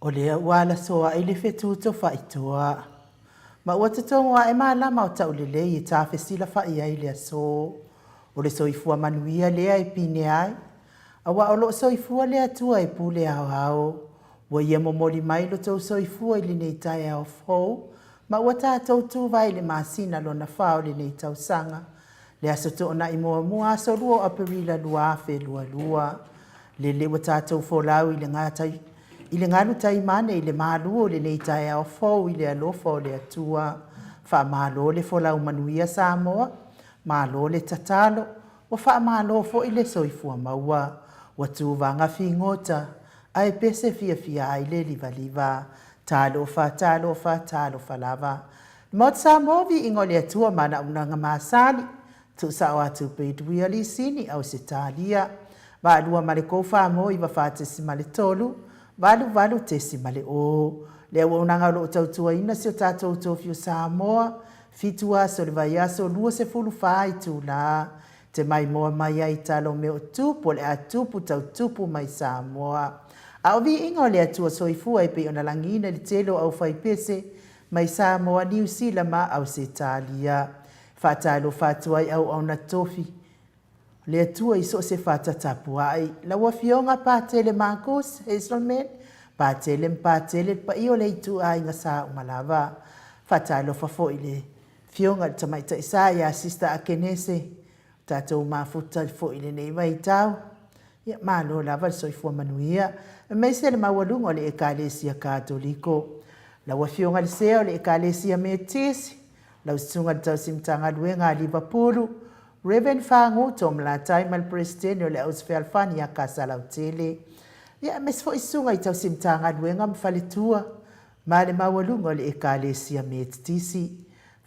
O lea ua alasoa'i le fetu tofaitoa, ma ua totogo ae malama o taulelei e tafesilafa'i ai le aso. O le soifua manuia lea e pine ai, aua o lo'o soifua le Atua e pule aoao. Ua ia momoli mai lo tou soifua i lenei taeao fou, ma ua tatou tuvae i le masina lona fa o lenei tausaga, le Aso Toonai muamua, aso 2 o Aperila 2022. Lele ua tatou folau i le gatai i le galu taimane i le malu o lenei taeao fou i le alofa o le Atua. Faamalo le folau manuia Samoa, malo le tatalo, ua faamalo foi le soifua maua. Ua tuvaga figota, ae pese fiafia ai le livaliva. Talofa, talofa, talofa lava. Le Maota Samoa, viiga o le Atua ma ana auaunaga masani, Tuusao atu pei Duia Lisini, Ausetalia. Vaalua ma le Kofa mo 94.3, 88.0. Le auaunaga o lo o tautuaina si o tatou tofi o Samoa, fitu aso o le vaiaso, 24 itula. Te maimoa mai ai tala o mea o tupu o le a tupu tau tupu mai Samoa. A o viiga o le Atua Soifua e pei ona lagiina i le tele o aufaipese mai Samoa, Niu Sila ma Ausetalia. Faatalofa atu ai auauna tofi le Atua i so o se fata tapuai. Lau Afioga Patele Marcus Hazelman, Patele ma Patele le paia o le ituaiga sa uma lava. Faatalofa foi i le Afioga i le Tamaitai Sa ia Sister Akenese, o tatou mafuta foi i lenei vaitau. Ia, malo lava le soifua manuia, aemaise le maualuga o le Ekalesia Katoliko. Lau Afioga i le Sea o le Ekalesia Metisi, lau Susuga i le Tausi Matagaluega a Livapulu, Rev. Fagu Tom Latai ma le Peresetene o le Ausi Fealofani ia Kasalautele. Ia, aemaise foi Susuga i Tausi Matagaluega ma Faletua, ma le maualuga o le Ekalesia Metotisi.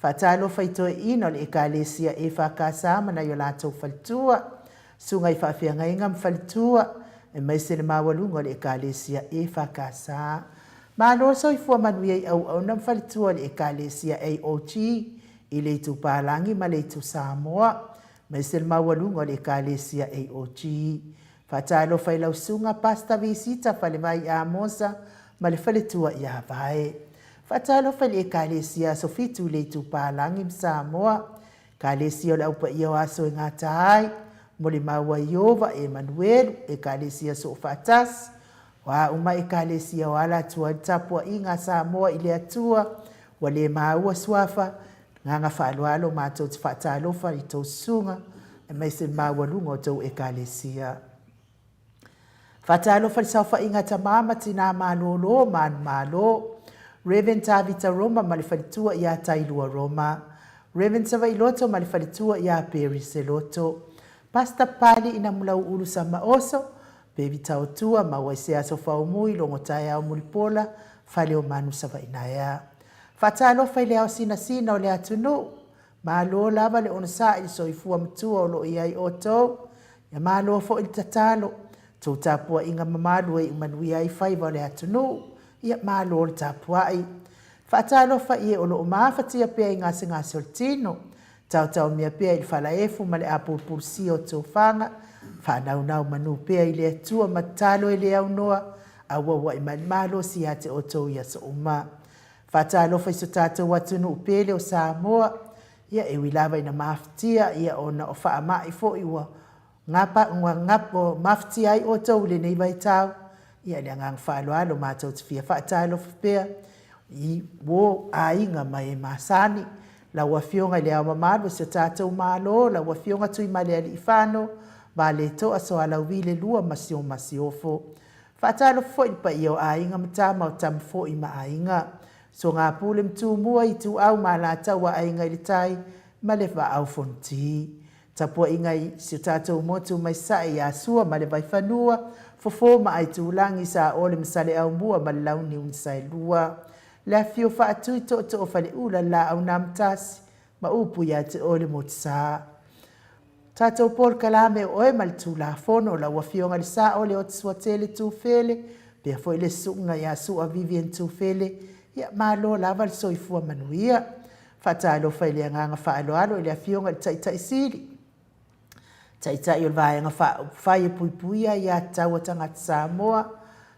Faatalofa i toeaiina o le Ekalesia EFKS ma nai o latou faletua, susuga i faafeagaiga ma faletua, aemaise le maualuga o le Ekalesia EFKS. Malo le soifua manuia i auauna ma faletua o le Ekalesia AOG i le Itu Palagi ma le Itu Samoa, aemaise le maualuga o le Ekalesia AOG. Faatalofa i lau susuga Pastor Visita Falevai Amosa ma le faletua ia Vae. Faatalofa i le Ekalesia Aso Fitu i le Itupalagi ma Samoa, Ekalesia o le Au Paia o Aso e Gata Ai, Molimau a Ieova, Emanuelu, Ekalesia Soofaatasi, o a uma Ekalesia o ala atu ai le tapuaiga a Samoa i le Atua, ua le maua suafa, Agaga faaaloalo matou te faatalofa i tou susuga aemaise le maualuga o tou Ekalesia. Faatalofa i le saofaiga a tama ma tinā malōlō ma anu malo, Rev. Tavita Roma ma le faletua ia Tailua Roma, Rev. Savailoto ma le faletua ia Perry Seloto, Pastor Pali Inamulauulu Samaoso, Pevi Taotua ma Waiseaso Faumui Logo Taeao Mulipola, Fale o Manu Savainaea. Faatalofa i le ao sinasina o le atunuu, malo lava le onosai i le soifua matua o lo o i ai outou, ia malo foi le tatalo, tou tapuaiga mamalu e iu manuia ai faiva o le atunuu, ia malo le tapuai. Faatalofa i e o lo o mafatia pea i gasegase o le tino, taotaomia pea i le falaefu ma le apulupulusia o tofaga, faanaunau manu pea i le Atua ma tatalo e le aunoa, auauai mai le malosi ia te outou i aso uma. Faatalofa i so tatou atunuu pele o Samoa, ia e ui lava ina mafatia, ia ona o faamai foi ua gapa, ua gap, ua mafatia ai outou i lenei vaitau, ia i le agaga faaaloalo matou te fia faatalofa pea i uo aiga ma e masani, lau Afioga i Le Ao Mamalu o si o tatou Malo, lau Afioga Tuimalealiifano, Valetoa Soalauvi le Lua ma si o Masiofo. Faatalofa foi i le paia o aiga ma tama o tama foi ma aiga. Soga Pule ma Tumua, Ituau ma Alataua, Aiga i le Tai ma le Vaau Fonoti. Tapuaiga i si o tatou motu mai Sasae ia Sua ma le Vaifanua, Fofo ma Aitulagi, Saole ma Saleaaumua ma le Launiu na Saelua. Le afifio Faatui, Tootoo o Faleula, le Laau na Amotasi ma upu ia te oe le Motusa. Tatou polokalame o oe ma le Tulafono, lau Afioga i le Sao Leotisuatele Tufele, pea foi le Susuga ia Sua Vivian Tufele, ia malo lava le soifua manuia. Faatalofa i le agaga faaaloalo i le Afioga i le Taitai Sili, Taitai o le Vaega Faaupufai e Puipuia Aiatatau a Tagata Samoa,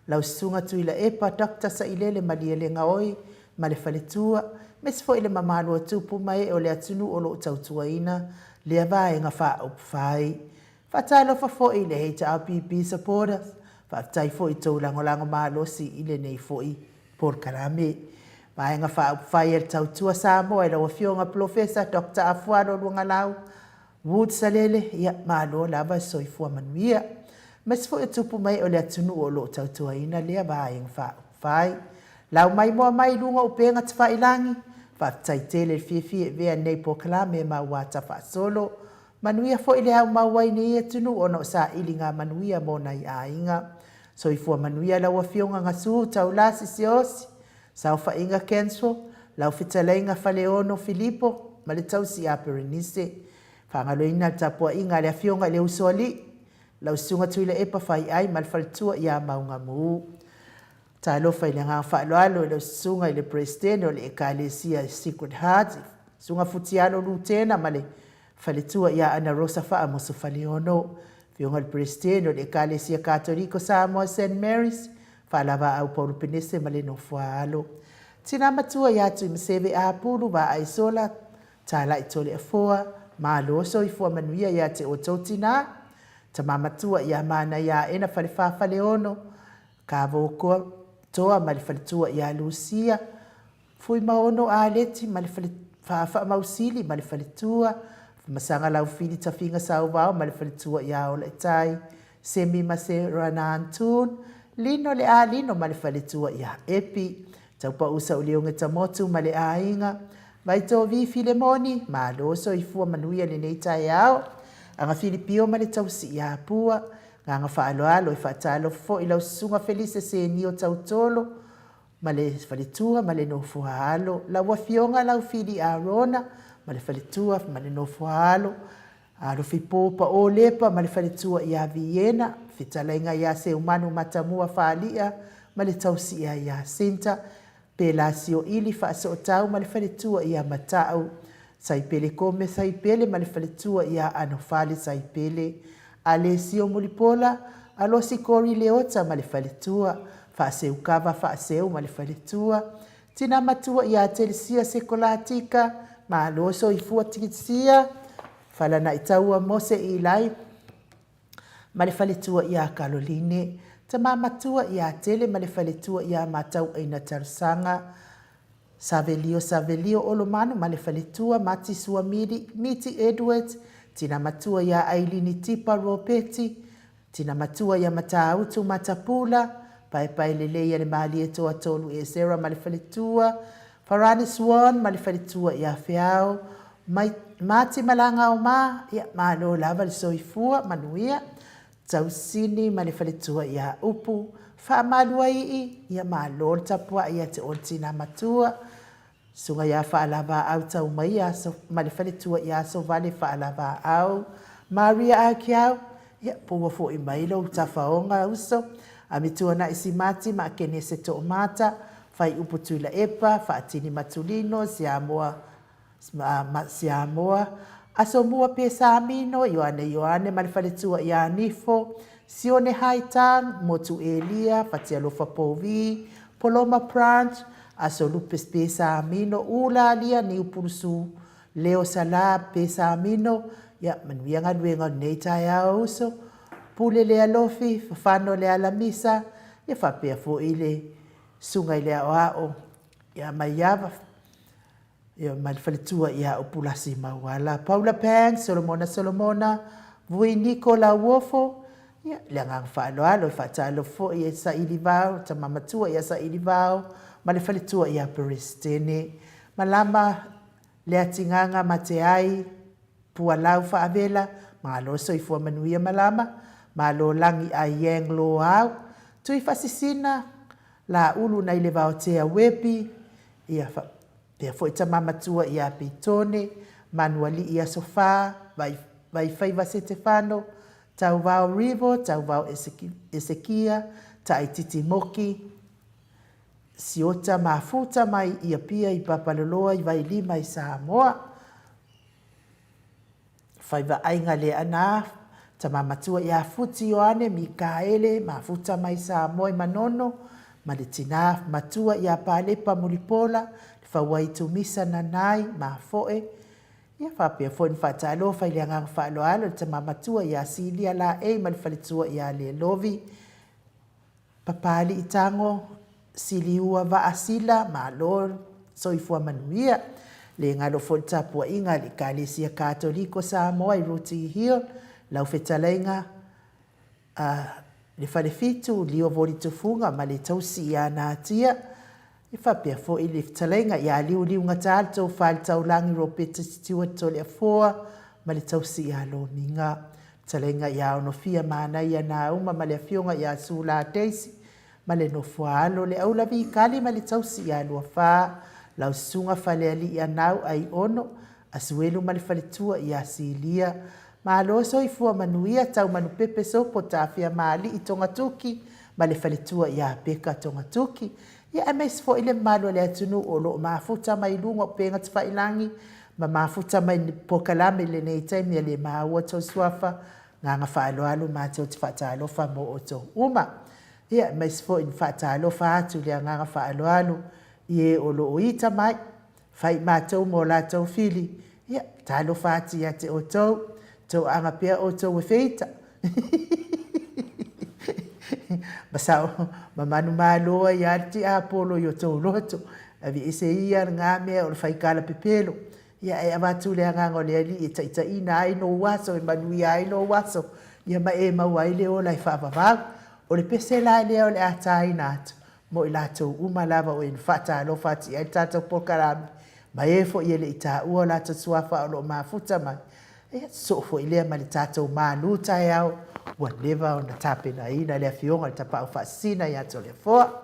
Lau Susuga Tuilaepa Doctor Sailele Malielegaoi ma le faletua, aemaise foi le mamalu o tupu ma ee o le atunuu o lo o tautuaina lea vaega faaupufai. Faatalofa foi i le HRPP supporters, faafetai foi i tou lagolago malosi i lenei foi polokalame. Vaega Faaupufai a le Tautua Samoa i lau Afioga Polofesa Doctor Afualo Luagalau Wood Salele, ia malo lava le soifua manuia. Aemaise foi o tupu ma ee o le atunuu o lo o tautuaina lea Vaega Faaupufai. Lau mai moa mai i luga o upega tafailagi, faafetai tele le fiafia e avea lenei polokalame ma ua tafaasolo. Manuia foi le au mau ai nei atunuu ona o sailiga manuia mo nai aiga. Soifua manuia lau Afioga Gasu Taulasi Siaosi, Saofaiga Kenso, lau Fetalaiga Faleono Filipo ma le tausi ia Perenise. Faagaloina le tapuaiga a le Afioga i le Usoalii, lau Susuga Tuilaepa Faiai ma le faletua ia Maugamu. Talofa i le agaga faaaloalo i lau Susuga i le Peresetene o le Ekalesia Secret Heart, Susuga Futialo Lutena ma le faletua ia Ana Rosa Faamoso Faleono, Afioga i le Peresetene o le Ekalesia Katoliko Samoa Saint Mary's, Faalavaau Paulo Penese ma le Nofoaalo. Tina matua ia Tuimaseve Apulu, Vaai Sola, Talai Toleafoa, Malo soifua manuia ia te outou tina, Tama matua ia Manaia Aena Falefa Faleono, Kavokoa Toa ma le faletua ia Lusia, Fuimaono Aleti ma le fale Faamausili ma le faletua, Masaga Laufili Tafiga Sauvao ma le faletua ia Olaitai, Semi ma Serana Antun, Lino le Alino ma le faletua ia Epi, Taupau Saulioge Tamotu ma le aiga, Vaitovi Filemoni, Malo soifua manuia lenei taeao, Aga Filipio ma le tausi ia Pua, Agaga faaaloalo e faatalofa foi i lau Susuga Felise Senio Tautolo ma le faletua ma le nofoaalo, lau Afioga Laufili Arona ma le faletua ma le nofoaalo, Alofipo Pao Lepa ma le faletua ia Viena, Fetalaiga ia Seumanu Matamua Faali'a ma le tausi'a ia Sinta, Pelasio Ili Faasootau ma le faletua ia Mata'u, Saipele Kome Saipele ma le faletua ia Anofale Saipele, Alesio Mulipola, Alosi Kori Leota ma le faletua, Faaseukava Faaseu ma le faletua, Tina matua ia Telesia Sekolatika, Malo soifua Tikitisia, Falanaitaua Mose Ilai ma le faletua ia Kaloline, Tama matua ia Tele ma le faletua ia Matauaina Talosaga, Savelio Savelio Olomanu ma le faletua Mati Suamili Miti Edwards, Tina matua ia Ailini Tipa Ropeti, Tina matua ia Matautu Matapula, Paepae lelei a le Malie Toatolu Esera ma le faletua, Farani Swan ma le faletua ia Feao, Mai, Mati Malagaoma, ia malo lava le soifua manuia, Tausini ma le faletua ia Upu, Faamaluaii, ia malo le tapuai ia te oe le tina matua, Susuga ia Faalavaau Taumaia ma le faletua ia Asovale Faalavaau, Maria Akiau, ia po ua foi mai lou tafaoga uso, Amituanai Simati ma Akenese Toomata, Faiupu Tuilaepa, Faatini Matulino, Siamoa Siamoa, Asomua Pesamino, Ioane Ioane ma le faletua ia Nifo, Sione Haitang, Motu Elia, Fatialofa Povi, Poloma Branch, Aso Lupes Pesamino, Ulalia Niupulusu, Leo Sala Pesamino, ia manuia galuega o lenei taeao uso, Pule Lealofi, Fafano Lealamisa, ia faapea foi le Susuga i le Aoao ia Maiava, Ia ma le faletua ia Upulasi Mauala, Paula Pang, Solomona Solomona, Vui Niko Lauofo, ia le agaga faaaloalo e faatalofa foi e Saili Vao, tama matua ia Saili Vao ma le faletua ia Peresetene. Malama Leatigaga Mateai, Pualau Faavela, malo soifua manuia malama, malo lagi Aiang Loau, Tui Faasisina, Laulu nai le Vaotea Webi, ia faapea foi tama matua ia Pitone, Manualii Aso Fa, Vaifaiva Setefano, Tauvao Rivo, Tauvao Esekia, Taititi Moki, Siota Mafuta mai i Apia i Papaloloa i Vailima i Samoa. Faiva Aiga Leaana, Tama Matua ia Futi Ioane Mikaele Mafuta mai Samoa i Manono ma le Tina Matua ia Palepa Mulipola le Fauaitu Misa Nanai Mafoe Ia faapea foi ona faatalofa i le agaga faaaloalo i le Tama Matua ia Silia Laei ma le Faletua ia Lelovi Papalii Tago Siliua Vaa Sila Malo Soifua Manuia. Le galo foi le tapuaiga a le Ekalesia Katoliko Samoa i Rooty Hill, lau fetalaiga a le Falefitu Lio Voli Tufuga ma le tausi ia Natia, e faapea foi le fetalaiga ia Liuliugata le Tofa i le Taulagi Ropeta Stewart Toleafoa ma le tausi ia Lomiga. Fetalaiga ia Onofia Manaia Nauma ma le afioga ia Sula Daisy ma le nofoaalo le Aulavi Kali ma le tausi ia Luafa, lau susuga Falealii Anau Aiono, Asuelu ma le faletua ia Silia. Malo soifua manuia Taumanupepe Sopo Tafea Maalii Togatuki ma le faletua ia Peka Togatuki. Ia aemaise foi le mamalu o le atunuu o lo o mafuta mai luga o upega tafailangi ma mafuta mai i polokalame i lenei taimi a le maua tou suafa Agaga faaaloalo matou te faatalofa mo outou uma. Ia, aemaise foi na faatalofa atu i le agaga faaaloalo i e o lo o ita mai, fai i matou mo latou fili, ia, talofa atu ia te outou, toaga pea outou e feita. Ma sao, ma manumalo ai lava le tiapolo i o outou loto, aveese ia lena mea o le faikala pepelo, Ia e avatu le Agaga o le Alii e taitaiina ai lou aso, e manuia ai lou aso, ia ma e maua ai le ola e faavavau. O le pese la lea o le a taina atu mo i latou uma lava o e na faatalofa atu i ai le tatou polokalame, ma e foi e le i taua o latou suafa o lo o mafuta mai, ia sosoo foi lea ma le tatou malu taeao ua leva ona tapenaina e le Afioga i le Tapaau Faasisina ia Toleafoa.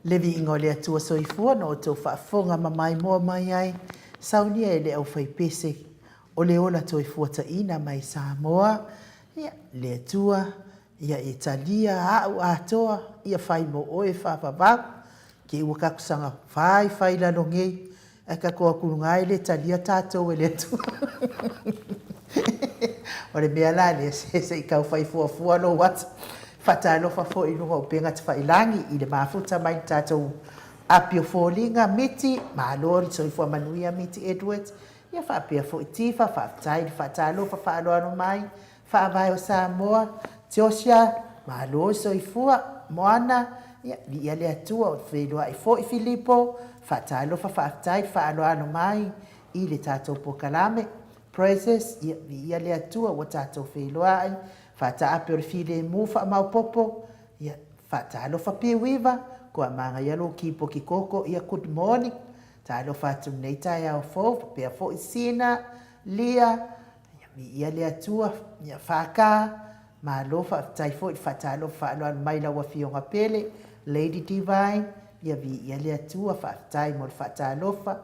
Le viiga o le Atua Soifua na outou faafofoga ma maimoa mai ai, saunia e le aufaipese o le ola toe fuataina mai Samoa, ia, le Atua, ia e talia a'u atoa, ia fai mo oe faavavau, ke ua kaku saga fai fai lalo nei, ae kaku aku luga e le talia tatou e le Atua. O le mea la lea, se se i tau fai fuafua lou ata. Faatalofa foi i luga o upega tafailagi i le mafuta mai le tatou api o foliga, Miti, malo le soifua manuia Miti Edwards, Ia faapea foi Tifa, faafetai le faatalofa faaaloalo mai, Faavae o Samoa, Joshua, malo le soifua, Moana, ia viia le Atua o feiloai foi Filipo, faatalofa faafetai le faaaloalo mai i le tatou polokalame, Praises, ia viia le Atua ua tatou feiloai, faataape o le filemu faamaopopo, ia faatalofa Piuiva, kua manaia lou kipoti koko, ia good morning. Talofa atu lenei taeao fou, faapea foi Sina, Lia, ia viia le Atua, ia Whaka, malo faafetai foi le faatalofa faaaloalo mai lau Afioga pele, Lady Divine, ia viia le Atua, faafetai mo le faatalofa,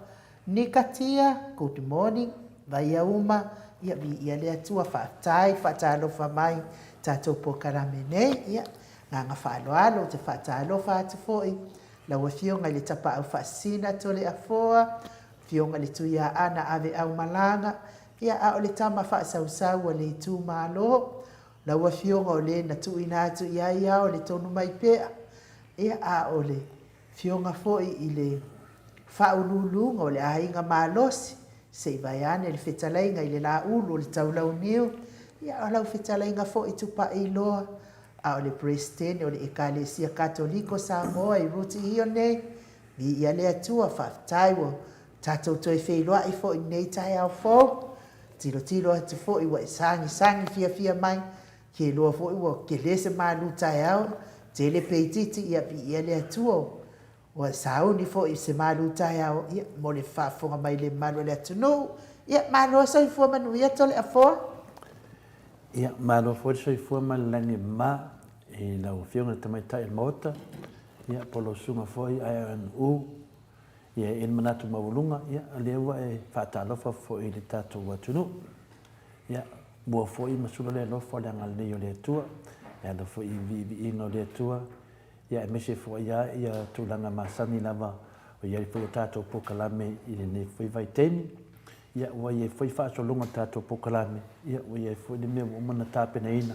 Nikatia, good morning, Vaiauma, ia viia le Atua, faafetai le faatalofa mai tatou polokalame nei, ia agaga faaaloalo ou te faatalofa atu foi Lau Afioga i le Tapaau Faasisina Toleafoa, Afioga i le Tuiaana Aveau Malaga, ia a o le tama faasausau a le itumalo, lau Afioga o le na tuuina atu i ai ao le tonu mai pea, ia a o le Afioga foi i le Faauluuluga o le Aiga Malosi, se i vaeane le fetalaiga i le Laulu o le Taulauniu, ia a o lau fetalaiga foi Tupaiiloa, A o le Peresetene o le Ekalesia Katoliko Samoa i Ruti Hio nei, viia le Atua, faafetai ua tatou toe feiloai foi i lenei taeao fou. Tilotilo atu foi ua e sagisagi fiafia mai, ke iloa foi ua tele se malu taeao, tele peititi, ia viia le Atua ua sauni foi i se malu taeao, ia, mo le faafofoga mai le mamalu o le atunuu. Ia, malo soifua manuia Toleafoa. Ia, malo foi le soifua ma le lagi e mama i lau Afioga i le Tamaitai o le Maota, ia, po o lau Susuga foi IRNU, ia, e i ai le manatu maualuga, ia, o lea ua e faatalofa foi i le tatou atunuu. Ia, mua foi ma sula le alofa o le agalelei o le Atua, e ala foi i viiviiga o le Atua, ia aemaise foi lava ia tulaga masani lava o i ai foi a tatou polokalame i lenei foi vaitaimi. Ia ua i ai foi faasologa o tatou polokalame, ia ua i ai foi le mea ua uma ona tapenaina.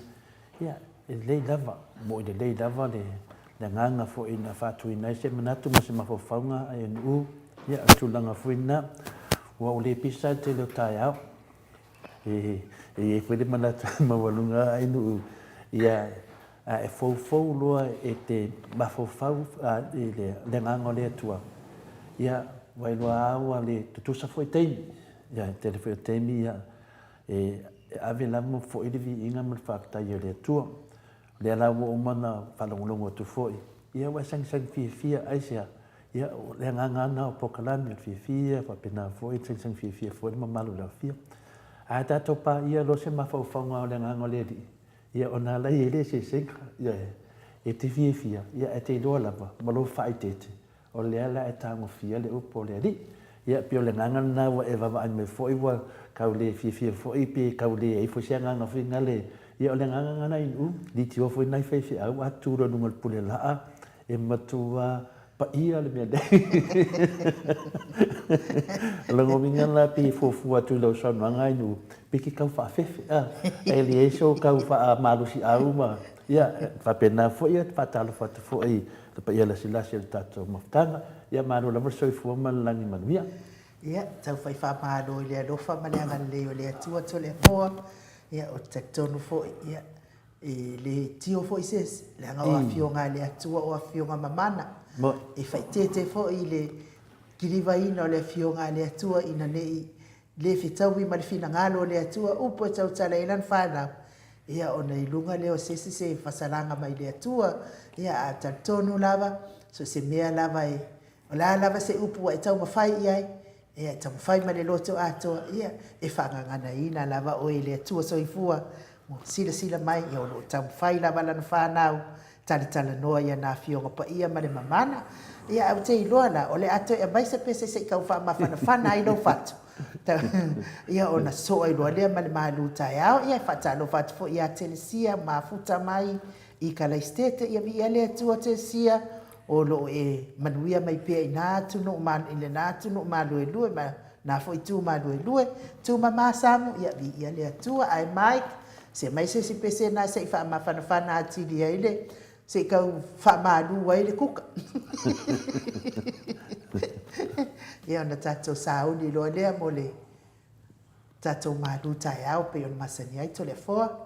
Ia e lelei lava, mo'i lelei lava le agaga foi na faatuina ai se manatu ma se mafaufauga a ANU, ia o le tulaga foi lena. Ua ou le pisa i le tele o taeao, e i ai foi le manatu maualuga a ANU, ia A e foufou loa e te mafaufau i le agaga o le Atua, ia, ua iloa lava ua le tutusa foi taimi. Ia, e tele foi o taimi, ia, e ave lava foi le viiga ma le faafetai a le Atua. O lea la ua uma ona faalogologo atu foi, ia ua e sagisagi fiafia, aisea? Ia, o le agaga lava lena o polokalame, o le fiafia, faapena foi le sagisagi fiafia foi le mamalu o le aofia. Ae tatou paia loa se mafaufauga o le agaga o le Alii, Ia ona ala i ai le eseesega, ia e te fiafia, ia ae te iloa lava ma lou faaeteete, o lea la e tagofia le upu o le Alii. Ia pei o le agaga lena ua e vaavaai mai foi ua tau le fiafia foi pe tau leai foi se agaga foi nale, ia o le agaga lena i Nu'u, litio foi nai faifeau a tu loa i luga o le pule laa, e matua paia le mea nei. O lona uiga la pei e fuafua atu i lau saunoaga i Nu'u, pei e te tau faafefe, a, e leai sou tau faamalosiau ma, ia, faapena foi, e faatalofa atu foi i le paia lasilasi o le tatou mafutaga. Ia malo lava le soifua ma le lagi manuia. Ia, tau fai faamalo i le alofa ma le agalelei o le Atua Toleafoa. Ia, ou te talitonu foi, ia, E le tio foi se isi, leaga o afioga a le Atua o afioga mamana. E faaeteete foi i le kilivaina o le afioga a le Atua ina ne i le fetaui ma le finagalo o le Atua, upu e tautala ai lana fanau, ia ona i luga lea o se isi se fasalaga mai le Atua, ia a talitonu lava, so o se mea lava e O le a lava se upu ua e taumafai i ai, ia e taumafai ma le loto atoa, ia e faagaganaina lava oe e le Atua Soifua ua silasila mai, ia o lo o taumafai lava lana fanau talatalanoa i ana Afioga Paia ma le Mamana. Ia, ae ou te iloa la, o le a toe aumai se pese se i tau faamafanafana ai lou fatu, ia ona sosoo ai loa lea ma le malu taeao. Ia, e faatalofa atu foi ia Telesia, mafuta mai i Kalaisitete, ia viia le Atua Telesia, o lo o e manuia mai pea i na atunuu i lena atunuu maluelue ma na foi itu maluelue. Tumama Samu, ia viia le Atua. Ae Mike, se aumai se isi pese lena se i faamafanafana atili ai le, se i tau faamalu ai le kuka. Ia ona tatou sauni loa lea mo le tatou malu taeao pei ona masani ai Toleafoa.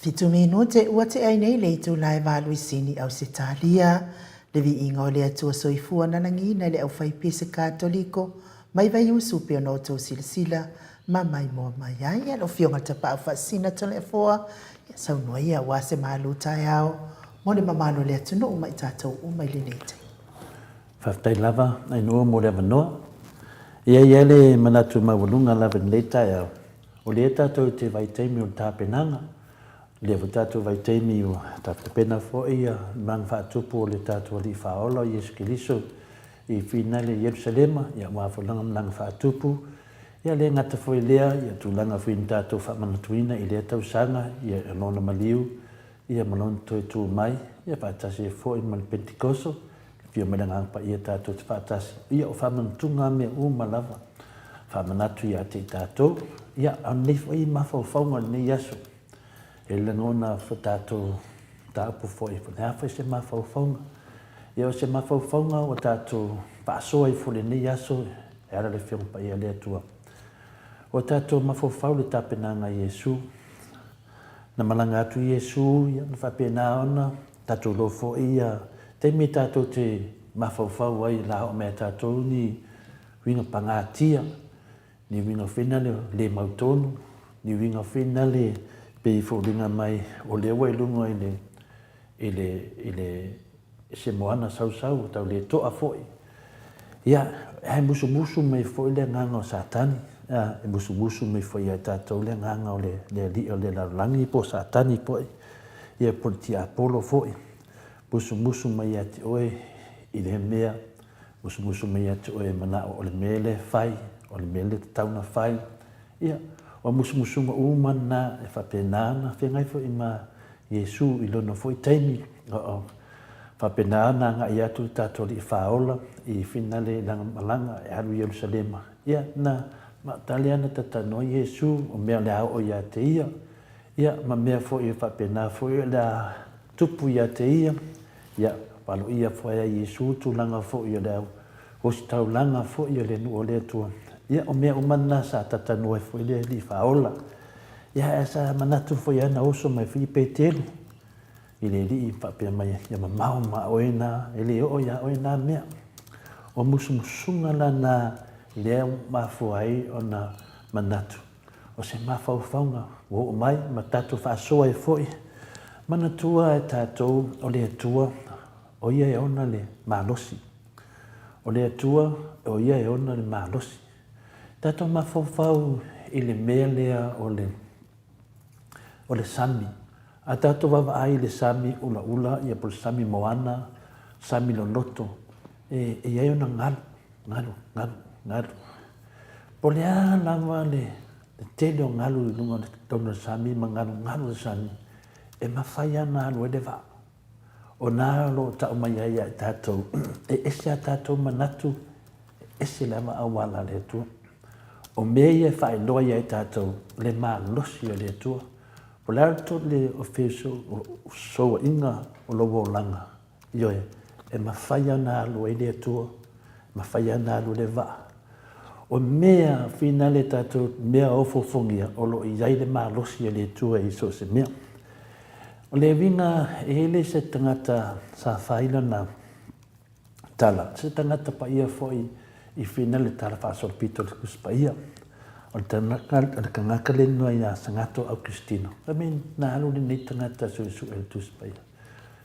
Fitu minute ua tea ai nei le itula e valuisini Ausetalia, le viiga o le Atua Soifua na lagiina e le aufaipese Katoliko mai Vaiusu pei ona outou silasila ma maimoa mai ai. Ia lau Afioga i le Tapaau Faasisina Toleafoa, ia saunoa ia aua se malu taeao mo le mamalu o le atunuu ma i tatou uma i lenei taimi. Faafetai lava Ainuu mo le avanoa. E i ai lava le manatu maualuga lava i lenei taeao, o lea tatou te vaitaimi o le tapenaga, o lea foi tatou vaitaimi ua tapena foi le malaga faatupu o le tatou Alii Faaola o Iesu Keriso i finale i Ierusalema, ia aua foi lana malaga faatupu. Ia le gata foi i lea, ia tulaga foi na tatou faamanatuina i lea tausaga, ia lona maliu, ia ma lona toe tu mai, ia faatasi ai foi ma le Pentekoso, Afio mai le Agaga Paia tatou te faatasi, ia o faamanatuga a mea uma lava, faamanatu ia te i tatou. Ia, a o lenei foi mafaufauga o lenei aso, e lagona fo tatou mataupu foi, po o le a foi se mafaufauga. Ia, o se mafaufauga ua tatou faasoa ai foi i lenei aso e ala i le Afioga Paia a le Atua. Ua tatou mafaufau i le tapenaga a Iesu. Na malaga atu Iesu, ia, na faapena ona Tatou iloa foi ia taimi tatou te mafaufau ai la oo mai ia tatou ni uiga pagatia, ni uiga foi na le le mautonu, ni uiga foi na le pei e foliga mai o lea ua i luga i le i le i le se moana sausau ua tau le toa foi. Ia, ae musumusu mai foi le agaga o Satani, e musumusu mai foi ia tatou le agaga o le le alii o le lalolagi po o Satani foi. Ia po o le tiapolo foi, musumusu mai ia te oe i lea mea, musumusu mai ia te oe e manao o le mea lea e fai, o le mea lea e tatau ona fai. Ia, o musumusuga uma na e faapena ona feagai foi ma Iesu i lona foi taimi, o faapena ona agai atu le tatou Alii Faaola i finale i lana malaga e alu i Ierusalema. Ia, na maota lea na tatanoa Iesu, o mea o le a oo ia te ia, Ia, ma mea foi e faapena foi o le a tupu ia te ia, ia, valoia foi a Iesu tulaga foi o le au ositaulaga foi o le nuu o le Atua. Ia, o mea uma na sa tatanoa ai foi le Alii Faaola. Ia, ae sa manatu foi ana oso mai foi Petelu i le Alii faapea mai, ia mamao ma oe na, e le oo ia oe na mea. O musumusuga la na lea mafua ai ona manatu. O se mafaufauga ua oo mai ma tatou faasoa ai foi. Manatua e tatou o le Atua, o Ia e ona le malosi. O le Atua, o Ia e ona le malosi. Tatou mafaufau i le mea lea o le, o le sami. A tatou vaavaai i le sami ulaula, ia po o le sami moana, sami loloto, e, e i ai ona galu, galu, galu, galu. Po o le a lava le tele o galu i luga o le totonu o le sami ma galugalu le sami, e mafai lava ona alu ai le vaa. O na o lo o tau mai ai ia i tatou, e ese a tatou manatu, e ese lava auala a le Atua. O mea ia e faailoa ia i tatou le malosi o le Atua. Po o le a le fesouaiga o lou olaga, Ioe, e mafai lava ona alu ai le Atua, e mafai lava ona alu le vaa. O mea finale tatou mea ofoofogia, o lo o i ai le malosi o le Atua i so o se mea. O le uiga, e le se tagata sa fai lana tala, se tagata paia foi i finale tala faasolopito o le Tusi Paia. O le tagata le igoa ia Sagato Aukisitino. Fai mai na alu lenei tagata e suesue le Tusi Paia.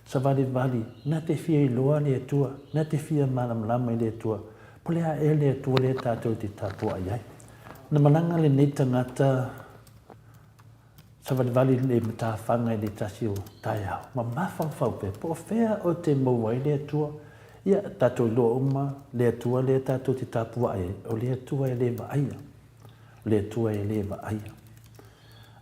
Savalivali, na te fia iloa le Atua, na te fia malamalama i le Atua, po le a ea le Atua lea tatou te tapuai ai. Na malaga lenei tagata savalivali i le matafaga i le tasi o taeao, ma mafaufau pea, po o fea o te maua ai le Atua. Ia, tatou iloa uma le Atua lea tatou te tapuai ai, o le Atua e le vaaia. O le Atua e le vaaia.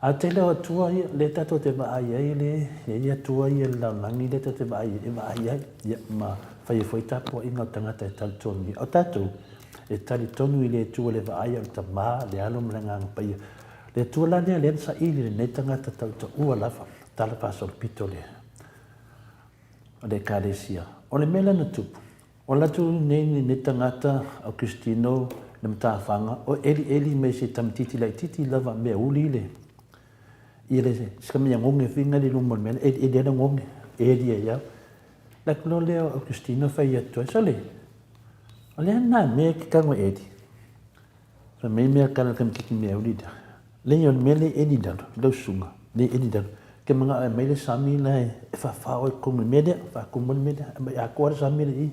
A o le tele o Atua ia, lea tatou te vaai ai, le, e i ai Atua ia i le lalolagi lea tatou te vaai ai, e vaai ai, ia, ma fai ai foi tapuaiga a tagata e talitonu i ai. O tatou, e talitonu i le Atua le vaaia o le Tama, le Alo ma le Agaga Paia. Le Atua la lea, lea na saili e lenei tagata tautaua lava, tala faasolopito le, o le Ekalesia. O le mea lea na tupu, o alu atu nei lenei tagata Aukisitino i le matafaga, o elieli mai se tamaitiiti laitiiti lava mea uli le Ia le si ka mea goge finga le luma o le mea lea, e le goge, e lia iau. Alu atu loa lea o Augustino fai atu ai, Sole, o le a lena mea e te tago e Eli? Fai mai mea kala le kamititi mea uli lea. Leai o le mea lea e Eli lalo, lau susuga, lea e Eli lalo. Ke manao e aumai le sami la e faafao ai totonu i le mea lea, faatumu ai le mea lea, aumai atoa le sami lea i i.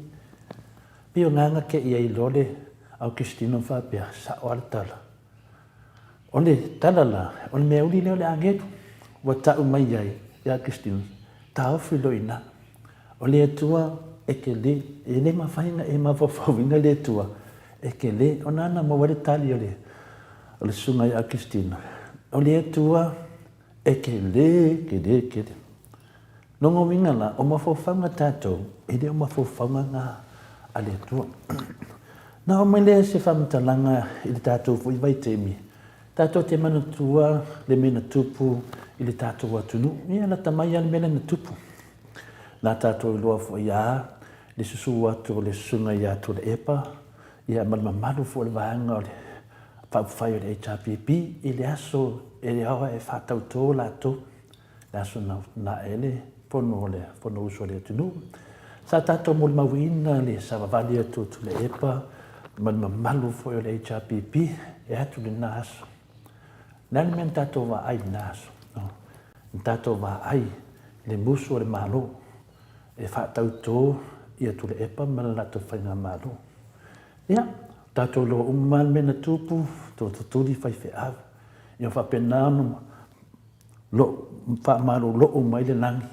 Pei o lena na te i ai loa le Augustino ma faapea, sao lava le tala. O le tala la, o le meauli lea o le agelu ua tau mai ai ia Augustino, taofi loa i ina. O le Atua e te le, e le mafai ona e mafaufauina le Atua e te le, ona ana maua ai le tali o le, o le susuga ia Augustino, o le Atua e te le, tele, tele. Lona uiga la, o mafaufauga tatou, e le o mafaufauga na a le Atua. Na oo mai lea se faamatalaga i le tatou foi vaitaimi, tatou te manatua le mea na tupu i le tatou atunuu. Ia, lata mai lava le mea lea na tupu. Na tatou iloa foi lava le susu atu o le Susuga ia Tuilaepa, ia ma le mamalu foi o le vaega o le Faaupufai o le HRPP i le aso e ao e faatauto latou. Le aso na utunae ai le fono o le Fonousu a le atunuu. Sa tatou molimauina le savavali atu o Tuilaepa ma le mamalu foi o le HRPP e atu lena aso. O le a le mea na tatou vaai i lena aso? Na tatou vaai i le musu o le Malo e faatauto ia Tuilaepa ma le latou faigamalo. Ia, tatou iloa uma lava le mea na tupu, tootutuli faifeau. Ia faapena ona Loo faamalolo mai le lagi,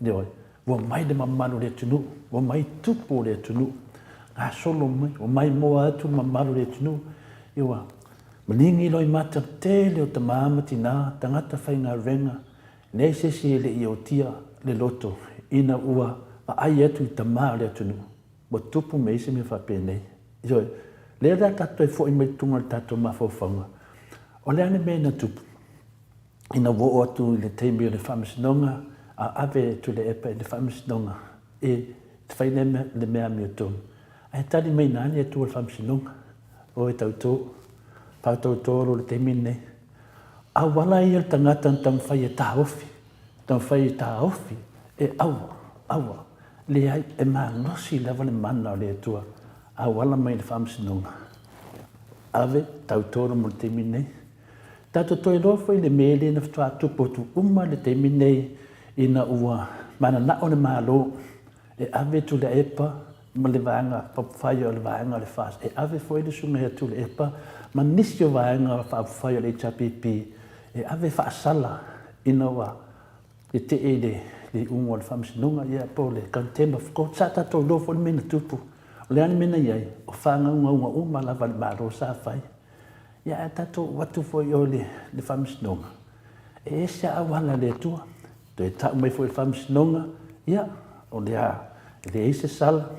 ioe, ua mai le mamalu o le atunuu, ua mai tupu o le atunuu, gasolo mai, ua maimoa atu le mamalu o le atunuu, ua maligi loimata le tele o tama ma tina, tagata faigaluega, leai se isi e le i otia le loto ina ua vaai atu i tama o le atunuu, ua tupu mai ai se mea faapenei. Ioe, lea o le a tatou toe foi mai i totonu o le tatou mafaufauga, o le a le mea na tupu? Ina ua oo atu i le taimi o le faamasinoga, a ave e Tuilaepa i le faamasinoga e fai le mea amiotonu, ae tali mai na le Atua i le faamasinoga, O e tauto, faatauto loa i le taimi lenei. Auala ia le tagata na taumafai e taofi, taumafai e taofi, e aua, aua, leai, e malosi lava le mana o le Atua, auala mai i le faamasinoga. Ave, tauto loa mo le taimi lenei. Tatou toe iloa foi le mea lea na faatoa tupu atu uma i le taimi lenei ina ua mananao le Malo e ave Tuilaepa ma le Vaega Faaupufai o le Vaega o le FAST, e ave foi le Susuga ia Tuilaepa ma nisi o Vaega Faaupufai o le HRPP e ave faasala ina ua tetee i le iuga o le Faamasinoga, ia po o le Contempt of Court. Sa tatou iloa foi le mea na tupu. O le a le mea na i ai? O faagaugauga uma lava a le Malo sa fai. Ia ae tatou oo atu foi i o i le Faamasinoga, e ese lava auala a le Atua. Toe tau mai foi i le Faamasinoga, ia, o le a leai se sala,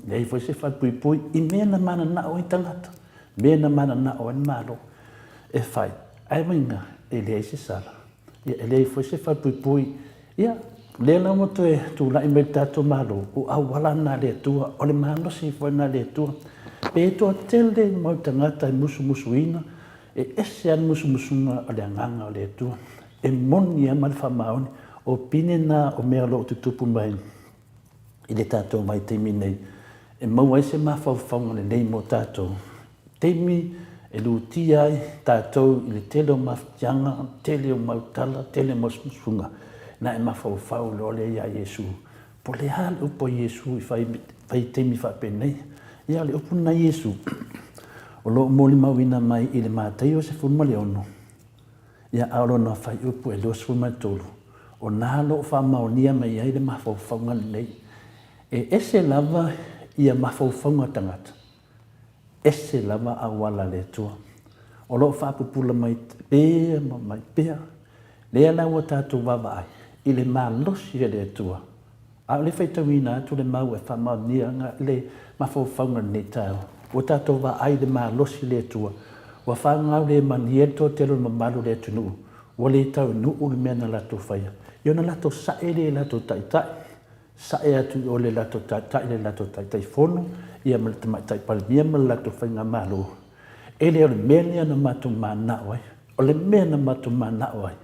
leai foi se falepuipui i mea na mananao ai tagata, mea na mananao ai le Malo e fai. Ae uiga, e leai se sala, ia, e leai foi se falepuipui. Ia, lea la ua toe tulai mai le tatou Malo, o auala na a le Atua, o le malosi foi lena a le Atua. Pe toatele mau tagata e musumusuina, e ese lava le musumusuga o le Agaga o le Atua. E moni lava ma le faamaoni, o pine na o mea o lo o tutupu mai i le tatou vaitaimi nei, e maua ai se mafaufauga lelei mo tatou. Taimi e lutia ai tatou i le tele o mafatiaga, tele o mau tala, tele o musumusuga, na e mafaufau loa lea ia Iesu. Po o le a le upu a Iesu i vaitaimi faapenei? Ia, o le upu lena a Iesu, o lo o molimauina mai i le Mataio 16, ia, a o lona fuaiupu e 23, o na lo o faamaonia mai ai le mafaufauga lenei. E ese lava ia mafaufauga tagata, ese lava auala a le Atua. O lo o faapupula mai pea ma mai pea. Lea la ua tatou vaavaai i le malosi a le Atua. A o le faitauina atu le mau e faamaonia le mafaufauga i lenei taeao, ua tatou vaai i le malosi o le Atua, ua fanau le malie le toatele o le mamalu o le atunuu, ua le taunuu le mea na latou faia. Ia ona latou sae lea i latou taitai, sae atu i o i le latou taitai, le latou Taitaifono, ia ma le Tamaitai Palemia ma le latou Faigamalo. E le o le mea lea na matou mananao ai. O le mea na matou mananao ai,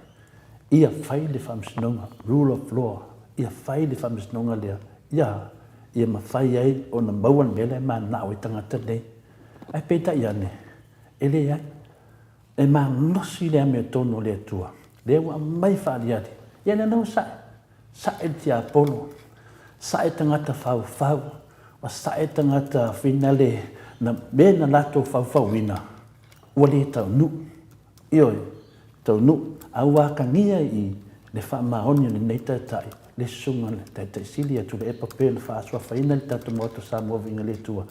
Ia fai le faamasinoga, rule of law, ia fai le faamasinoga lea, ia, ia mafai ai ona maua le mea lea e mananao ai tagata nei. Ae peitai ane, e leai. E malosi le amiotonu o le Atua, lea ua aumai faaaliali, ia lea la ua sae, sae le tiapolo, sae tagata faufau, ua sae tagata finale na mea na latou faufauina, ua le taunuu. Ioe, taunuu, a ua atagia i le faamaoni o lenei Taitai, le Susuga i le Taitai Sili ia Tuilaepa pei ona faasuafaina i le tatou Maota o Samoa Viiga i le Atua,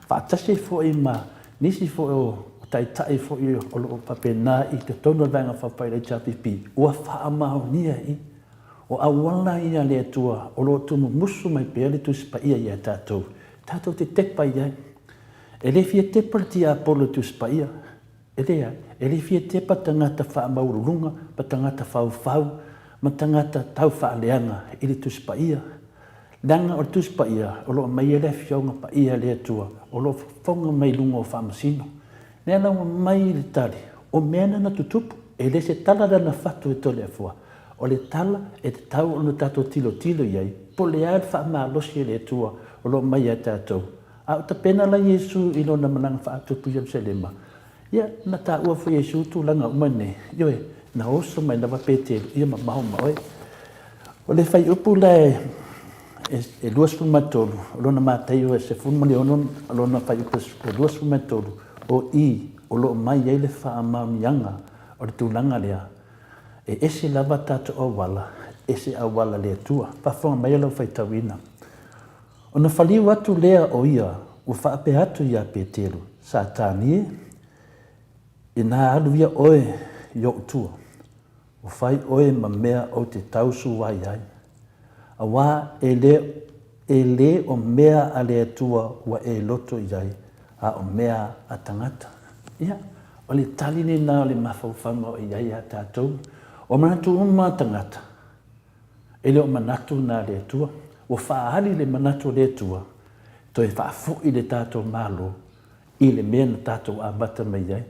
faatasi ai foi ma nisi foi o Taitai foi o lo o faapena i totonu o le Vaega Faaupufai o le HRPP, ua faamaonia i o auala ia a le Atua o lo o tuumumusu mai pea le Tusi Paia ia tatou, tatou te tepa i ai. E le fia tepa le tiapolo i le Tusi Paia, E leai, e le fia tepa tagata faamaualuluga ma tagata faufau ma tagata tau faaleaga i le Tusi Paia, leaga o le Tusi Paia o lo o aumaia le Afioga Paia a le Atua o lo o fofoga mai luga o faamasino. Lea la ua mai le tali, o mea na na tutupu, e le se tala lea na fatu e Toleafoa, o le tala e tatau ona tatou tilotilo i ai, po o le a le faamalosi e le Atua o lo o aumai ia tatou. A o tapena la Iesu i lona malaga faatupu i Ierusalema, ia, na taua foi e Iesu tulaga uma nei, ioe, na oso mai lava Peteru, ia mamao ma oe. O le fuaiupu la e 23, o lona Mataio e 16, o lona fuaiupu e 23, o i o lo o mai ai le faamaoniaga o le tulaga lea, e ese lava tatou auala, ese auala le Atua. Faafofoga mai lau faitauina. Ona faliu atu lea o ia ua faapea atu iā Peteru, Satani e, inā alu ia oe i oʻu tua, ua fai oe ma mea ou te tausuai ai, auā e le, e lē o mea a le Atua ua e loto i ai, a o mea a tagata. Ia, o le tali lenā o le mafaufauga o i ai iā tatou, o manatu uma a tagata, E le o manatu na le Atua. Ua faaali le manatu o le Atua, toe faafoi le tatou Malo i le mea na tatou amata mai ai.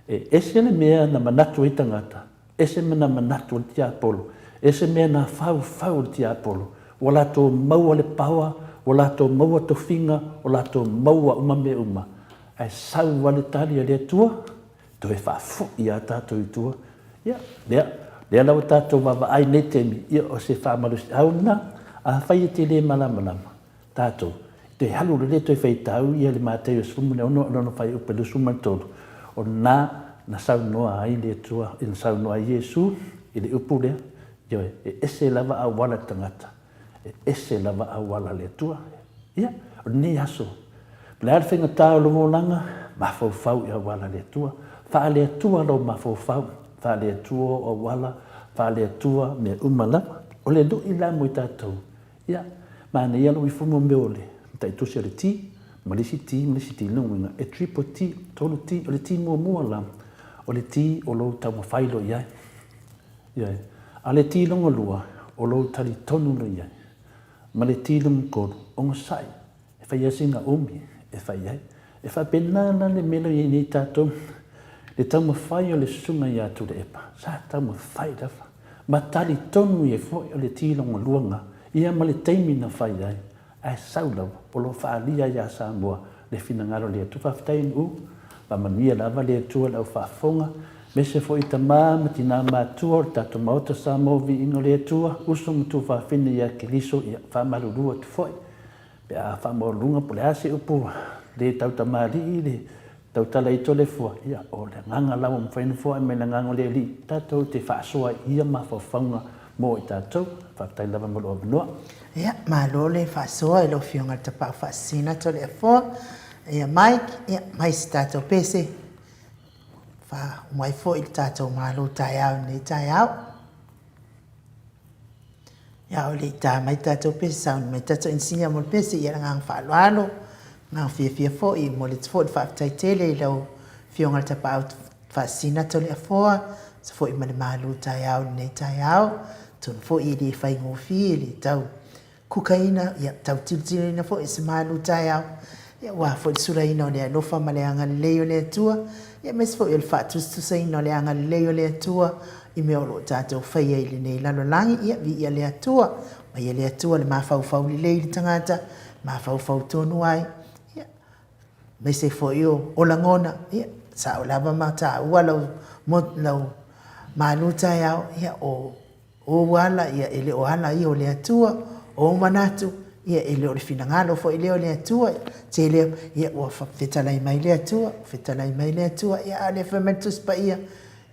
E ese le mea na manatu ai tagata, ese ma na manatu o le tiapolo, ese mea na faufau e le tiapolo. Ua latou maua le power, ua latou maua tofiga, ua latou maua uma mea uma, ae sau lava le tali a le Atua, toe faafoi ia tatou i tua. Ia, lea, lea la ua tatou vaavaai i nei taimi, ia o se faamalosiau lena. Afai e te le malamalama, tatou, toe alu loa lea toe faitau ia le Mataio 16 lona fuaiupu e 23, o lena na saunoa ai le Atua, na saunoa ai Iesu i le upu lea, ioe, e ese lava auala le tagata, E ese lava auala a le Atua. Ia, o lenei aso, po o le a le faigata o lou olaga, mafaufau i auala a le Atua. Faale-Atua lou mafaufau, faale-Atua ou auala, faale-Atua mea uma lava. O le lui la mo i tatou, ia, manaia lou ifo mo mea o le mataitusi o le T, ma le isi T ma le isi T, lona uiga, e triple T, tolu T. O le T muamua la, o le T o lou taumafai loa i ai. Ioe. A le ti lona lua, o lou talitonu loa i ai. Ma le ti lona tolu, onosai, e fai ai sina umi e fai ai. E faapena la le mea lea ua i ai nei tatou, le taumafai o le susuga ia Tuilaepa, sa taumafai lava, ma talitonu ai foi o le ti lona lua lena, ia ma le taimi na fai ai, Ae sau lava, o lo o faaalia ia Samoa le finagalo o le Atua. Faafetai NU, faamanuia lava le Atua i lau faafofoga, aemaise foi tama ma tina matua o le tatou Maota Samoa Viiga o le Atua, uso ma tuafafine ia Keriso, ia faamalulu atu foi pe a faamaualuluga po o le a se upu le tautamalii le Tautala i Toleafoa, ia, o le agaga la ua mafai ona foai mai le agaga o le Alii, tatou te faasoa i ia mafaufauga mo i tatou. Faafetai lava mo lou avanoa. Ia, malo le faasoa i lau Afioga i le Tapaau Faasisina Toleafoa. Ia, Mike, ia, mai se tatou pese, faauma ai foi le tatou malo taeao i lenei taeao. Ia, o le i ta mai tatou pese, sauni mai tatou inisinia mo le pese, ia le agaga faaaloalo, agaga fiafia foi, e momoli atu foi le faafetai tele i lau Afioga i le Tapaau Faasisina Toleafoa, tusa foi ma le malu taeao i lenei taeao, atonu foi e le faigofie, e le tau kukaina, ia, tau tilotilo foi i se malu taeao, ia, aua foi le sulaina o le alofa ma le agalelei o le Atua, ia, aemaise foi o le faatusatusaina o le agalelei o le Atua. i mea o lo o tatou faia i lenei lalolagi. Ia, viia le Atua, aumai e le Atua le mafaufau lelei i le tagata, mafaufau tonu ai, ia, aemaise foi o lagona, ia, sao lava ma taua lau, lau malu taeao, ia, o ou ala, ia, e le o ala ia o le Atua, o ou manatu, ia, e le o le finagalo foi lea o le Atua, tele, ia, ua fetalai mai le Atua, fetalai mai le Atua, ia, a o lea fai mai le Tusi Paia,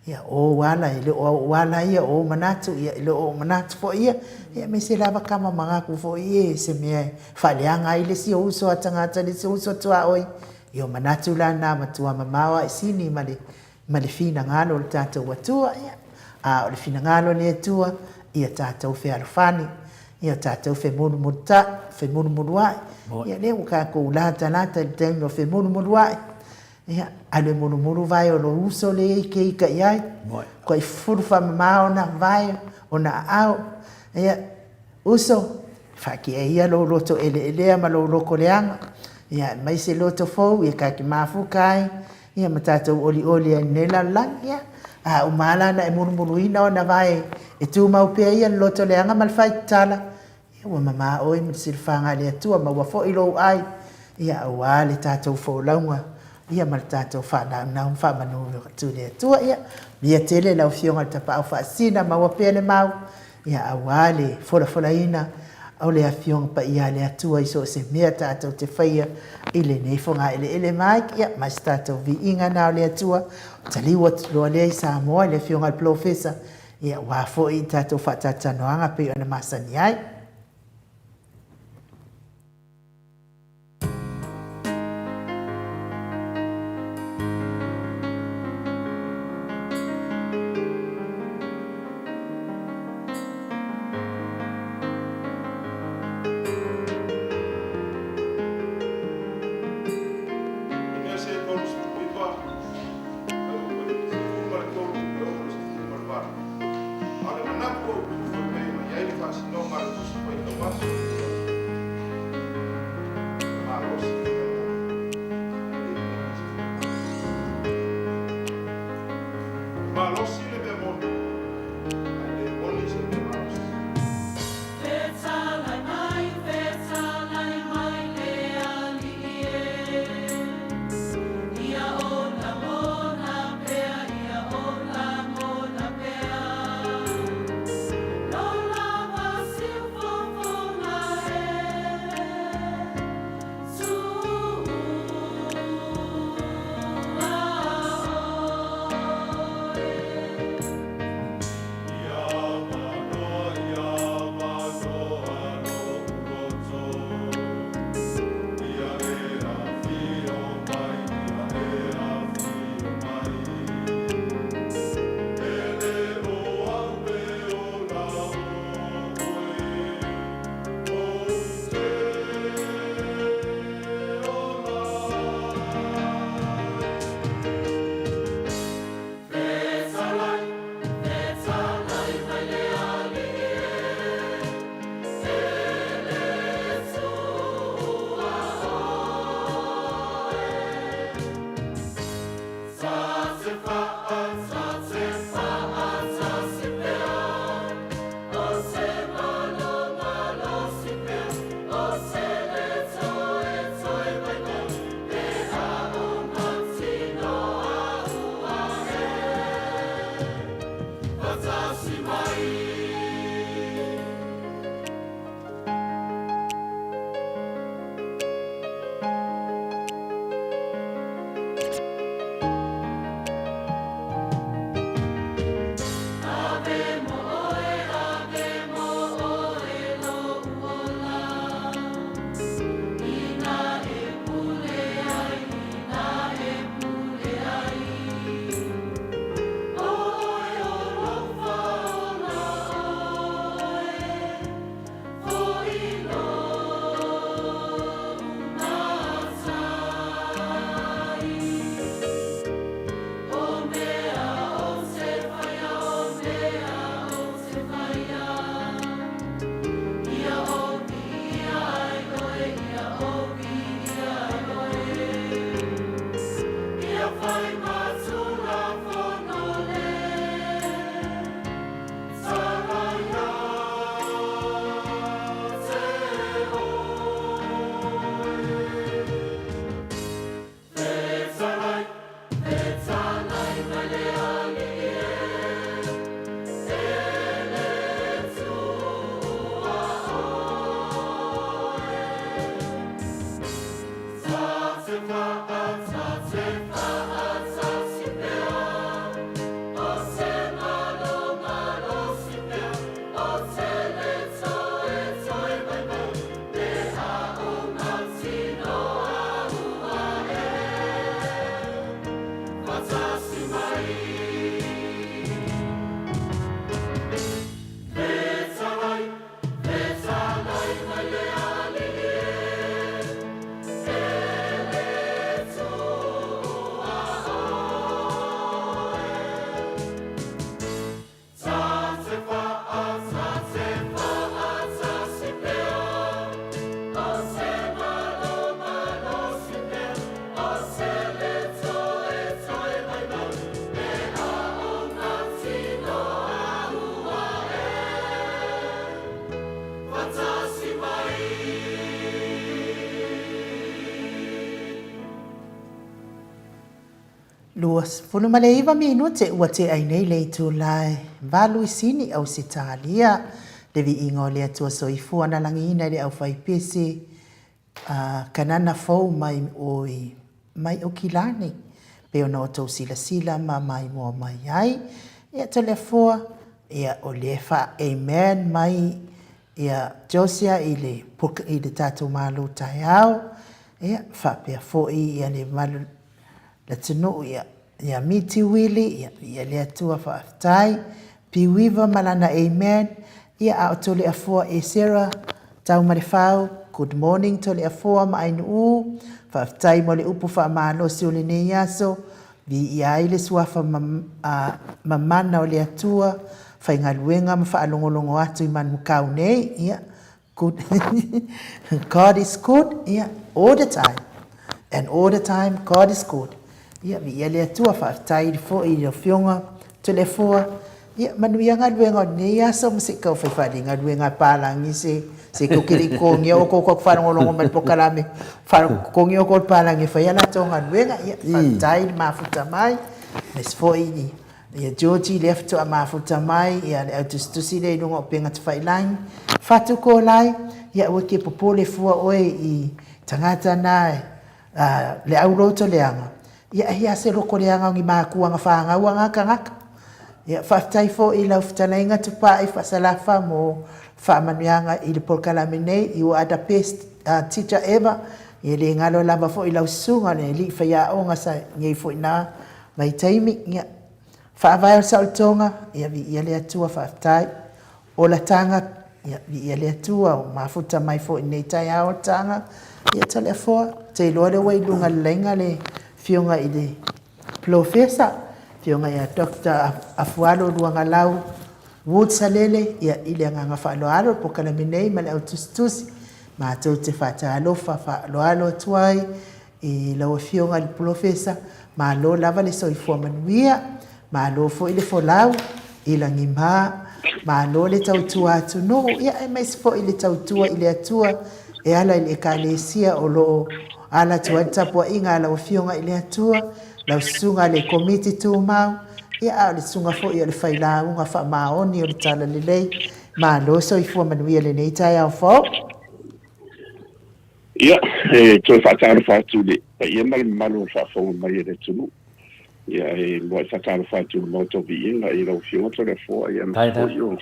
Ia, o ou ala, e le o ou ala ia, o ou manatu, ia, e le o ou manatu foi ia. Ia, aemaise lava kama magaku foi ia i se mea e faaleaga ai le isi ou uso a tagata, le isi ou uso a tuaoi. Ia, o manatu la na matua mamao a e sini ma le, ma le finagalo o le tatou Atua. Ia, a o le finagalo o le Atua, ia tatou fealofani, ia tatou femulumulutai, femulumuluai. Ia, lea ua tatou latalata i le taimi o femulumuluai. Ia, alu e mulumulu vae o lou uso lea e ike ika i ai. Kua i fufulu faamama ona vae, ona aao. Ia, uso, faaki'a ia lou loto eleelea ma lou loko leaga. Ia, aemaise loto fou, ia ta te mafuta ai, ia ma tatou olioli ai i lenei lalolagi. Ia, a uma lava la ona e mulumuluina ona vae e tumau pea ia le loto leaga ma le faitatala, Ia ua mama oe ma le silafaga a le Atua, maua foi lou ai, ia aua le tatou folauga, ia ma le tatou faanaunau ma faamanu atu i le Atua. Ia, manuia tele lau Afioga i le Tapaau Faasisina, maua pea le mau, ia aua le folafolaina o le Afioga Paia a le Atua i so o se mea tatou te faia i lenei fogaeleele mai, ia ma se tatou viiga na o le Atua, taliu atu loa lea i Samoa i le Afioga i le Polofesa, Ia, aua foi i tatou faatalatalanoaga pei ona masani ai. Enese 39, Fuaiupu 13 e oo i le 18. A o le manatu autu fai mea i ai le faasinoga a le Tusi. 29 minute ua tea ai nei le itula e valu i Sini, Ausetalia. Le viiga o le Atua Soifua na lagiina i le aufaipese a Kanana fou mai oi mai Aukilani, pei ona outou silasila ma maimoa mai ai. Ia Toleafoa, ia o lea e faa amen mai ia Josia i le i le tatou malo taeao, ia faapea foi ia le mamalu le atunuu ia ia Miti Wili ia viia le Atua faafetai Piuiva ma lana amen ia a o Toleafoa Esera Taumalefau good morning Toleafoa ma Ainuu faafetai mo le upu faamalosi o lenei aso viia ai le suafa mamana o le Atua faigaluega ma faalogologo atu i Manukau nei ia Good God is good ia all the time and all the time God is good ia viia le Atua faafetai foi i le afioga Toleafoa ia manuia galuega o lenei aso ma se i tau fai faalegaluega a palagi se se tou te le i totogia outou tou te faalogologo mai i le polokalame totogi outou e le palagi e fai a latou galuega ia faafetai le mafuta mai aemaise foi Ia Georgie lea faatoa mafuta mai, ia le au tusitusi lea i luga o upega tafailagi, Fatu Kolai, ia aua e te popole fua oe i tagata na le au loto leaga, ia ai a se loko leaga o ni matua na fanau na tagata. Ia faafetai foi i lau fetalaiga Tupai Faasalafa mo faamanuiaga i le polokalame nei, you are the best teacher ever, ia le galo lava foi lau susuga le alii faiaoga sa i ai foi na Vaitaimi, ia, faavae o le saolotoga, ia, viia le Atua, faafetai. Olataga, ia, viia le Atua, ua mafuta mai foi i lenei taeao olataga, ia, Toleafoa, ou te iloa lea ua i luga o le laina le Afioga i le Polofesa, Afioga ia Doctor Afualo Luagalau Wood Salele, ia, i le agaga faaaloalo o le polokalame nei ma le au tusitusi, matou te faatalofa faaaloalo atu ai I lau Afioga i le Polofesa, malo lava le soifua manuia, malo foi le folau i lagima, malo le tautua atunuu, ia aemaise foi le tautua i le Atua e ala i le Ekalesia o lo o ala atu ai le tapuaiga a lau Afioga i le Atua, lau Susuga i le Komiti Tumau, ia a o le Susuga foi o le Failauga Faamaoni o le Talalelei. Malo soifua manuia i lenei taeao fou. Ia, e toe faatalofa atu i le paia ma le mamalu o le faafofoga mai a le atunuu. Ia, e muai faatalofa atu i le Maota o Viiga i lau Afioga Toleafoa, ia aemaise foi o,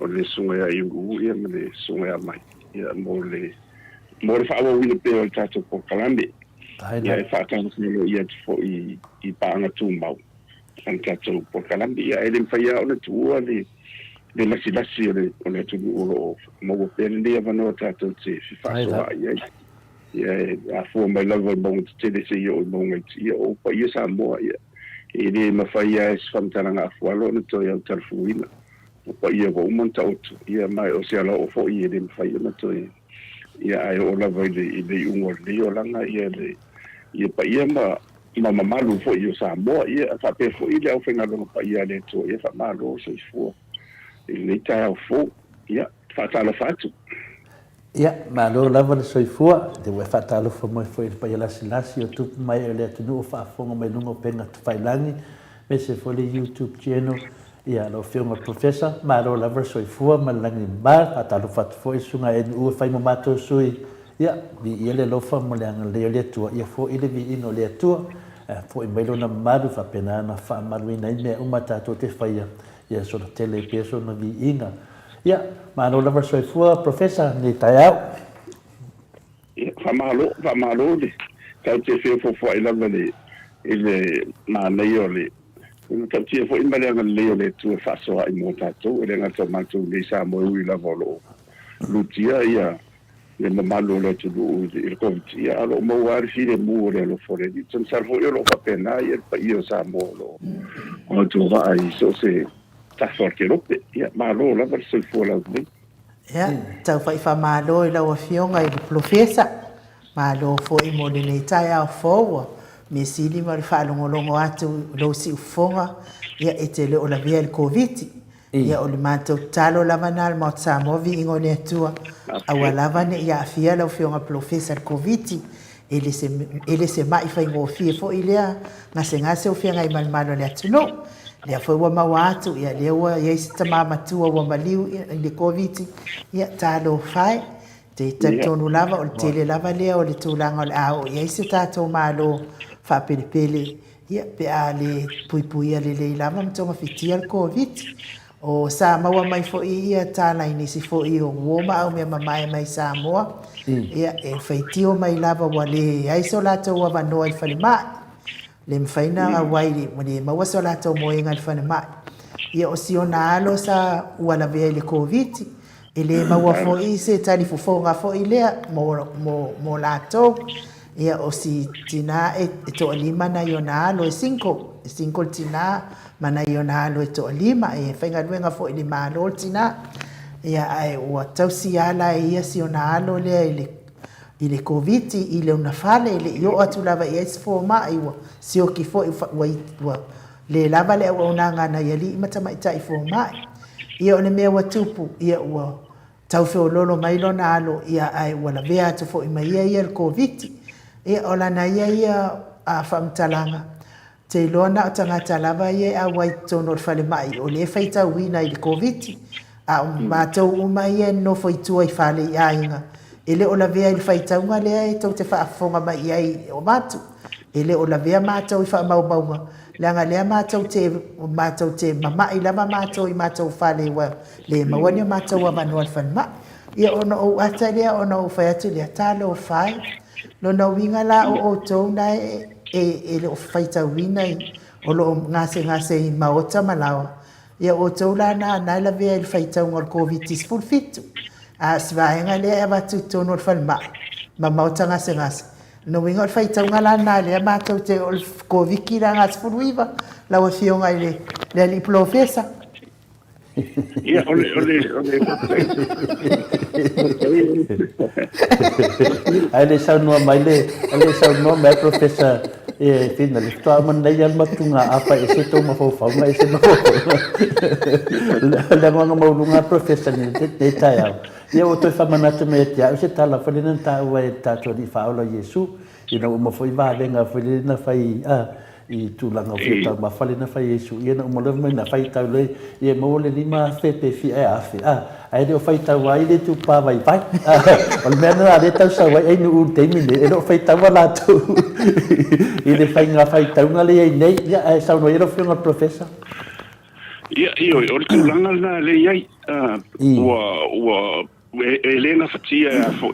o le Susuga ia Iuluu ia ma le Susuga ia Mai, ia mo le, mo le faaauauina pea o le tatou polokalame. Ia, e faatalofa aloaia atu foi i paaga tumau a le tatou polokalame. Ia, e le mafai lava ona tuua le le lasilasi o le, o le atunuu o lo o maua pea lenei avanoa tatou te fefaasoaai ai. Ia, e afua mai lava i mauga tetele seia oo i mauga iti, ia o paia Samoa, ia, e le mafai lava e se faamatalaga afualo ona toe autalafuina. O paia ua uma ona taoto, ia, ma o se alaoo foi e le mafai ona toe, ia, ae oo lava i le, i le iuga o lenei olaga, ia, le, ia paia ma, ma mamalu foi o Samoa, ia faapea foi le aufaigaluega paia a le Atua, ia faamalo soifua i lenei taeao fou. Ia, faatalofa atu. Ia, malo lava le soifua, te ua e faatalofa mai foi i le paia lasilasi o tupu mai o le atunuu o faafofoga mai luga o upega tafailagi, aemaise foi le YouTube channel, ia lau Afioga i le Professor, malo lava le soifua ma le lagi mama, faatalofa atu foi i le Susuga NU e fai ma matou sui. Ia, viia le alofa ma le agalelei o le Atua, ia fo'i le viiga o le Atua, ae fo'i mai Lona mamalu, faapena ona faamaluina ai mea uma tatou te faia, ia sola tele ai pea sona viiga. Ia, malo lava le soifua, Professor, lenei taeao. Ia, faamalo, faamalo le, tatou te feofoofoai lava i le, i le manaia o le, le matautia foi ma le agalelei o le Atua e faasoaai mo tatou, e le gata o matou nei Samoa e ui lava o lo o lutia ia le mamalu o le atunuu i le Koviti, ia a o lo o maua lava le filemu o le alofa o le Alii. Ou te masalo foi o lo o faapena ia le paia o Samoa o lo o autovaa i so o se tafa o le kelope. Ia, malo lava le soifua laulelei. Ia, tau fai faamalo i lau Afioga i le Polofesa. Malo foi mo lenei taeao fou. Ua mea sili ma le faalogologo atu i lou siufofoga, ia e te le o lavea i le Koviti. Ia, o le matou tatalo lava lena a le Maota Samoa, viiga o le Atua, aua lava ne i aafia lau Afioga Polofesa i le Koviti. E le se, e le se ma'i faigofie foi lea gasegase o feagai ma le malu o le atunuu. Lea foi ua maua atu, ia lea ua i ai si tama matua ua maliu i le Koviti, ia talofa e. Te talitonu lava o le tele lava lea o le tulaga o le a oo i ai se tatou Malo faapelepele, ia pe a le puipuia lelei lava ma togafitia le Koviti. O sa maua mai foi ia tala i nisi foi o uo ma aumeamamae mai Samoa, ia e faitio mai lava ua leai so latou avanoa i le falemai, le mafai na auai ua le maua so latou moega i le falemai. Ia o si ona alo sa ua lavea i le Koviti, e le maua foi se talifofoga foi lea mo, mo, mo latou. Ia, o si tinā e toalima nai ona alo e single, e single le tinā ma nai ona alo e toalima, e faigaluega foi i le Malo le tinā. Ia, ae ua tausi lava la e ia si ona alo lea i le i le Koviti i lona fale, e le i oo atu lava i ai se fomai, ua sioki foi, ua, ua le lava le auaunaga a nai alii ma tamaitai fomai. Ia, o le mea ua tupu, ia ua Tau feoloolo mai lona alo, ia, ae ua lavea atu foi ma ia ia le Koviti. Ia, o lana ia ia a faamatalaga, te iloa na o tagata lava ia e auai i totonu o le falemai o lea e faitauina i le Koviti, a o matou uma ia e nonofo i tua i fale i aiga, e le o lavea i le faitauga lea e tou te faafofoga mai i ai o matou. E le o lavea matou i faamaumauga, leaga lea matou te, matou te mama'i lava matou i matou fale ua le maua ni o matou avanoa i le falemai. Ia ona ou ata lea ona ou fai atu lea, talofa e. Lona uiga la o outou na e, e, e le o faitauina i, o lo o gasegase i maota ma laoa, ia o outou la na, na e lavea i le faitauga o le Koviti-17. A o si vaega lea e avatu i totonu o le falemai ma maota gasegase, lona uiga o le faitauga la lena lea matou te, o le Koviti la na 19, lau Afioga i le, le alii polofesa. Ia, o le, o le, o le, Ae le saunoa mai le, le saunoa mai Professor e Fina, le faatoa uma nei lava le matuga afa e ese tou mafaufauga ese mafaufauga. Le agaga maualuga Professor i lenei taeao. Ia ua toe faamanatu mai ia te au se tala foi lea na taua e le tatou Alii Faaola o Iesu, ina ua uma foi vavega foi lea na fai i tulaga o fia taumafa lea na fai e Iesu, ia na uma loa fai mai na faitau loa ia maua le 5000 pe fia ea afe, a, ae le o faitau ai le itupa vaivai. A, o le mea lena lea e tau sau ai ainuu i le taimi lenei, e le o faitaua latou i le faiga faitauga lea e i ai nei. Ia, ae saunoa ia lau Afioga i le Professor. Ia, ioe, o le tulaga lena lea e i ai, ua, ua, e le gafatia foi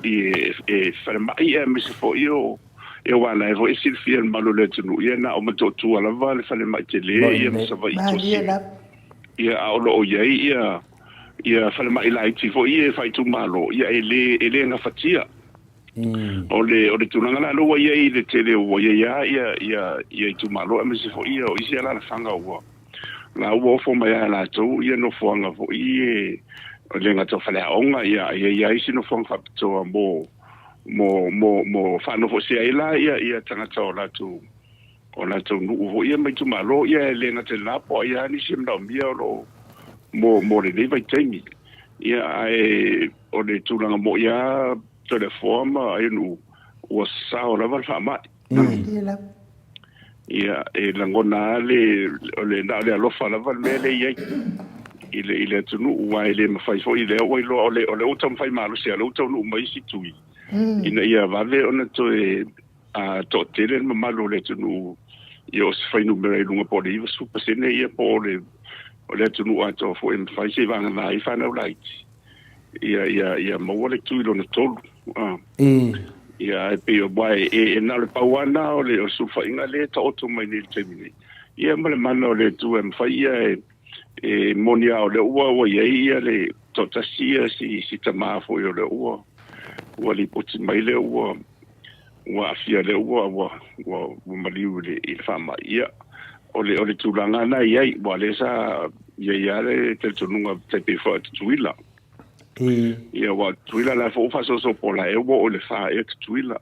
e falemai aemaise foi o Ia aua o la e foi e silafia e le mamalu o le atunuu, ia na o Motootua lava le falemai tele ia ma Savaii Tuasivi. Ia a o lo o i ai ia ia falemai laiti foi ia faaitumalo, ia e le e le gafatia. O le o le tulaga la lea ua i ai i le tele ua i ai lava ia ia ia itumalo aemaise foi ia o isi alaalafaga ua la ua ofo mai lava e latou ia nofoaga foi e le gata o faleaoga ia ae i ai lava isi nofoaga faapitoa mo mo, mo, mo faanofoesea ai la ia, ia tagata o latou, o latou nuu foi ia ma itumalo, ia e le gata i lena po o ai lava nisi e manaomia o lo o mo, mo lenei vaitaimi. Ia, ae o le tulaga moi lava Toleafoa ma Aionuu, ua sao lava le faamai. Ia, e lagona lava le, o le, na o le alofa lava le mea lea e i ai i le, i le atunuu, aua e le mafai foi, lea ua iloa, o le, o lea ua taumafai malosi, a o lea ua taunuu mai isi tui. Ina ia vave ona toe toatele le mamalu o le atunuu ia o se fuainumera i luga po o le 90% ia po o le o le atunuu atoa foi e mafai seivagana ai fanau laiti ia ia ia maua le tui lona tolu. Ia ae pei aua e e na o le pau lava lena o le sulufaiga lea e taoto mai nei i le taimi nei. Ia ma le mana o le Atua e mafai ia e e moni lava o lea ua ua i ai ia le toatasi ia si si tama foi o lea ua ua lipoti mai lea ua ua aafia lea ua ua ua ua maliu i le i le faamai. Ia o le o le tulaga lena e i ai aua o lea sa i ai lava le talitonuga tai pei foi o Tutuila. Ia aua o Tutuila la foi ua faasoasoa la ea ua oo i le fa ea Tutuila.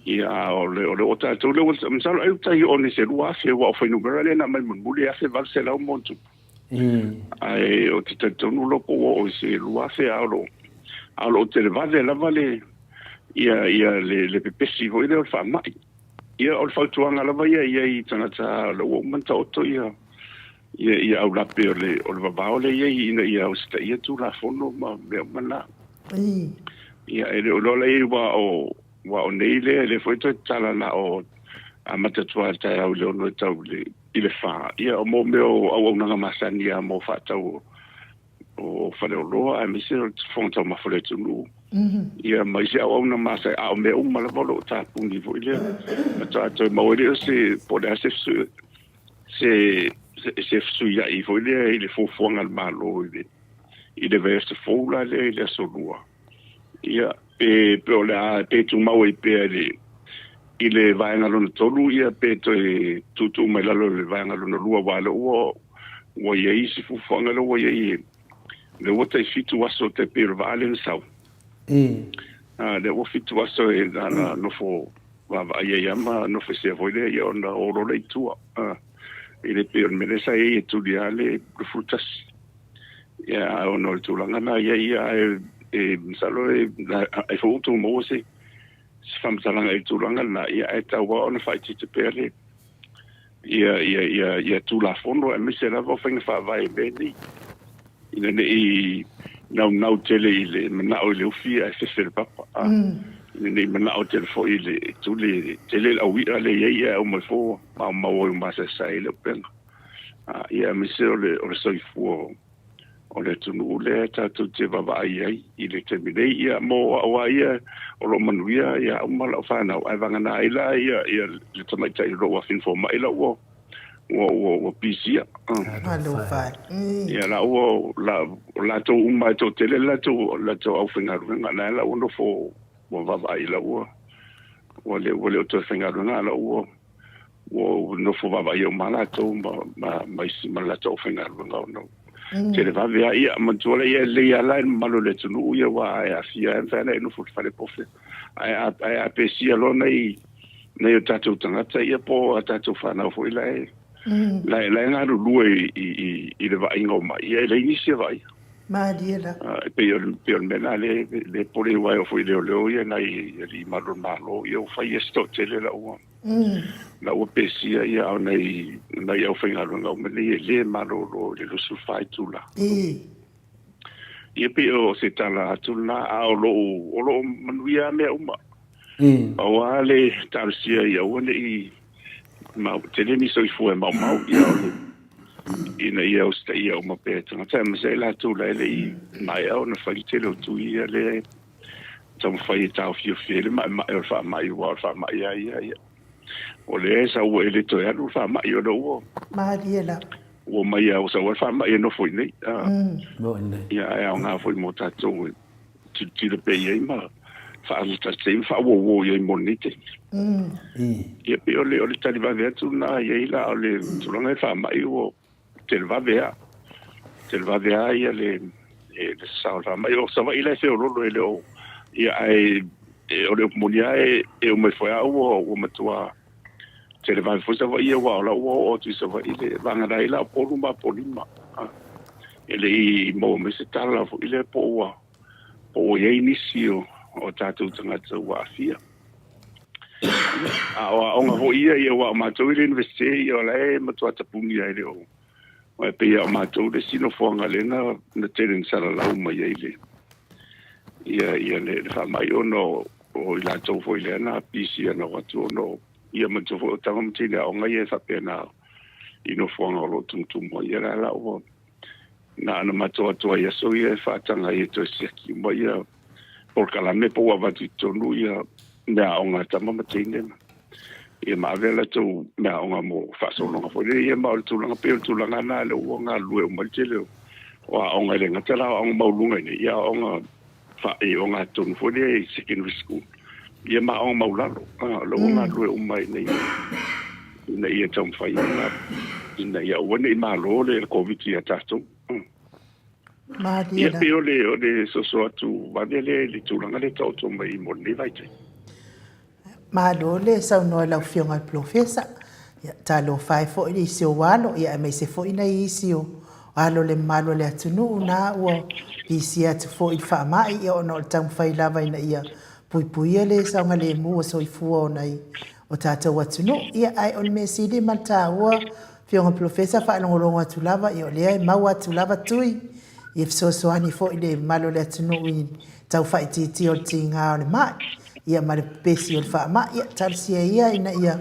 Ia a o le o le o tatou lea ua masalo ai tai oo nei i se 2000 aua o fuainumera lea na aumai mulimuli e 1800 ma ona tupu. Ae ou te talitonu loa po ua oo i se 2000 a o lo a o lo o televave lava le ia ia le le pepesi foi lea o le faamai. Ia o le fautuaga lava ia i ai i tagata o lea ua uma ona taoto ia ia ia aulape o le o le vavao lea e i ai ina ia usitaia Tulafono ma mea uma na. Ia e le o iloa la i ai aua o aua o nei lea lea foi toe tatala na o amata atu lava i le taeao i le 6 e tau i le i le 4, ia mo mea o auaunaga masani lava mo faatau o faleoloa aemaise o le fofoga taumafa o le atunuu. Ia ma isi auauna masani, a o mea uma lava o lo o tapuni foi lea. Faatoa toe maua ai lea o se, po o le a se se se fesuiai foi lea i le fuafuaga a le Malo i le i le vaiaso fou la lea i le aso Lua. Ia, pe, pe o le a, pe tumau ai pea i le, i le vaega lona tolu, ia, pe toe tuutuu mai lalo i le vaega lona lua, aua o lea ua, ua i ai isi fuafuaga lea ua i ai, lea ua tai fitu aso tai pei o le vaa lea na sau. A, lea ua fitu aso e na, na nofo vaavaai ai lava ma nofo esea foi lea, ia ona o loa lea i tua. A, e le pei o le mea lea sa i ai e tuli lava le 21. Ia, ae ona o le tulaga lena ia ia ae e masalo e ai foi ua outou maua se se faamatalaga i le tulaga lena, ia ae tatau lava ona faaitiitia pea le ia ia ia ia Tulafono aemaise lava o faiga faavae i mea nei, ina ne i naunau tele i le manao i le ufi ae fefe le papa, a ina ne i manao tele foi i le tuli tele le au i'a lea e i ai ae uma ifo ua maumau ai ua masaesae ai le upega. Ia aemaise o le, o le soifua o le atunuu lea tatou te vaavaai ai i le taimi nei. Ia mo au lava ia o lo o manuia ia au ma lau fanau, ae vagana ai la ia, ia le tamaitai o lou afine fomai la ua, ua, ua, ua pisia. Talofa e. Ia la ua, la, o latou uma e toatele le latou, latou aufaigaluega, la la ua nofo, ua vaavaai la ua, ua le, ua le o toe faigaluega, a la ua, Ua ou nofo vaavaaia uma lava latou ma, ma, ma isi ma le latou aufaigaluega ona tele vave lava. Ia, manatua lea, ia e lelei lava la i le mamalu o le atunuu ia aua e aafia ai, e mafai lava ona e nofo i le fale po o fea. Ae a, ae a pesia loa nai, nai o tatou tagata ia po o a tatou fanau foi la e, la e, la e galulue i, i, i, i le vaaiga o mai, ia e leai nisi e vaaia. Malie la. E pei o le, pei o le mea lena lea, lea e popole aua e oo foi i leoleo ia nai alii malu o le Malo, ia ua fai ia se toatele la ua, La ua pesia ia ao nai nai aufaigaluega uma nei e le malolo i le 24 itula. Ia pei o se tala atu lena, a o lo o lo o manuia lava mea uma. Pau lava le talosia ia aua ne i mau tele ni soifua e maumau ia o le ina ia usitaia uma pea e tagata aemaise ai latou la e le i maea ona fai le tele o tui ia lea e taumafai e taofiofi ai le maemae o le faamai, aua o le faamai lava ia, ia, o lea e sau e le toe alu le faamai, ona ua Malie lava. Ua omai lava, ua sau lava le faamai e nofo i inei. Ia, ae aoga foi mo tatou e tilotilo pea i ai ma faalatasi ai ma faauouo i ai mo lenei taimi. Ia, pei o le, o le tali vave atu lena i ai la, o le tulaga i le faamai ua Televave a. Televave a ia le le sasao o le faamai. O Savaii la e feololo e le o ia ae o le upu moni lava e omai foi lava ua ua matua televave foi Savaii aua o la ua oo atu i Savaii le vagana ai la o Upolu ma Apolima. E le i maua mai se tala foi lea po ua po ua i ai nisi o o tatou tagata ua aafia. A o aoga foi ia, ia aua o matou i le Iunivesite, ia o la e matua tapuni lava e le o, aua e pei lava o matou le isi nofoaga lea na, na tele na salalau mai ai le, Ia, ia le, le faamai ona o, o i latou foi lea na pisi na o atu ona o, ia manatua foi o tama ma teine aoga ia e faapena i nofoaga o lo o tumutumu ai. Ia la la ua na ona matou atu ai aso ia e faataga ai e toe siaki uma ia polokalame po ua avatu i totonu ia mea aoga a tama ma teine ma ia ma ave a latou mea aoga mo faasologa foi lea. Ia ma o le tulaga pei o le tulaga lena lea ua galulue uma ai le tele o aoga e le gata la o aoga maualuluga i inei, ia aoga i ogatotonu foi lea i secondary school, ia ma aoga maualalo. O lea ua galulue uma ina ia ina ia taumafai ona ina ia aua ne i malo le Koviti ia tatou. Malie Ia la. pei o le o le soso atu vave lea i le tulaga lea e taoto mai mo lenei vaitaimi. Malo le saunoa i lau Afioga i le Polofesa. Ia, talofa e foi i isi ou alo, ia aemaise foi nai isi o alo o le mamalu o le atunuu na ua pisia atu foi i le faamai, ia ona o le taumafai lava ina ia puipuia le saogalemu o soifua o nai o tatou atunuu. Ia, ae o le mea sili ma le taua, Afioga Polofesa, faalogologo atu lava, ia o lea e maua atu lava tui ia fesoasoani foi i le mamalu o le atunuu i tau faaitiitia o le tiga o le mai, ia ma le pepesi o le faamai. Ia, talosia ia ina ia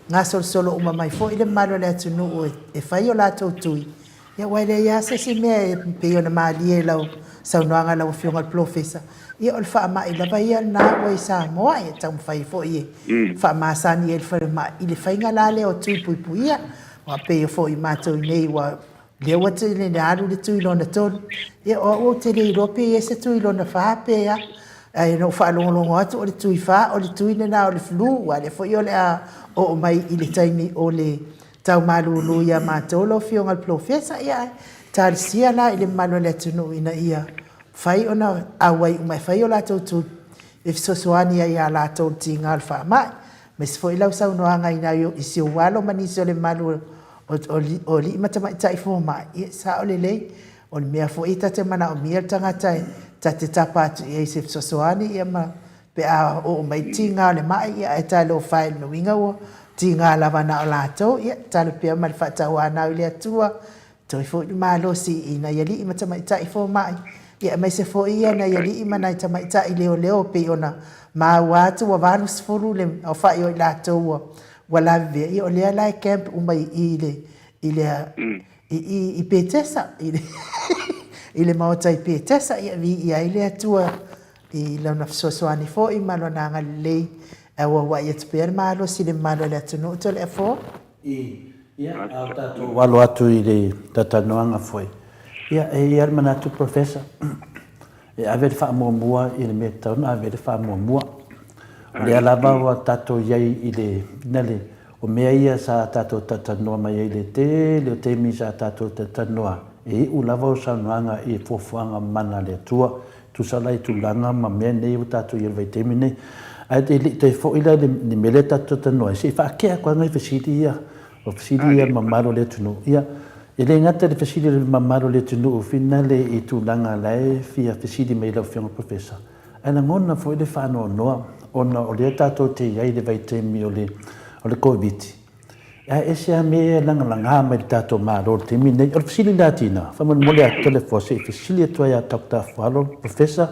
gasolosolo uma mai foi le mamalu o le atunuu e fai o latou tui, ia aua e leai lava se isi mea e pei ona malie i lau saunoaga lau Afioga i le Polofesa, ia o le faamai lava ia lena ua i Samoa, e taumafai foi e faamasani ai le falemai i le faiga la lea o tui puipuia. Aua pei foi matou i nei ua lea ua tele na alu le tui lona tolu. Ia o au ou te le iloa pe i ai se tui lona fa pe a. Ae na ou faalogologo atu o le tui fa, o le tui lena o le flu, aua o lea foi o le a oo mai i le taimi o le tau malulu ia matou lau Afioga i le Polofesa. Ia ae talosia la i le mamalu o le atunuu ina ia mafai ona auai uma e fai o latou tui e fesoasoani ai ia latou i le tiga o le faamai. Aemaise foi lau saunoaga i nai i si ou alo ma nisi o le mamalu o alii ma tamaitai fomai, ia e sao lelei. O le mea foi ta te manaomia le tagata e ta te tapa atu i ai i se fesoasoani ia ma pe a oo mai le tiga o le mai, ia ae talofa e, lona uiga ua tiga lava na o latou, ia tatalo pea ma le faatauanau i le Atua Toe foi le malosi i nai alii ma tamaitai fomai, ia aemaise foi ia nai alii ma nai tamaitai leoleo pei ona maua atu ua 80 le aofai o i latou ua ua lavevea, ia o lea la e camp uma i i i le i le i i i Petesa i le i le maota i Petesa, ia viia ai le Atua i Lona fesoasoani foi ma Lona agalelei e auauai atu pea le malosi i le mamalu o le atunuu Toleafoa. I, ia, a o tatou alo atu i le talatalanoaga foi, ia, e i ai le manatu Professor, e ave le faamuamua i le mea e tatau ona ave i ai le faamuamua. O lea lava ua tatou i ai i le, na le, o mea ia sa tatou talatalanoa mai ai i le tele o taimi sa tatou talatalanoa, e iu lava o saunoaga i fuafuaga mana a le Atua, tusa la i tulaga ma mea nei ua tatou i ai i le vaitaimi nei. Ae e le i toe foi la i le mea lea tatou te talanoa ai, se i faatea atu lava nai fesili ia, o fesili ia a le mamalu o le atunuu. Ia, e le gata i le fesili a le mamalu o le atunuu finale i tulaga la e fia fesili mai i lau Afioga Professor, ae lagona foi le faanoanoa ona o lea tatou te i ai i le vaitaimi o le Koviti, Ae ese lava mea ia e lagalaga mai i le tatou Malo i le taimi lenei. O le fesili la Tina, faamolemole atu Toleafoa se i fesili atu ai ia Doctor Afualo, Professor,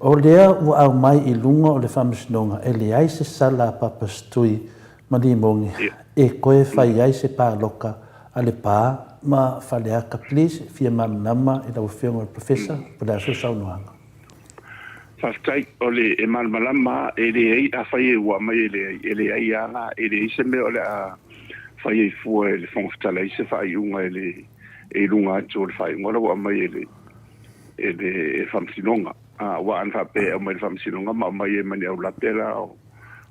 o lea ua aumai i luga o le Faamasinoga e leai se sala a Papa Setui ma Limogi e toe fai ai se paloka a Lepa ma Faleata. Please, fia malamalama i lau Afioga i le Professor, po o le a sou saunoaga? Faafetai. O le, e malamalama lava, e leai, afai e ua aumai e leai, e leai lava la, e leai se mea o le a fai ai fua e le Fofoga Fetalai se faaiuga e le, e i luga atu o le faaiuga la ua aumai e le, e le Faamasinoga. Aua ana faapea e aumai e le Faamasinoga ma aumai ai ma ni aulape la o,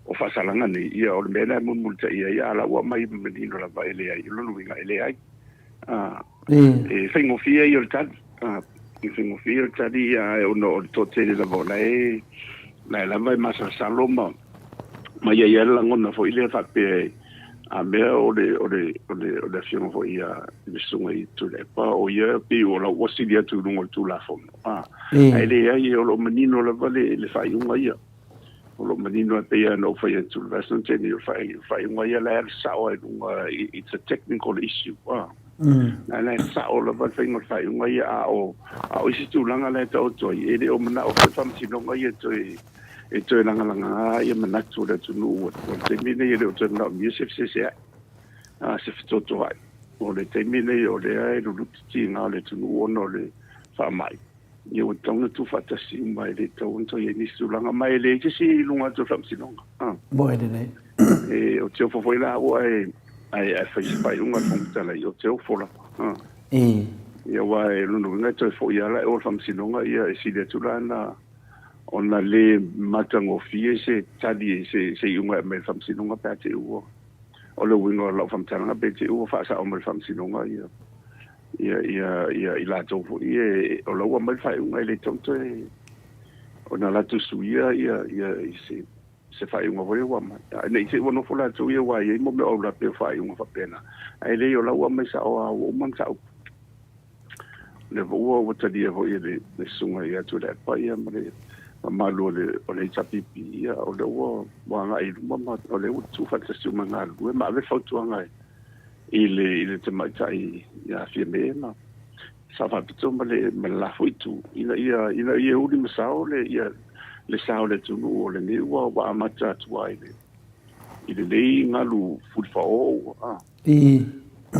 o faasalaga nei, ia o le mea lea e mulimulitai ai, a o la ua aumai manino lava e leai, o lona uiga e leai. E faigofie ia o le tali. E faigofie ia o le tali ae ona o le toatele lava o la e la e lava e masalosalo ma ma i ai lava le lagona foi lea faapea a mea o le o le o le o le afioga foi ia le susuga i Tuilaepa o ia pei o la ua sili atu i luga o le Tulafono. Ae leai o lo o manino lava le le faaiuga ia. O lo o manino e pei ona ou fai atu i le vaiaso na tea nei o le faaiuga ia la e alu sao lava i luga it's a technical issue. Na la e sao lava le faiga o le faaiuga ia, a o a o isi tulaga la e taoto ai, e le o manao foi le Faamasinoga ia e toe e toe lagalaga ia manatu o le atunuu. O le taimi lenei e le o toe manaomia se feseseai, a se fetotoai. O le taimi lenei o lea e luluti tiga o le atunuu ona o le faamai. Ia ua tatau ona tuufaatasi uma, e le tatau ona toe i ai nisi tulaga, ma e leai se isi i luga atu o le Faamasinoga. Moe lelei. E, ou te ofo foi la au ae, ae, ae fai se faaiuga a le Fofoga Fetalai, ou te ofo lava. Ia, aua e lona uiga e toe foi lava la i o i le Faamasinoga, ia e sili atu la na ona le matagofie se tali, se, se iuga e aumai e le Faamasinoga pe a te i ua, o le uiga o lau faamatalaga pe te i ua faasao mai e le Faamasinoga ia, ia, ia, ia i latou foi ia o la ua aumai le faaiuga e le tatau ona toe ona latou suia ia, ia, se, se faaiuga foi lea ua aumai. Ae ne i te i ua nofo latou ia aua e i ai mo mea o aulape o faaiuga faapena, ae leai o la ua aumai sao lava ua uma mataupu. O lea foi ua, ua talia foi e le, le susuga ia Tuilaepa ia ma le mamalu o le, o le HRPP, ia o lea ua, ua agai i luma ma o lea ua tuufaatasi uma e galulue ma ave le fautuaga e i le, i le tamaitai ia Fiame ma Sao Faapito ma le, ma le la foi itu, ina ia, ina ia uli ma sao le, ia, le sa o le atunuu o lenei ua, ua amata atu lava i le, i lenei galu fulifao ua, a,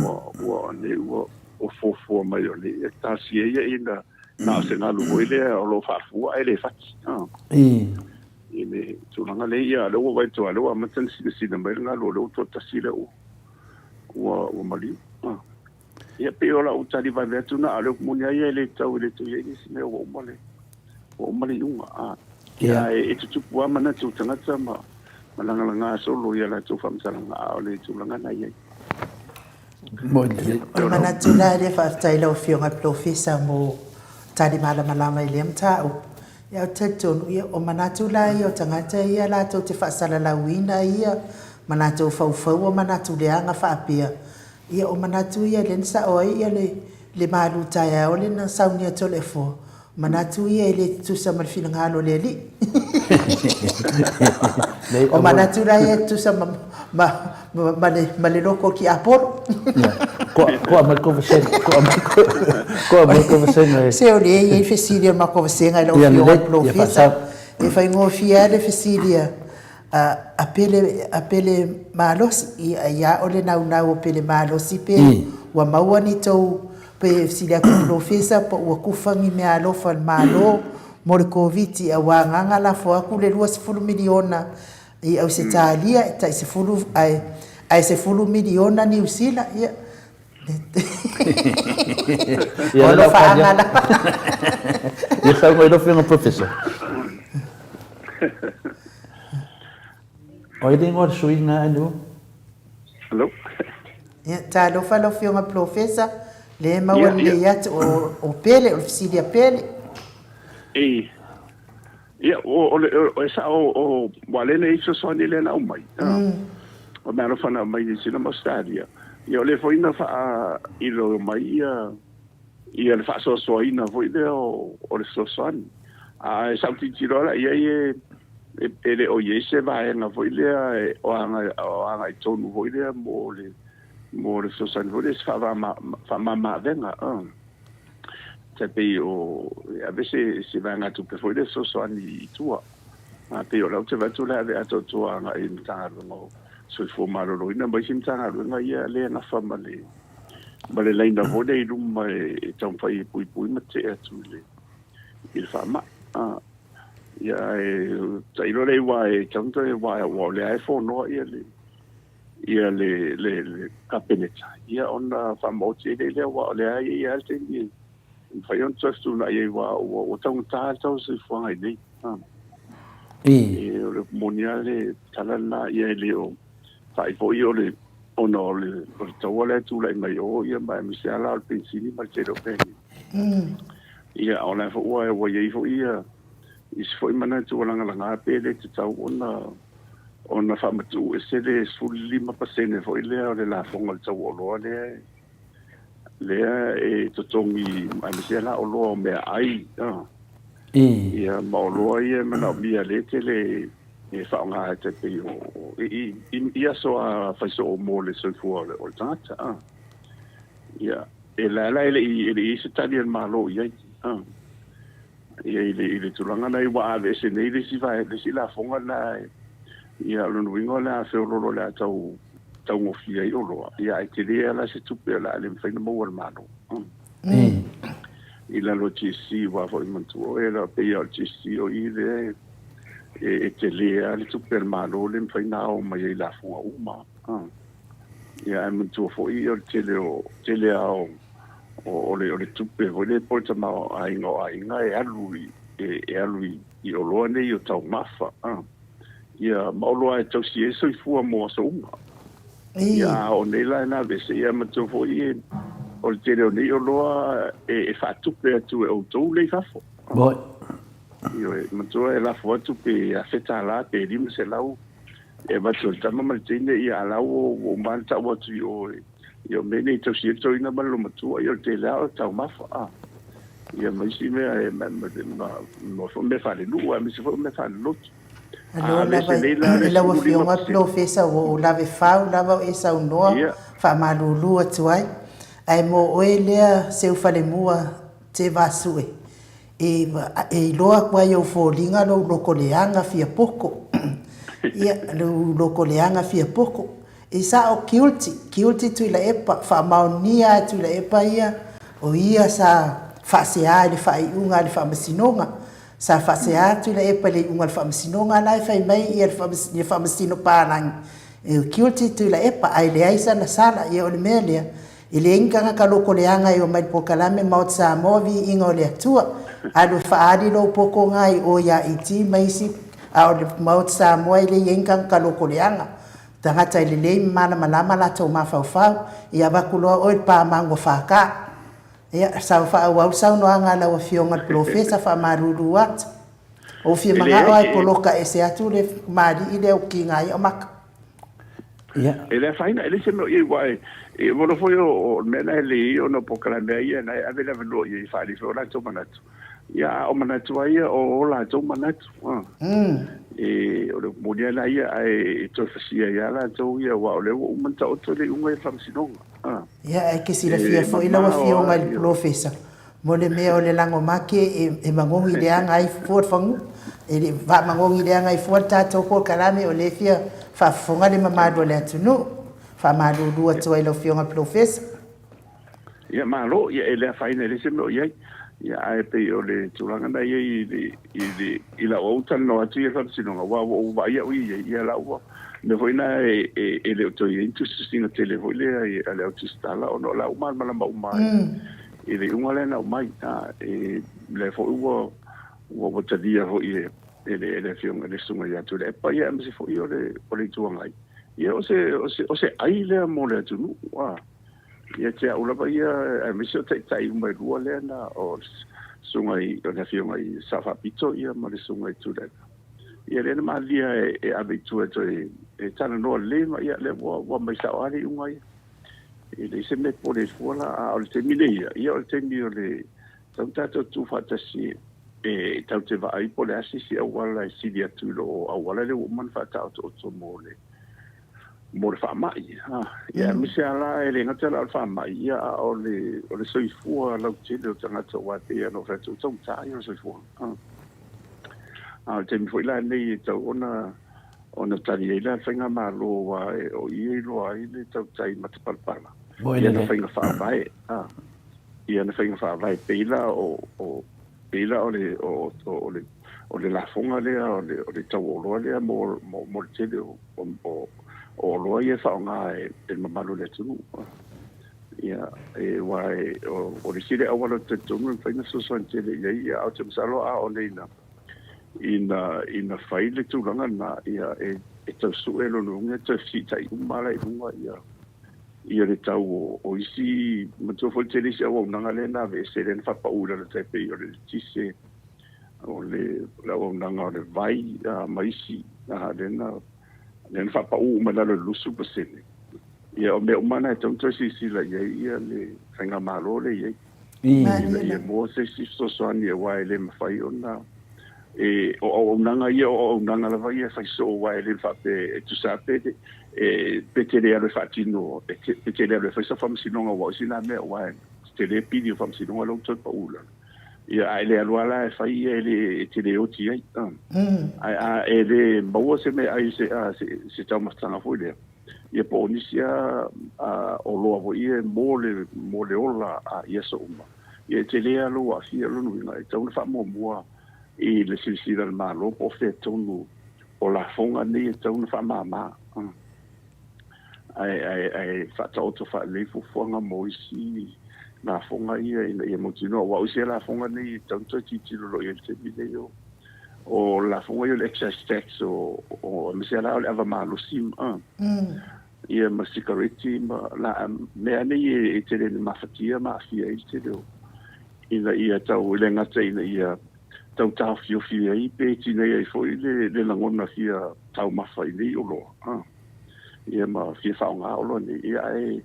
ua, ua, nei ua, ua fuafua mai o nei, e talosia ia ina na o se galu foi lea o lo o faafua ae le fati, a. I le tulaga lea, ia, o lea ua vaai atu lava, o lea ua amata ona sinasina mai le galu, o lea ua toatasi lea ua, ua, ua maliu. A. Ia, pei o lau tali vave atu na, a o le upu moni lava ia, e le tatau, e le toe i ai nisi mea ua uma le, ua uma le iuga. A. Ia, ae e tutupu lava manatu o tagata ma, ma lagalaga solo i a latou faamatalaga, a o le tulaga na e i ai. O le manatu la lea, faafetai i lau Afioga i le Polofesa mo tali malamalama i lea mataupu. Ia, ou te talitonu, ia, o manatu la ia o tagata ia latou te faasalalauina ia ma latou faufauua manatu leaga faapea, ia, o manatu ia lea na sao ai ia le, le malu taeao lea na sauni atu o le afoa, o manatu ia e le tutusa ma le finagalo o le Alii. O manatu la ia e tutusa ma, ma, ma, ma, le, ma le loko o Tiapolo. Koa mai ko vasega, koa mai ko, koa mai ko vasega e. Se o lea e i ai fesili a le matou vasega i lau Afioga i le Polofesa. E faigofie lava le fesili a, a Pele, a Pele Malosi, ia, ia o le naunau o Pele Malosi pe ua maua ni tou, pe fesili atu i le Polofesa po ua kufa ni meaalofa a le Malo mo le Koviti aua agaga lafo atu le 20 miliona I Ausetalia e tai 10 ae ae 10 miliona Niu Sila ia o alofaaga lava. Ia saunoa i lau Afioga Professor. O ai le igoa o le sui lena Anua? Hello. Ia, talofa lau Afioga Professor, lea e maua lelei atu o Pele, o le fesili a Pele. E, Ia, o, le, o, e sao, o, ua lea nei fesoasoani lea na aumai. O meaalofa na aumai i Niu Sila ma Ausetalia. Ia, o lea foi na faailoa mai ia, ia le faasoasoaina foi lea o, o le fesoasoani. A e sa ou tilotilo lava la i ai e, e, e le o i ai se vaega foi lea e, o agai, o agai tonu foi lea mo le, mo le fesoasoani foi lea, se faamama avega. Tai pei o e ave se se vaegatupe foi lea fesoasoani i tua. A pei o lau te vaai atu o le a ave atoatoa agai i le Matagaluega o Soifua Maloloina ma isi Matagaluega ia lea e nafa ma le ma le laina foi lea i luma e taumafai e puipui ma tetee atu i le i le faamai. A ia ae tailo lea aua e tatau ona toe aua o lea e fonoa ia le ia le, le, le Kapeneta, ia ona faamaoti ai lea, aua o lea e i ai lava le taimi e mafai ona toe fetuunai ai, aua ua, ua taugata le tau o le soifuaga i nei. E, o le moni lava le tala lena, ia e le o fa'i foi o le, ona o le, o le taua lea e tulai mai o, ia ma aemaise lava la o le penisini ma le tele o mea nei. Ia, o la foi ua, ua i ai foi ia isi foi manatu ua lagalaga pe le tatau ona ona faamatuu ese le 15% foi lea o le lafoga o le tau o oloa lea lea e totogi aemaise la oloa o meaai ia ma oloa ia e manaomia lea tele e faaaoga ai tai pei o i aso a fai soo mo le soifua o le tagata. Ia, e la la e le i e le i se tali a le Malo i ai. Ia i le i le tulaga lena ua aveese nei le isi vae le isi lafoga lena e ia o lona uiga o le a feoloolo o le a tau taugofie ai oloa, ia ae tele lava la se tupe o le a le mafai ona maua e le Malo. I lalo o GST aua foi manatua oe e pei lava o le GST o i lea e tele lava le tupe a le Malo lea e mafai ona ao mai ai i lafoga uma. Ia ae manatua foi o le tele o tele lava o o le tupe foi lea po o le tamaoaiga o aiga e alu i e alu i oloa nei o taumafa. Ia ma oloa e tausi ai le soifua mo aso uma. Ia a oo nei la ina aveese, ia manatua foi e o le tele o nei oloa e faatupe atu e outou lea i fafo. Moi. Ioe, manatua e lafo atu pe $1,000 pe $500 e avatu e le tama ma le teine, ia a la ua uma ona tau atu i o ia o mea nei e tausi ai le toeaina ma le olomatua, ia o le tele lava o le taumafa, ia ma isi mea e ma foi mea faalenuu aemaise foi o mea faalelotu. Alo lava i lau Afioga Polofesa ua ou lave fau lava o e saunoa faamalulu atu ai. Ae mo oe lea Seufalemua Tevasue e iloa atu ai i ou foliga lou loko leaga fia poko. Ia, lou loko leaga fia poko. E sao guilty, guilty Tuilaepa, faamaonia lava e Tuilaepa ia, o ia sa faasea i le faaiuga a le Faamasinoga. Sa faasea Tuilaepa i le iuga a le Faamasinoga la e fai mai ia le Faamasino Palangi, e guilty Tuilaepa ae leai sana sala. Ia o le mea lea, e leai ni tagata loko leaga e omai i le polokalame Maota Samoa Viiga o le Atua. Alu e faaali lou pokoga i o ia IT ma isi, a o le Maota Samoa e leai ni tagata loko leaga. Tagata e lelei ma malamalama latou mafaufau, ia avatu loa oe i le pa maua FK. Ia, sau faaauau le saunoaga a lau Afioga i le Polofesa, faamalulu atu. Ua ou fia manao lava e poloka ese atu le kamali'i lea ua kiga ai au maka. Ia. E le afaina, e leai se mea o i ai, aua e iloa foi o le mea lena e lelei ai ona o polokalame lava ia, na e ave le avanoa i ai e faaali ai foi o latou manatu. Ia, a o manatu lava ia, o o latou manatu. E, o le upu moni lava ia, ae e toe fasia ai lava latou ia, aua o lea ua uma ona taoto le iuga i le faamasinoga. Ia, ae ke silafia foi lau Afioga i le Polofesa, mo le mea o le lagomake e magogi leaga ai fua le fanua, e le faamagogi leaga ai fua le tatou polokalame, o lea e fia faafofoga le mamalu o le atunuu. Faamalulu atu ai i lau Afioga i le Polofesa. Ia, malo, ia, e le afaina, e leai se mea o i ai. Ia, ae pei o le tulaga na i ai i le, i le, i lau au talanoa atu i le faamasinoga, aua ua ou vaai au i ai, ia la ua, mea foi na e, e, e le o toe i ai ni tusitusiga tele foi lea i, a le au tusitala, ona o la ua malamalama uma i, i le iuga lea na aumai. A, e, lea foi ua, ua, ua talia foi e, e le, e le Afioga i le Susuga ia Tuilaepa, ia, aemaise foi o le, o le Itu Agai. Ia, o se, o se, o se ai lea mo le atunuu, a. Ia te au lava ia, aemaise o taitai uma e lua lea na, o le susuga i, o le afioga i Sao Faapito ia ma le susuga i Tuilaepa. Ia lea na malilia e, e ave i tua e toe e talanoa lelei ma ia lea ua, ua aumai sao lava le iuga ia. E leai se mea e popole ai fua la, a o le taimi nei ia, ia o le taimi o le tau tatou tu faatasi e tatou te vaai po o le a se isi auala e sili atu i lo auala lea ua uma ona faataotooto mo le mo le faamai. Ia, aemaise lava la, e le gata la o le faamai, ia, a o le, o le soifua lautele o tagata, aua e pei lava ona ou fai atu, ua taugata ia o le soifuaga. A o le taimi foi la lenei e tatau ona, ona tali ai la le faigamalo, aua o i e iloa ai le tautai matapalapala i ana faiga faavae, i ana faiga faavae, pei la o, o, pei la o le, o, o le, o le lafoga lea, o le, o le tau o oloa lea mo, mo, mo le tele o, o, o oloa ia e faaaoga e, e le mamalu o le atunuu. Ia, e, aua e, o, o le isi lea auala ou te talitonu e mafai ona fesoasoani tele i ai, ia, ae ou te masalo a oo nei ina, ina, ina fai le tulaga lena, ia, e, e tau sue lona uiga e toe fesiitai uma lava la i luga ia, ia le tau o, o isi, manatua foi le tele isi auaunaga lea na aveese lea na faapau i lalo tai pei o le eletise, o le, le auaunaga o le vai, a, ma isi, a, lea na, lea na faapau uma i lalo i le 20%. Ia, o mea uma na e tatau ona toe silasila i ai ia le faigamalo lea e i ai. Ina ia maua se isi fesoasoani aua e le mafai ona e, o auaunaga ia, o auaunaga lava ia e fai soo aua e le faapea e tusa lava pe e pe te le alu e faatino, pe te le alu e fai sau faamasinoga aua o isi la mea aua e tele pili o faamasinoga lea ua toe pau i lalo. Ia, a e le alu lava la e fai ia e le, e te le oti ai. Ae a e le maua se meaai se, se, se taumafataga foi lea, ia po o nisi lava oloa foi ia mo le, mo le ola a i aso uma, ia e tele lava lou aafia. O lona uiga, e tatau ona faamuamua i le silasila a le Malo po o fea tonu o lafoga nei e tatau ona faamama, ae, ae, ae faataoto faalelei fuafuaga mo isi lafoga ia ina ia mautinoa. Aua o isi lafoga nei e tatau ona toe tilotilo loa i ai i le taimi nei o, o lafoga ia o le excise tax o, o, aemaise lava la o le ava malosi, ia ma sikareti ma la, mea nei e tele ina mafatia ma aafia ai le tele o, ina ia tau, e le gata ina ia tau taofiofi ai pe tinei ai foi le, le lagona fia taumafa i nei oloa, a, ia ma fia faaaoga oloa nei, ia ae,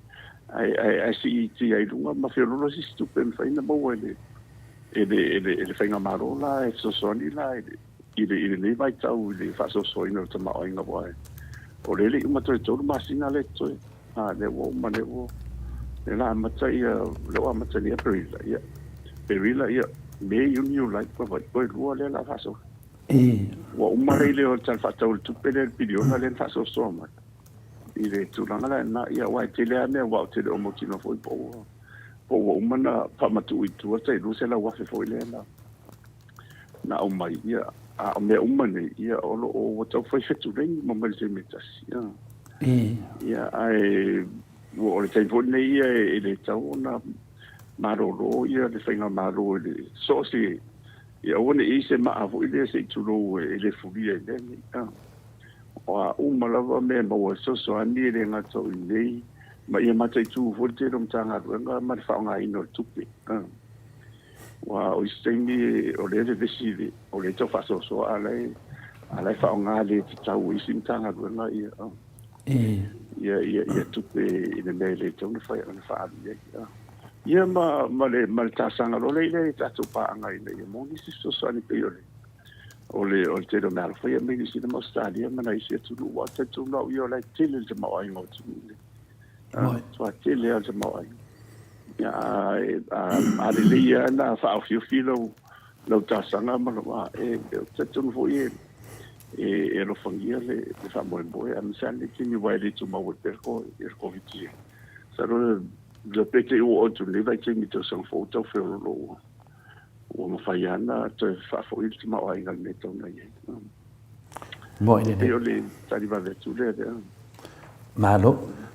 ae, ae, ae siitia i luga ma feoloolo se isi tupe e mafai ona maua e le, e le, e le, e le faigamalo la e fesoasoani la i le, i le, i lenei vaitau i le faasoasoaina o le tamaoaiga aua o lea e le i uma toe tolu masina lea e totoe. A, lea ua uma, lea ua, lea la amata ia, lea ua amata nei Aperila, ia, Aperila, ia, Me, Iuni, Iulai, ua vai, toe lua lea la faasoa. Ua uma lea i le Tala Faatatau o le Tupe lea, le piliona lea na faasoasoa mai i le tulaga la lena, ia, aua e tele lava mea, aua ou te le o mautinoa foi po ua, po ua uma ona faamatuu i tua le tai $200,000 foi lea na, na aumai, ia, a o mea uma nei, ia, o lo o ua tau fai fetuleni ma mai le taimi e tasi, ia. Ia, ae ua o le taimi foi lenei ia e le tatau ona malolo ia le faigamalo i le so o se, ia aua ne i i ai se maa foi lea se i tulou e le fulia i mea nei. A, o a uma lava mea e maua e fesoasoani e le gata o i inei, ma ia mataitu foi le tele o Matagaluega ma le faaaogaina o le tupe. A. Aua o isi taimi o lea e vevesi i le, o lea e tau faasoasoa a o la e, a o la e faaaoga le tatau e isi Matagaluega ia, ia, ia, ia tupe i le mea e le tatau ona fai, ona faaalu i ai. Ia ma, ma le, ma le talosaga loa lea i le tatou paaga ina ia maua nisi fesoasoani pei o le, o le, o le tele o meaalofa ia mai Niu Sila ma Ausetalia ma nai isi atunuu, aua ou te talitonu au ia o la e tele le tamaoaiga o atunuu nei. Matua tele lava le tamaoaiga. Ia, a lelei lava ona faaofiofi lau, lau talosaga ma lau, a, e, ou te talitonu foi e, e alofagia le, le faamoemoe, aemaise lava lenei taimi aua e le tumau ai pea le Koviti. Masalo le pe te i ua oo atu i lenei vaitaimi i tausaga fou tau feoloolo ua, ua mafai lava ona toe faafoi le tamaoaiga i le mea e tatau ona i ai. Moe lelei. Pei o le tali vave atu lea lea. Malo.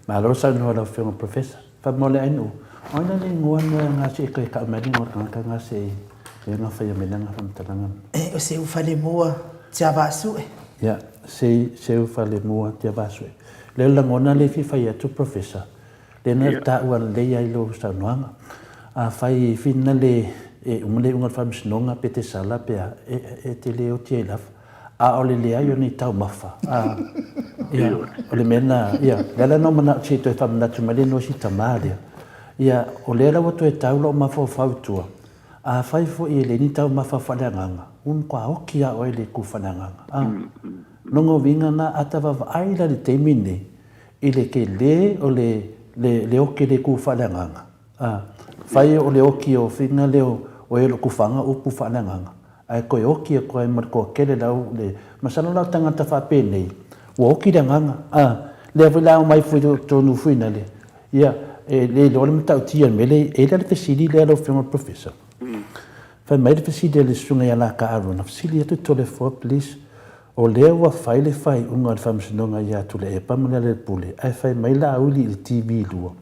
Malo saunoa lau Afioga Professor. Faamolemole Ainuu, o ai la le igoa na nga se e kau mai le igoa o le tagata nga se e nga whaia mai langa whamatalanga. E o Seu Falemua Tiavaasue. Ia, se Seu Falemua Tiavaasue. Lea o le lagona lea e fia fai atu Professor, Lena le taua lelei ai lou saunoaga. Afai whina le e uma le iuga o le faamasinoga pe te sala pe a, e, e te le oti ai lava. A o le leai o nei taumafa, a, ia, o le mea na, ia, lea la na ou manao se i toe faamanatu mai le igoa o si tamā lea. Ia, o lea la ua toe tau lou mafaufau i tua, afai foi e leai ni taumafa faaleagaga, ua matua oki lava oe i le ku faaleagaga, a. Lona uiga na, a ta vaavaai la i le taimi lenei, I le tele o le, le, le oki le ku faaleagaga. A, fai o le oki o whina leo o e loku whanga upu faaleagaga. Ae koe oki atu ai ma le toatele lau le, masalo la o tangata faapenei, ua oki le agaga. A, lea foi la aumai fui tonu whina le, ia, e le iloa le matautia o le mea lea, e i ai la le fesili lea lau Afioga i le Professor. Fai mai le fesili a le Susuga ia Laka Arona, fesili atu Toleafoa please, O lea ua fai le faaiuga a le Faamasinoga ia Tuilaepa ma Lealailepule ae fai mai Laauli i le TV 2,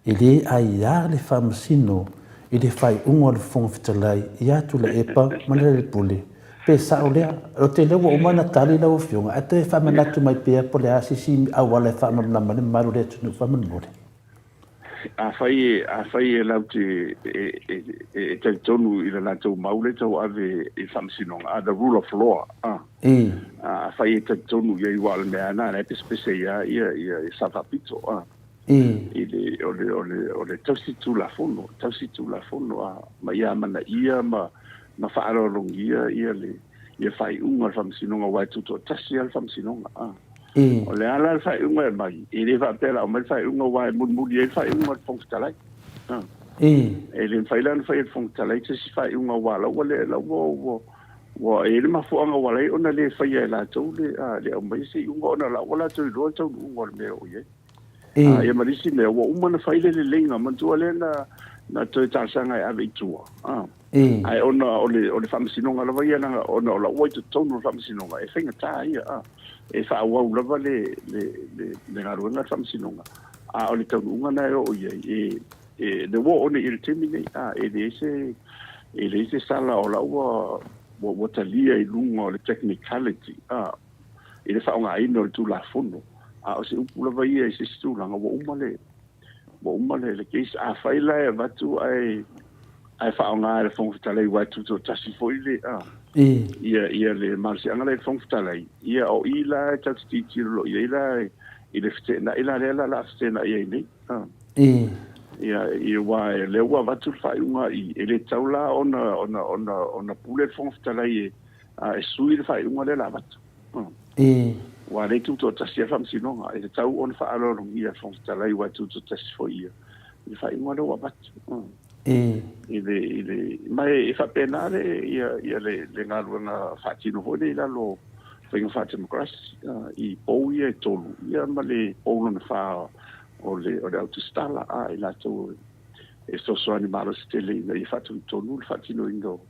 e le aia le Faamasino i le faaiuga a le Fofoga Fetalai ia Tuilaepa ma Lealailepule. Pe sao lea? Ou te iloa ua uma ona tali lau Afioga ae toe faamanatu mai pea po o le a se isi auala e faamalamalama ai le mamalu o le atunuu faamolemole. Afai afai e latou te e talitonu i le latou mau lea e tauave i le faamasinoga, a the rule of law, a. Afai e talitonu i ai aua o le mea lava lena o la e pesepese ai lava ia ia Sao Faapito, a. I le o le o le o le tausi tulafono, tausi tulafono, a, ma ia amanaia ma ma faaaloalogia ia le ia faaiuga o le faamasinoga aua e tutoatasi lava le faamasinoga, a. O le a la le faaiuga e aumai? E le faapea o le a aumai le faaiuga aua e mulimuli ai le faaiuga a le Fofoga Fetalai. E le mafai la ona fai e le Fofoga Fetalai se isi faaiuga aua la ua la ua ua e i ai le mafuaaga ua ala ai ona le faia e latou le le aumaia se iuga ona la ua latou iloa le taunuuga o le mea o i ai. Ia ma le isi mea, ua uma ona fai le leleiga, manatua lea na na toe talosaga e ave i tua. Ae ona o le o le Faamasinoga lava ia leaga ona o la ua i totonu o le Faamasinoga, e faigata ia, e faaauau lava le le le le galuega a le Faamasinoga, a o le taunuuga lena e oo i ai, e e le ua oo nei i le taimi nei, e leai se e leai se sala o la ua ua talia i luga o le technicality, i le faaaogaina o le Tulafono, a o se upu lava ia i se isi tulaga, ua uma le, ua uma le, le case. Afai la e avatu ae, ae faaaoga e le Fofoga Fetalai aua e tutoatasi foi le, a, ia, ia le malosiaga la i le Fofoga Fetalai, ia o i la e tatou te tilotilo loa i ai la i le feteenai la lea la o le a feteenai ai nei. A. Ia, ia aua o lea ua avatu le faaiuga i, e le tatau la ona, ona, ona, ona pule le Fofoga Fetalai e, e sui le faaiuga lea o le a avatu. Aua o lea e tutoatasi lava le Faamasinoga, e tatau ona faaaloalogia e le Fofoga Fetalai aua e tutoatasi foi ia i le faaiuga lea ua avatu. I le, i le, ma e faapena le, ia, ia le, le galuega faatino foi lea i lalo o faiga faatemokarasi, i pou ia e tolu, ia ma le pou lona fa o le, o le autusitala, i latou e fesoasoani malosi tele ina ia faatonutonu le faatinoina o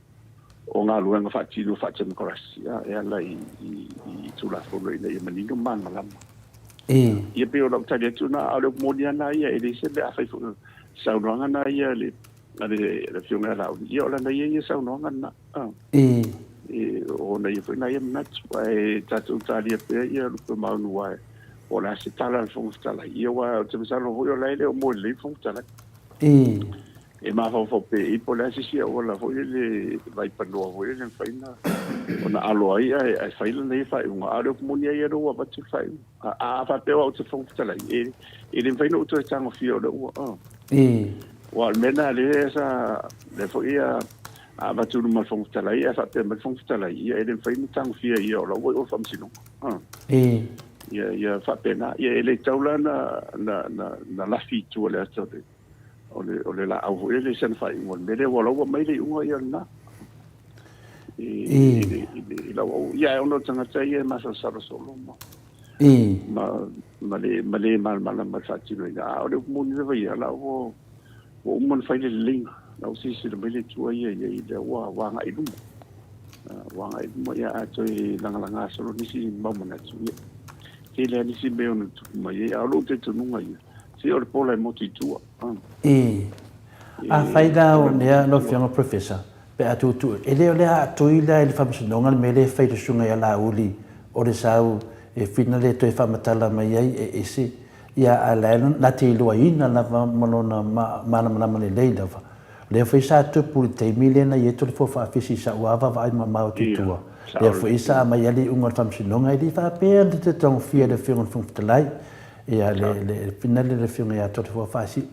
o galuega faatino faatemokarasi e ala i Tulafono ina ia manino ma malamalama. Ia pei o lau tali atu lena, a o le upu moni lava lena ia, e leai se mea, afai foi o saunoaga na ia a le Afioga ia Laauli, ia o lana ia ia saunoaga lena. O ona ia foi na ia manatu, ae tatou talia pea ia lupe maunu aua po o le a se tala a le Fofoga Fetalai, ia aua ou te masalo foi o la e le o moe lelei le Fofoga Fetalai. E mafaufau pea i ai po o le a se isi auala foi lele vaipanoa foi lele e mafai ona alo ai ae fai lana ia faaiuga. A o le upu moni lava ia lea ua avatu le faaiuga. A faapea o au ou te Fofoga Fetalai, e le mafai ona ou toe tagofia o lea ua, aua o le mea lena lea sa, lea foi a avatu i luma o le Fofoga Fetalai ae faapea mai le Fofoga Fetalai, ia e le mafai ona tagofia e ia o la ua i o i le Faamasinoga. Ia faapena. Ia e le tatau la ona lafi i tua i le ata o le O le, o le laau foi lele i sana faaiuga o le mea lea, ua laua mai le iuga ia lena. I, i, i, i, i lau au, ia e ono o tagata ia e masalosalo solo ma, ma, ma le, ma le malamalama i le faatinoina. A o le upu moni lava ia, la ua, ua uma ona fai le leleiga. La ua silasila mai le Atua ia i ai, lea ua, ua agai i luma. Ua agai i luma, ia a toe lagalaga solo nisi mau manatu, ia. Tele lava nisi mea e ono tupu mai ai, a o lou talitonuga ia, Se o le pola e motu i tua. E. Afai la o lea lau Afioga Professor, pe a tuutuu, e le o le a atoi la i le Faamasinoga le mea lea e fai i le Susuga ia Laauli o le sau e whina le toe faamatala mai ai e ese, ia a la e na te iloaina lava ma lona malamalama lelei lava. O lea foi sa tupu i le taimi lea na i ai Toleafoa Faafisi i sa'u lava vaavaai mamao atu i tua, lea foi sa aumai ai le iuga o le Faamasinoga, e le i faapea na te tagofia e le Afioga i le Fofoga Fetalai. Ia, le, le whina lea le Afioga ia Toleafoa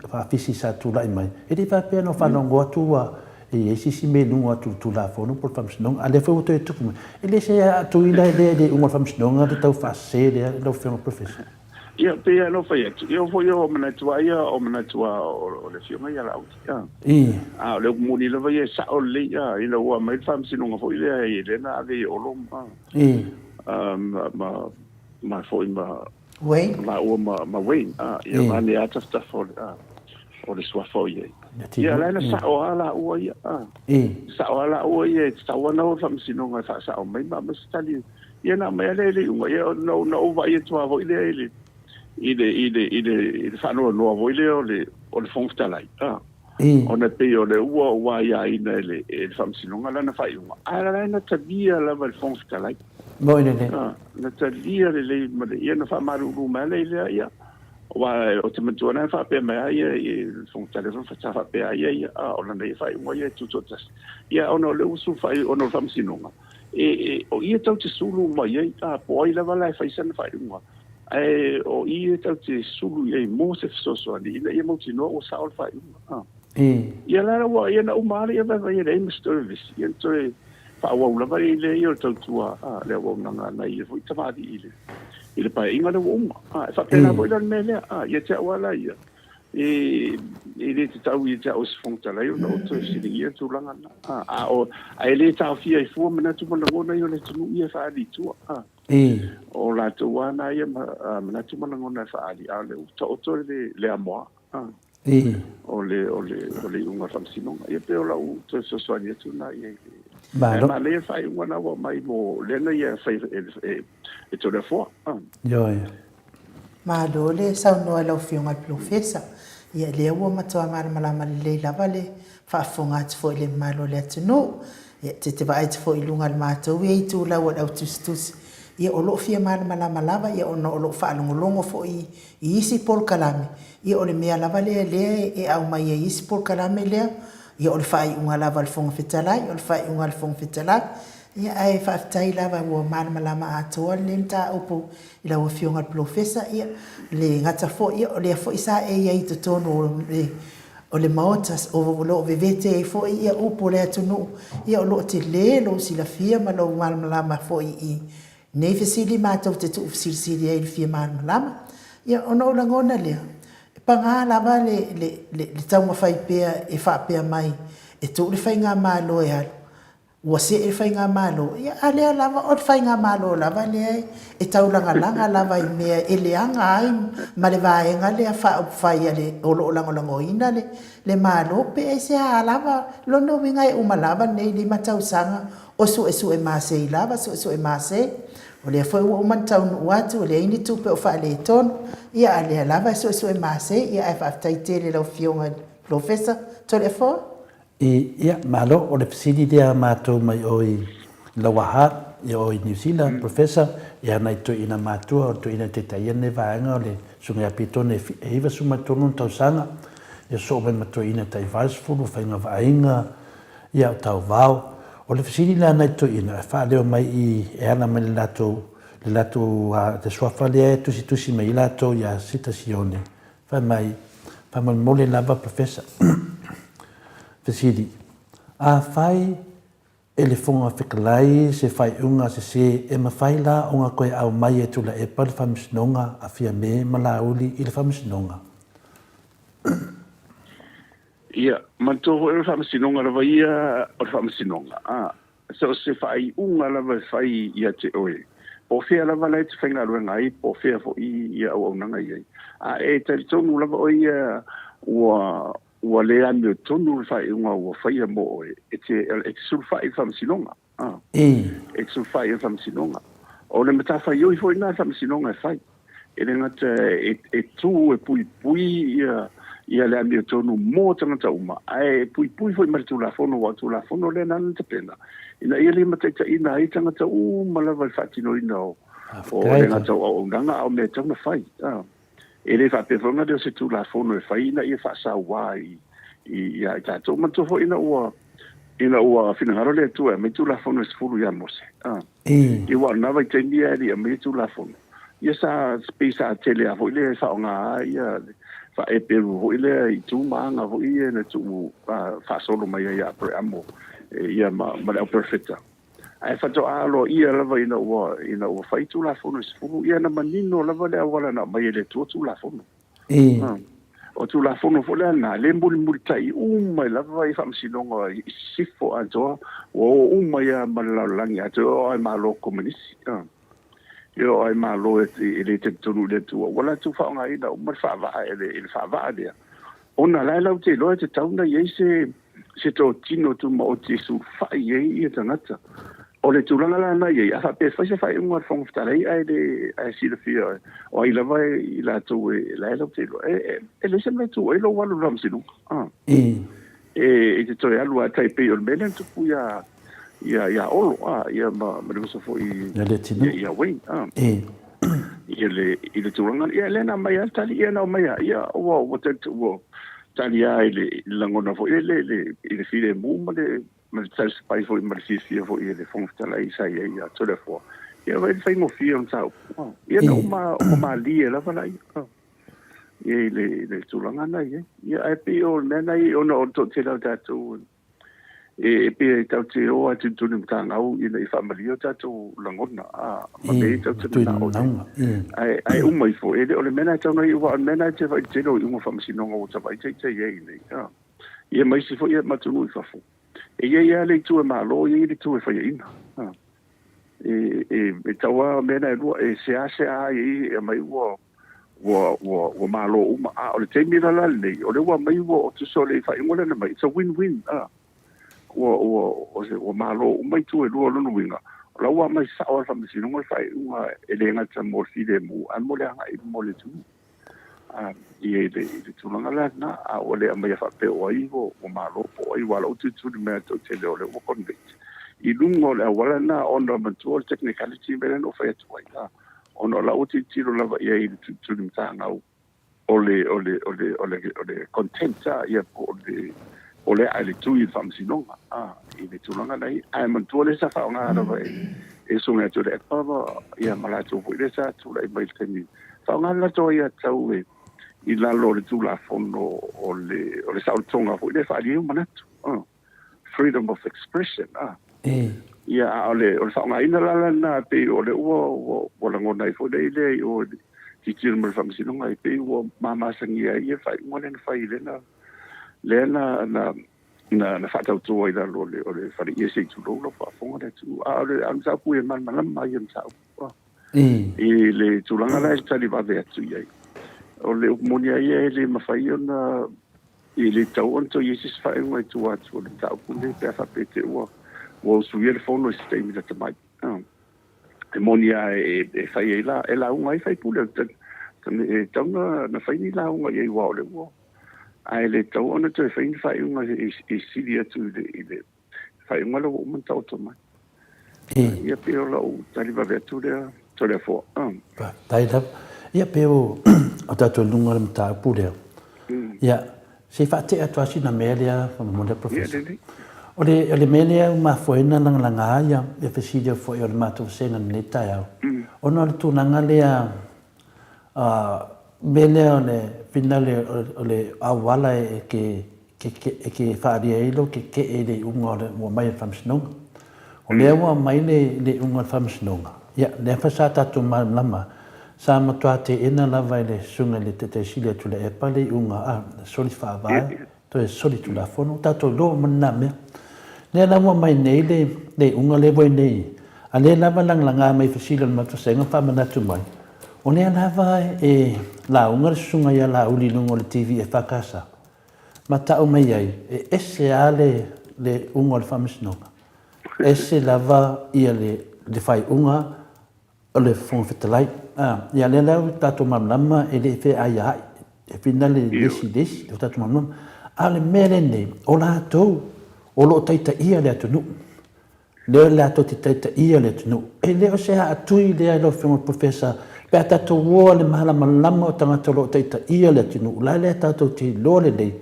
Faafisi sa tulai mai, e le i faapea na faalogo atu ua e i ai se isi mea i luga atu i le Tulafono po o le Faamasinoga, a o lea foi ua toe tupu mai. E le se atuila lea i le iuga o le Faamasinoga le tau faasese lea lau Afioga Professor. Ia, pei lava ona ou fai atu, ia foi o manatu lava ia, o manatu lava o le Afioga ia Laauli, a. A o le upu moni lava ia e sao lelei, a, ina ua aumai le Faamasinoga foi lea, lea na ave i Olo ma, ma, ma foi ma, Wayne. Lāua ma, ma Wayne, a, ia vaeane lava tafatafa o le, a, o le suafa o i ai. Ia, la e na sao lava lāua ia, a. Sao lava lāua ia, e tatau lava ona o i le Faamasinoga e faasao mai ma aumai se tali. Ia na aumai lava lea i le iuga, ia na, na ou vaai atu lava foi lea i le, i le, i le, i le, i le faanoanoa foi lea o le, o le Fofoga Fetalai, a. Ona e pei o le ua ua aiaina e le, e le Faamasinoga lana faaiuga, ae la e na talia lava e le Fofoga Fetalai. Moi lelei. Na talia lelei ma le, ia na faamalulu mai lea i lea, ia, aua ou te manatua na faapea mai lava ia i le Fofoga Fetalai, sa faapea lava ia ia, a o lana ia faaiuga ia e tutoatasi. Ia ona o lea ua sulu faaiu ona o le Faamasinoga, e, e, o ia tau te sulu mai ai, a, po o ai lava la e fai sana faaiuga, ae o i e tau te sulu i ai mo se fesoasoani ina ia mautinoa ua sao le faaiuga. A. Ia la ua, ia na uma lava ia vaevae ia leai ma se toe vevesi, ia na toe faaauau lava i le ia o le tautua a le auaunaga a nai ia foi tamalii i le, i le paeaiga lea ua uma. A, e faapena foi la le mea lea. A, ia te au lava la ia, e, e le tatau ia te au o se Fofoga Fetalai ona ou toe fesiligia le tulaga lena. A, a o, ae le taofia ai fua manatu ma lagona ia o le atunuu ia e faaali i tua. A, o latou lava na ia manatu ma lagona e faaali, a o lea ua taoto le, le amoa. A, o le, o le, o le iuga o le Faamasinoga. Ia pei o lau toe fesoasoani atu lena i ai i le. Ae Malo. manaia le faaiuga lena ua aumai mo lea na ia fai e, e, e Toleafoa. A. Ioe. Malo le saunoa i lau Afioga i le Polofesa. Ia lea ua matua malamalama lelei lava le faafofoga atu foi i le mamalu o le atunuu. Ia, te te vaai atu foi i luga o le matou ia itulau o le au tusitusi, ia o lo o fia malamalama lava, ia ona o lo o faalogologo foi i isi polokalame, ia o le mea lava lea lea e aumai ai isi polokalame lea, ia o le faaiuga lava a le Fofoga Fetalai, o le faaiuga a le Fofoga Fetalai. Ia ae faafetai lava ua malamalama atoa lenei mataupu i lau Afioga i le Polofesa, ia le gata foi, ia o lea foi sa e i ai i totonu o le o le Maota o lo o vevete ai foi ia upu o le atunuu, ia o lo o tele lou silafia ma lou malamalama foi i nei fesili matou te tuufesilisili ai i le fia malamalama. Ia ona ou lagona lea, e pagā lava le, le, le, le taumafai pea e faapea mai e tuu le Faigamalo e alu, Ua see le Faigamalo, ia a lea lava, o le Faigamalo lava lea e taulagalaga lava i mea e leaga ai ma le vaega lea faaupufai a le o lo o lagolagoina le le Malo pe aisea lava lona uiga e uma lava lenei 5 tausaga o suesue masei lava, suesue masei. O lea foi ua uma ona taunuu atu, e leai ni tupe o faaletonu, ia a lea lava e suesue masei, ia ae faafetai tele i lau Afioga i le Polofesa Toleafoa. Ia, malo, o le fesili lea a matou mai o i Lower Hutt, ia o i New Zealand, Professor, ia nai toeaina matua, o le toeaina e taitaia lenei vaega o le Susuga ia Pitone e 93 ona tausaga, ia sosoo mai ma toeaina tai 80, o faiga vaaiga, ia o tauvao. O le fesili lea a nai toeaina, e faaleo mai i, e ala mai le latou, le latou, le suafa lea e tusitusi mai ai latou ia Sita Sione, Fai mai, Faamolemole lava Professor. Fesili, Afai e le Fofoga Fetalai se faaiuga sese e mafai la ona toe aumai e Tuilaepa le Faamasinoga a Fiame ma Laauli i le Faamasinoga? Ia, manatua foi o le Faamasinoga lava ia o le Faamasinoga, a. So o se faaiuga lava e fai ia te oe, po o fea lava la e te faigaluega ai, po o fea foi ia auaunaga i ai, a e talitonu lava oe ia ua ua le amiotonu le faaiuga ua faia mo oe, e te e te sulufai i le faamasinoga. A. E te sulufai i le faamasinoga. O le matafaioi foi lena a le faamasinoga e fai. E le gata e, e tū e puipui ia, ia le amiotonu mō tagata uma, ae e puipui foi ma le Tulafono, aua o le Tulafono lea nāna na tapena, ina ia limataitaiina ai tagata uma lava i le faatinoina o, o le gata o auaunaga a o mea e tatau ona fai. A. E le faapea foi ona lea o se Tulafono e fai ina ia faasauā i, i, ia i tatou. Manatua foi ina ua, ina ua finagalo le Atua e aumai Tulafono e 10 ia Mose. A. Ia aua o lena vaitaimi ia e le i aumaia Tulafono, ia sa pei sa tele lava foi le faaaoga ia le faaeperu foi lea i tu ma aga foi ia na tuu faasolo mai ai ia Apereamo ia ma le au perofeta. Ae faatoa aloaia lava ina ua ina ua fai Tulafono e 10, ia na manino lava le auala na aumai e le Atua Tulafono. O Tulafono foi lea na, lea e mulimulitai uma ai lava i faamasinoga i sisifo atoa, ua o uma ai lava ma le lalolagi atoa, e oo lava i Malo Komonisi, e oo lava i Malo e le talitonu i le Atua, ua latou faaaogaina uma le faavaa i le faavaa lea, ona la e latou te iloa e tatau ona i ai se se totino tumaoti e sulufai ai ia tagata. O le tulaga la lena e i ai, a faapea e fai se faaiuga a le Fofoga Fetalai ae le ae silafia o ai lava i latou e la e latou te iloa, e, e leai se mea e tu ai lou alu i le faamasinoga. Ah. E, e te toe alu lava tai pei o le mea lea na tupu ia ia ia Olo, ah, ia ma, ma le uso foi ia le ia, ia Wayne. Ah. Ia le, i le tulaga, ia lea na aumai lava le tali, ia na aumai lava, ia ua, ua, ua tali lava i le, i le lagona foi lele, i le, i le filemu ma le, ma le talisapai foi ma le fiafia foi e le Fofoga Fetalai sa i ai ia Toleafoa. Ia e le faigofie o mataupu. Ia na uma, uma malie lava laia. Ia i le, i le tulaga na i ai. Ia ae pei o le mea na i ai ona o le toatele o tatou. E pei e tatou te o a tulituli matagau ina ia faamalie o tatou lagona, a, ma mea ia tatou te manao i ai. Ae, ae uma ifo, e le o le mea lena e tatau ona iu, aua o le mea lena e te vaai i le tele o iuga o faamasinoga ua ta vaai taitai ai nei, a. Ia ma isi foi atunuu i fafo. E i ai lava le itu e malo, e i ai le itu e faiaina. A. E, e, e tau lava mea na e lua, e seasea ai e aumai ua, ua, ua, ua malo uma. A o le taimi la la lenei, o lea ua aumai ua, tusa o le faaiuga lea na aumai, it's a win-win. A. Ua, ua, ua malo uma itu e lua, o lona uiga, o la ua aumai sao lava le Faamasinoga le faaiuga e le gata mo le filemu, ae mo le agai i luma o le atunuu. I le tulaga la lena, a ua le aumaia faapea o ai ua malo po o ai, aua o lau tulituli mai ia te au tele o lea ua convict i luga o le auala lena, ona manatua o le technicality mea lea na ou fai atu ai, ona o lau tilotilo lava i ai i le tulituli matagau o le o le o le o le o le content ia po o le o le a i le tui i le faamasinoga i le tulaga la ia. Ae manatua lea sa faaaoga lava e e susuga ia Tuilaepa ia ma latou foi lea sa tulai mai i le taimi faaaoga le latou aiatatau e i lalo o le Tulafono o le o le saolotoga foi lea e faaalia ai manatu, freedom of expression. Ia, a o le o le faaaogaina la lena e pei o lea ua ua ua lagona ai foi lea lea i o i le tilotilo mai le Faamasinoga e pei ua mamasagia ai ia faaiuga lea na fai i lena lea na na na na faatauto ai i lalo o le o le faleie se i tulou lau faafofoga le atunuu. A o le a o le mataupu e malamalama ia mataupu i le tulaga la e tali vave atu i ai. O le upu moni lava ia e le mafai ona e le tatau ona toe i ai se isi faaiuga i tua atu o le mataupu lenei pe a faapea te ua ua usuia le fono i se taimi lata mai. E moni lava e fai ai la, e lauga ai sui usufono, e tatau ona fai ni lauga i ai aua o lea ua, ae le tatau ona toe fai ni faaiuga e sili atu i le faaiuga lea ua uma ona taoto mai. Ia pei o lau tali vave atu lea Toleafoa. Faafetai lava. Ia pei o tatou i luga o le mataupu lea, ia Se i faatea atu lava sina mea lea faamolemole Professor. O le, o le mea lea ua mafua ai ona lagalaga ia, ia fesili foi o le matou vasega i lenei taeao, ona o le tulaga lea, mea lea o le finale o le auala e te, e te faaalia ai lou tetee i le iuga o le, ua aumai e le Faamasinoga. O lea ua aumai le iuga o le Faamasinoga, ia, lea foi sa tatou malamalama, sa matua teena lava e le Susuga i le Taitaisili a Tuilaepa le iuga a soli faavae, toe soli Tulafono, ua tatou iloa uma lena mea. Lea la ua aumai nei le iuga lea ua i nei, a lea lava e lagalaga mai i fesili a le matou vasega ma faamanatu mai, o lea lava e lauga le Susuga ia Laauli i luga o le TV EFKS, ma tau mai ai, e ese lava le le iuga o le Faamasinoga, ese lava ia le le faaiuga o le Fofoga Fetalai. A, ia lea la ua tatou malamalama e le i feaiaai, e finale i le isi i le isi, ua tatou malamalama. A o le mea lenei, o latou o lo o taitaia le atunuu. Lea latou te taitaia le atunuu. E le o se aatui lea lau Afioga i le Professor, pe a tatou o i le malamalama o tagata o lo o taitaia le atunuu, la lea tatou te iloa lelei,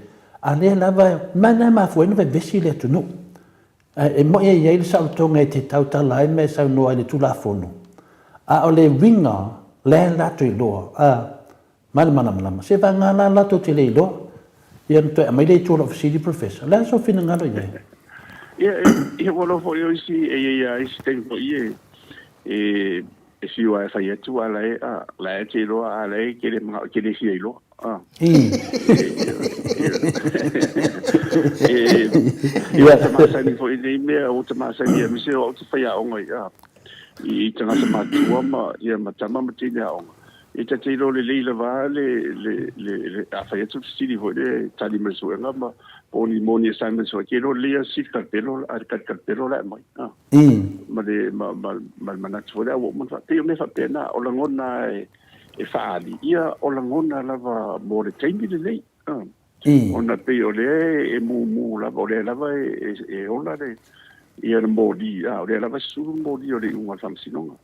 a lea lava, ma lena e mafua ai ona vevesi le atunuu. Ae e moni e i ai le saolotoga e te tautala ai ma e saunoa ai i le Tulafono, a o le uiga lea latou iloa, a. Ma le malamalama. Se vagana la latou te le iloa. Ia ona toe aumai lea i tua o lau fesili Professor. O le a sou finagalo i ai? Ia, ia ua loa foi o isi, e i ai lava isi taimi foi e, e, e fiu lava e fai atu, a la e, a, la e te iloa, a la e te le manao, te le fia iloa. A. E, e, ua ta masani foi i nei mea, ua ta masani, aemaise o au te faiaoga i, a, i tagata matutua ma, ia, ma tama ma teine aoga. E ta te iloa lelei lava le, le, le, le, a fai atu le fesili foi le tali mai le suega ma po o ni mo ni assignments foi, ke iloa lelei a sili kalapelo, a le kali kalapelo la e aumai. Ah. Ma le, ma, ma, ma le manatu foi lea ua uma ona pei o mea faapena, o lagona e, e faaali, ia o lagona lava mo le taimi lenei. Ah. Ona pei o lea e mumu lava, o lea lava e ola le, ia le moli, a, o lea lava e susulu le moli o le iuga o le faamasinoga.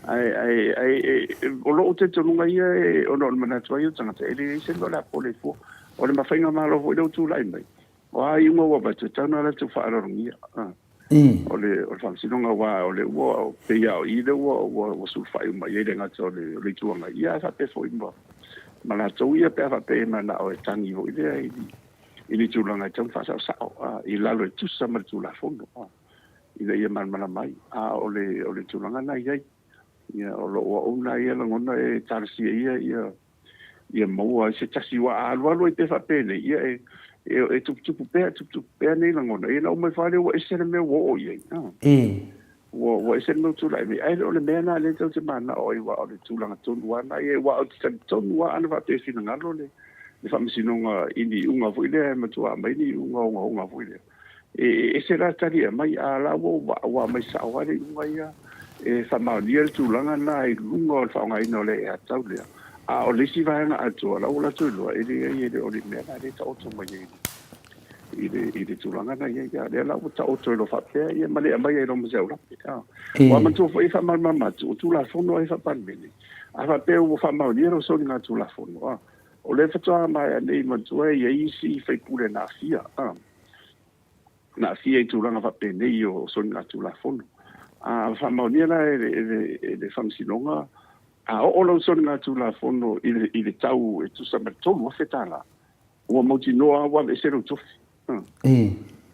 Ae, ae, ae, e, o lou talitonuga ia, e, ona o le manatu ai o le tagata, e leai se mea o le a pole ai fua. O le faigamalo foi lea ua tulai mai, o a iuga ua avatu, e tatau ona latou faaaloalogia. A. O le, o le faamasinoga, aua o lea ua, pei lava o i lea ua, ua, ua sulufai uma i ai le gata o le, o le Itu Agai, ia ae faapea foi ma, ma latou ia pe a faapea e manao e tagi foi lea i, i ni tulaga e tatau ona faasaosao, a, i lalo e tusa ma le Tulafono, a, ina ia malamalama ai. A o le, o le tulaga lena e i ai. Ia, o lou au lena ia lagona e talosia ia, ia, ia maua ai se tasi, aua a alualu ai pea faapenei, ia e, e, e tuputupu pea, tuputupu pea nei lagona. Ia na uma ifo lava lea ua ese le mea ua oo i ai. A. Ua, ua ese le mea ua tulai mai. Ae le o le mea lena lea tatou te mananao ai, aua o le tulaga tonu lava lena ia, aua ou te talitonu lava ana faapea e finagalo le, le Faamasinoga i ni iuga foi lea e matua aumai ni iuga ogaoga foi lea. E, e ese la le tali e aumai, a o la ua, ua aumai sao lava le iuga ia e faamaonia le tulaga lena i luga o le faaaogaina o le aiatatau lea. A o le isi vaega atoa, la ua latou iloa, e leai e le o le mea lena lea e taoto mai ai i le, i le tulaga lena i ai. A o lea la ua taoto ai loa faapea, ia ma le aumai ai loa ma se aulape. A. Ua manatua foi e faamalamalama atu, o Tulafono ai faa-Palemene, a faapea ua faamaonia lau soligatulafono, a, o lea faatoa maea nei, manatua e i ai isi faipule na aafia, a, na aafia i tulaga faapenei o soligatulafono. A faamaonia la e le, e le, e le Faamasinoga, a oo lau soligatulafono i le, i le tau e tusa ma le $3,000, Ua mautinoa lava ua aveese lou tofi.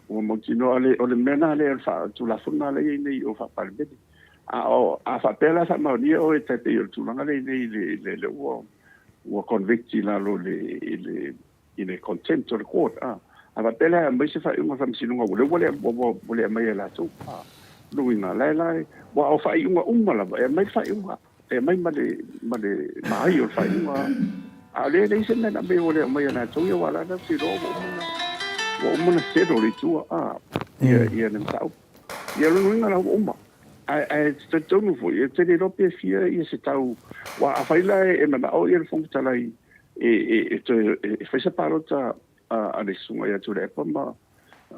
Ua mautinoa, o le mea lena lea, o le Tulafono lena lea e i ai nei o faa-Palemene. A o, a faapea la e faamaonia oe tai pei o le tulaga lea i nei i le, lea ua, ua convict i lalo i le, i le, i le contempt o le court, a. A faapea la e aumai se faaiuga faamasinoga ua lea ua le, ua, ua le aumaia e latou, a. Lona uiga, la e la e, aua o faaiuga uma lava, e aumai le faaiuga. E aumai ma le, ma le maai o le faaiuga. A o lea e leai se mea na aumai ua le aumaia e latou ia, aua o la e te iloa ua uma ona, ua uma ona settle i tua, a, ia, ia le mataupu. Ia o lona uiga la ua uma. Ae, ae talitonu foi, e te le iloa pe fia ia se tau, aua afai la e manao ia le Fofoga Fetalai e, e, e toe, e fai se palota a, a le Susuga ia Tuilaepa ma,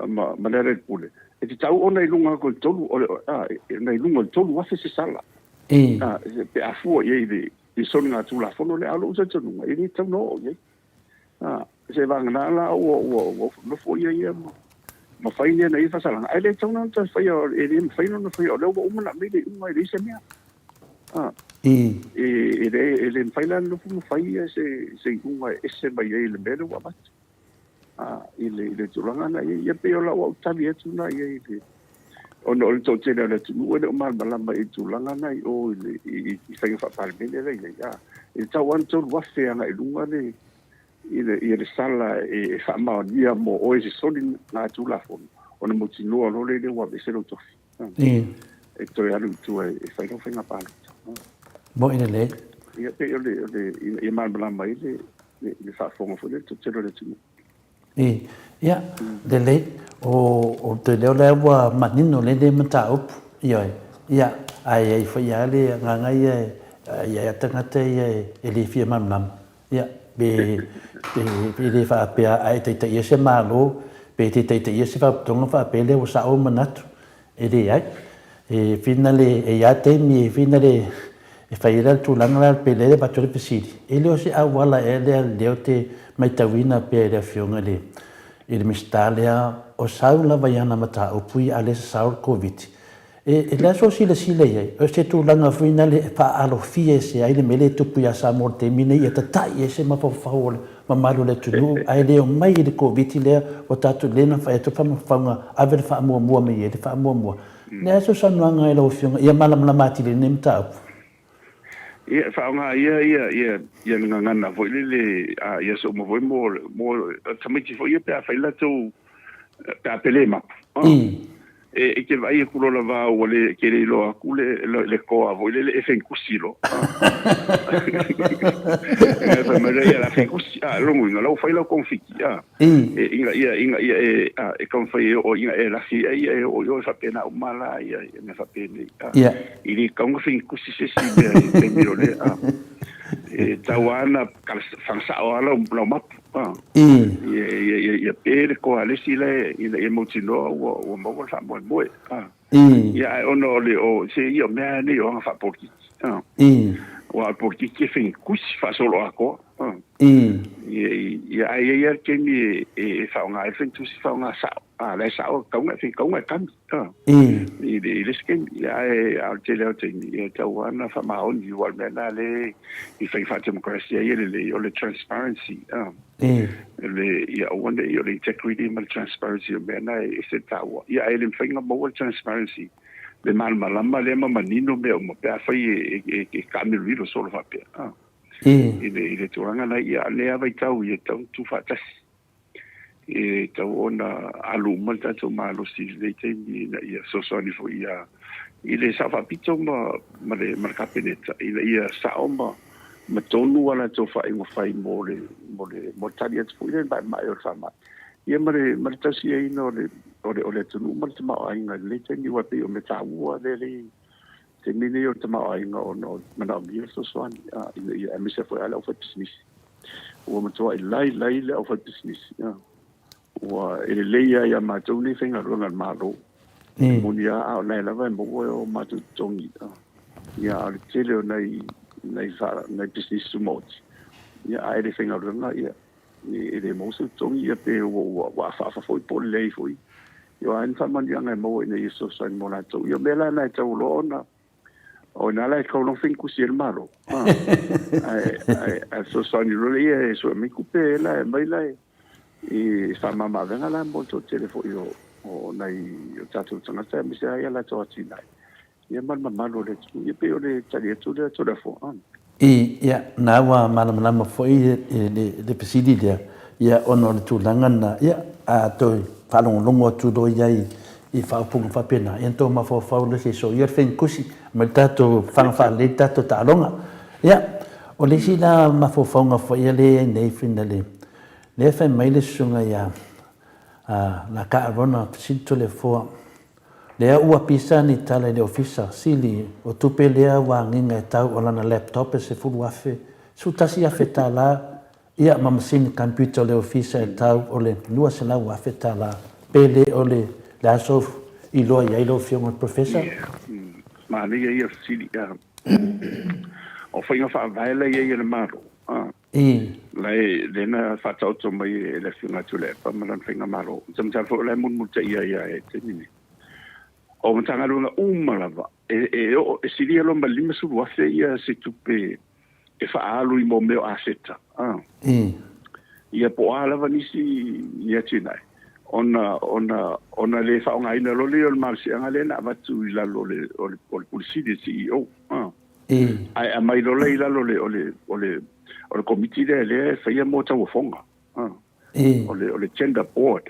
ma, ma Lealailepule, e tatau ona i luga atu i le tolu, o le, a, na i luga o le 3,000 se sala. A, pe a fua i ai i le, i le soligatulafono lea, a o lou talitonuga, e le tatau ona oo i ai. A, se vagana la ua, ua, ua nofo ia ia ma, ma fai ni ana ia faasalaga, ae le tatau ona toe faia, e le mafai ona faia, o lea ua uma ona aumai le iuga, e leai se mea. A, e, e le, e le mafai la ona nofo ma fai ia se, se iuga e ese mai ai i le mea lea ua avatu. i le, i le tulaga na i ai. Ia pei o lau au tali atu na i ai i le, ona o le toatele o le atunuu e le o malamalama i le tulaga na i o i le, i, i faiga faa-Palemene la i ai. A, e tatau lava ona 3,000 agai i luga le, i le, i le sala e, e faamaonia mo oe se soligatulafono, ona mautinoa loa lea ua aveese lou tofi. E toe alu i tua e fai lau faiga palota. Mo'i lelei. Ia pei o le, o le, ia malamalama ai le, le, le faafofoga foi lea le toatele o le atunuu. I, ia, lelei. O, o te leo lea ua manino lelei lenei mataupu. Ioe. Ia, ae i ai foi lava le agaga ia e, i ai lava tagata ia e le fia malamalama. Ia, pe, pe, pe le faapea a e taitaia se Malo, pe te taitaia se faalapotopotoga faapea lea ua sao manatu. E leai. E whina le, e i a taimi e whina le, e fai ai la le tulaga la pe lea e avatu ai le fesili. E le o se auala ea lea lea ou te maitauina pea i le Afioga i le, i le Minisita lea o sau lava i ana mataupu ia a o lea e sasao le Koviti. E, e le a sou silasila i ai, o se tulaga foi lena e faaalofia ese ai le mea lea e tupu ia Samoa i le taimi lenei, ia tatai ese mafaufau o le mamalu o le atunuu, ae le omai i le Koviti lea ua tatou, lea na fai atu le faamafaufauga, ave le faamuamua mai i ai le faamuamua. O le a sou saunoaga i lau Afioga ia malamalama atili ai lenei mataupu? Ia, e faaaoga ia, ia, ia, ia le gagana foi lele, a, i aso uma foi mo, mo tamaiti foi ia pe a fai latou, pe a pele mapu. E te vaai atu loa lava ua le e te le iloa atu le le koa foi lele e fenikusi loa. E fai mai lea la fenikusi a lona uiga la ua fai lau togafiti a e ina ia ina ia e a e taumafai e oo ina e lafi ai ia e oo i o e faapena uma la ia mea faapenei a e le tatau ona fenikusi se isi mea i le taimi o lea a e tatau lava ona fagasao lava lau mapu. Ia pe le koa a le isi la ina ia mautinoa ua ua maua le faamoemoe. Ia ae ona o le o se ia o mea nei o aga faapolitiki. Aua o le politiki e faigatusi faasolo atoa. Ia ae i ai lava le taimi e faaaoga ai le faigatusi faaaoga sao. A, la e sao, tauga e tauga e kami, a. I le, i le isi taimi, ia, ae, a o le tele lava o taimi, ia, e tatau lava ona faamaoni, aua o le mea lena lea i faiga faa-democracy ai e lelei, o le transparency, a. Le, ia aua ne i, o le integrity ma le transparency o mea na e ese le taua. Ia, ae le mafai ona maua le transparency, le malamalama lea ma manino mea uma pe afai e, e, e, e taamilomilo solo faapea, a. I le, i le tulaga lena, ia, a o lenei lava vaitau ia e tatau ona tuufaatasi. E tatau ona alu uma le tatou malosi i lenei taimi ina ia fesoasoani foi ia i le Sao Faapito ma ma le ma le Kapeneta ina ia sao ma ma tonu a latou faaiuga fai mo le mo le mo le tali atu foi lea i le maemae o le faamai ia ma le ma le tausiaina o le o le o le atunuu ma le tamaoaiga i lenei taimi aua e pei o mea taua lea le taimi nei o le tamaoaiga ona o manaomia le fesoasoani ina ia aemaise foi lava le aufaipisinisi. Ua matuai lailai le aufaipisinisi. Ua e lelei lava ia matou nei faigaluega a le Malo. E moni lava a o lena lava e maua o matou totogi. Ia a o le tele o nai nai nai pisinisi tumaoti, ia a e le faigaluega ia e le maua se totogi ia pe ua ua afaafa foi po o le leai foi. Ia o a ni faamanuiaga e maua ina ia fesoasoani mo latou. Ia o mea la na e tau loa ona o ina la e tau loa faiga tusi e le Malo. Ae ae ae fesoasoani loa lea e sue mai tupe e la e aumai la e faamama avega la mo le toatele foi o o nai o tatou tagata aemaise lava ia latou atinae ia ma le mamalu o le atunuu. Ia pei o le tali atu lea Toleafoa. I, ia, na ua malamalama foi le fesili lea, ia, ona o le tulaga lena, ia, a toe faalogologo atu loa i ai i faaupuga faapena, ia ona tou mafaufau lea se i soia le fenikusi ma le tatou faga faalelei le tatou taaloga. Ia, o le isi la mafaufauga foi lea e i ai nei finale, lea e fai mai le susuga ia Laka Arona Fesili Toleafoa, Lea ua pisa ni tala i le Ofisa Sili o Tupe lea ua agiga e tau o lana laptop e 10,000, 11,000 tala, ia ma masini computer o le Ofisa e tau o le 200,000 tala. Pe le o le le aso iloa i ai lau Afioga i le Professor? Ia, manaia ia fesili. O faiga faavae la i ai a le Malo, Lai, lea na faataoto mai e le Afioga ia Tuilaepa ma lana faigamalo. Ou te masalo foi o la e mulimulitaia ai lava i le taimi nei. O Matagaluega uma lava, e, e oo, e silia loa ma le 50,000 ia se tupe e faaalu i mea o aseta. Ah. Ia po o a lava nisi ni atinae, ona, ona, ona le faaaogaina loa lea o le malosiaga lea na avatu i lalo o le, o le, o le Pule Sili, le CEO. Ah. Ae aumai loa lea i lalo o le, o le, o le, o le komiti lea lea e faia mo tauofoga. O le, o le tender board.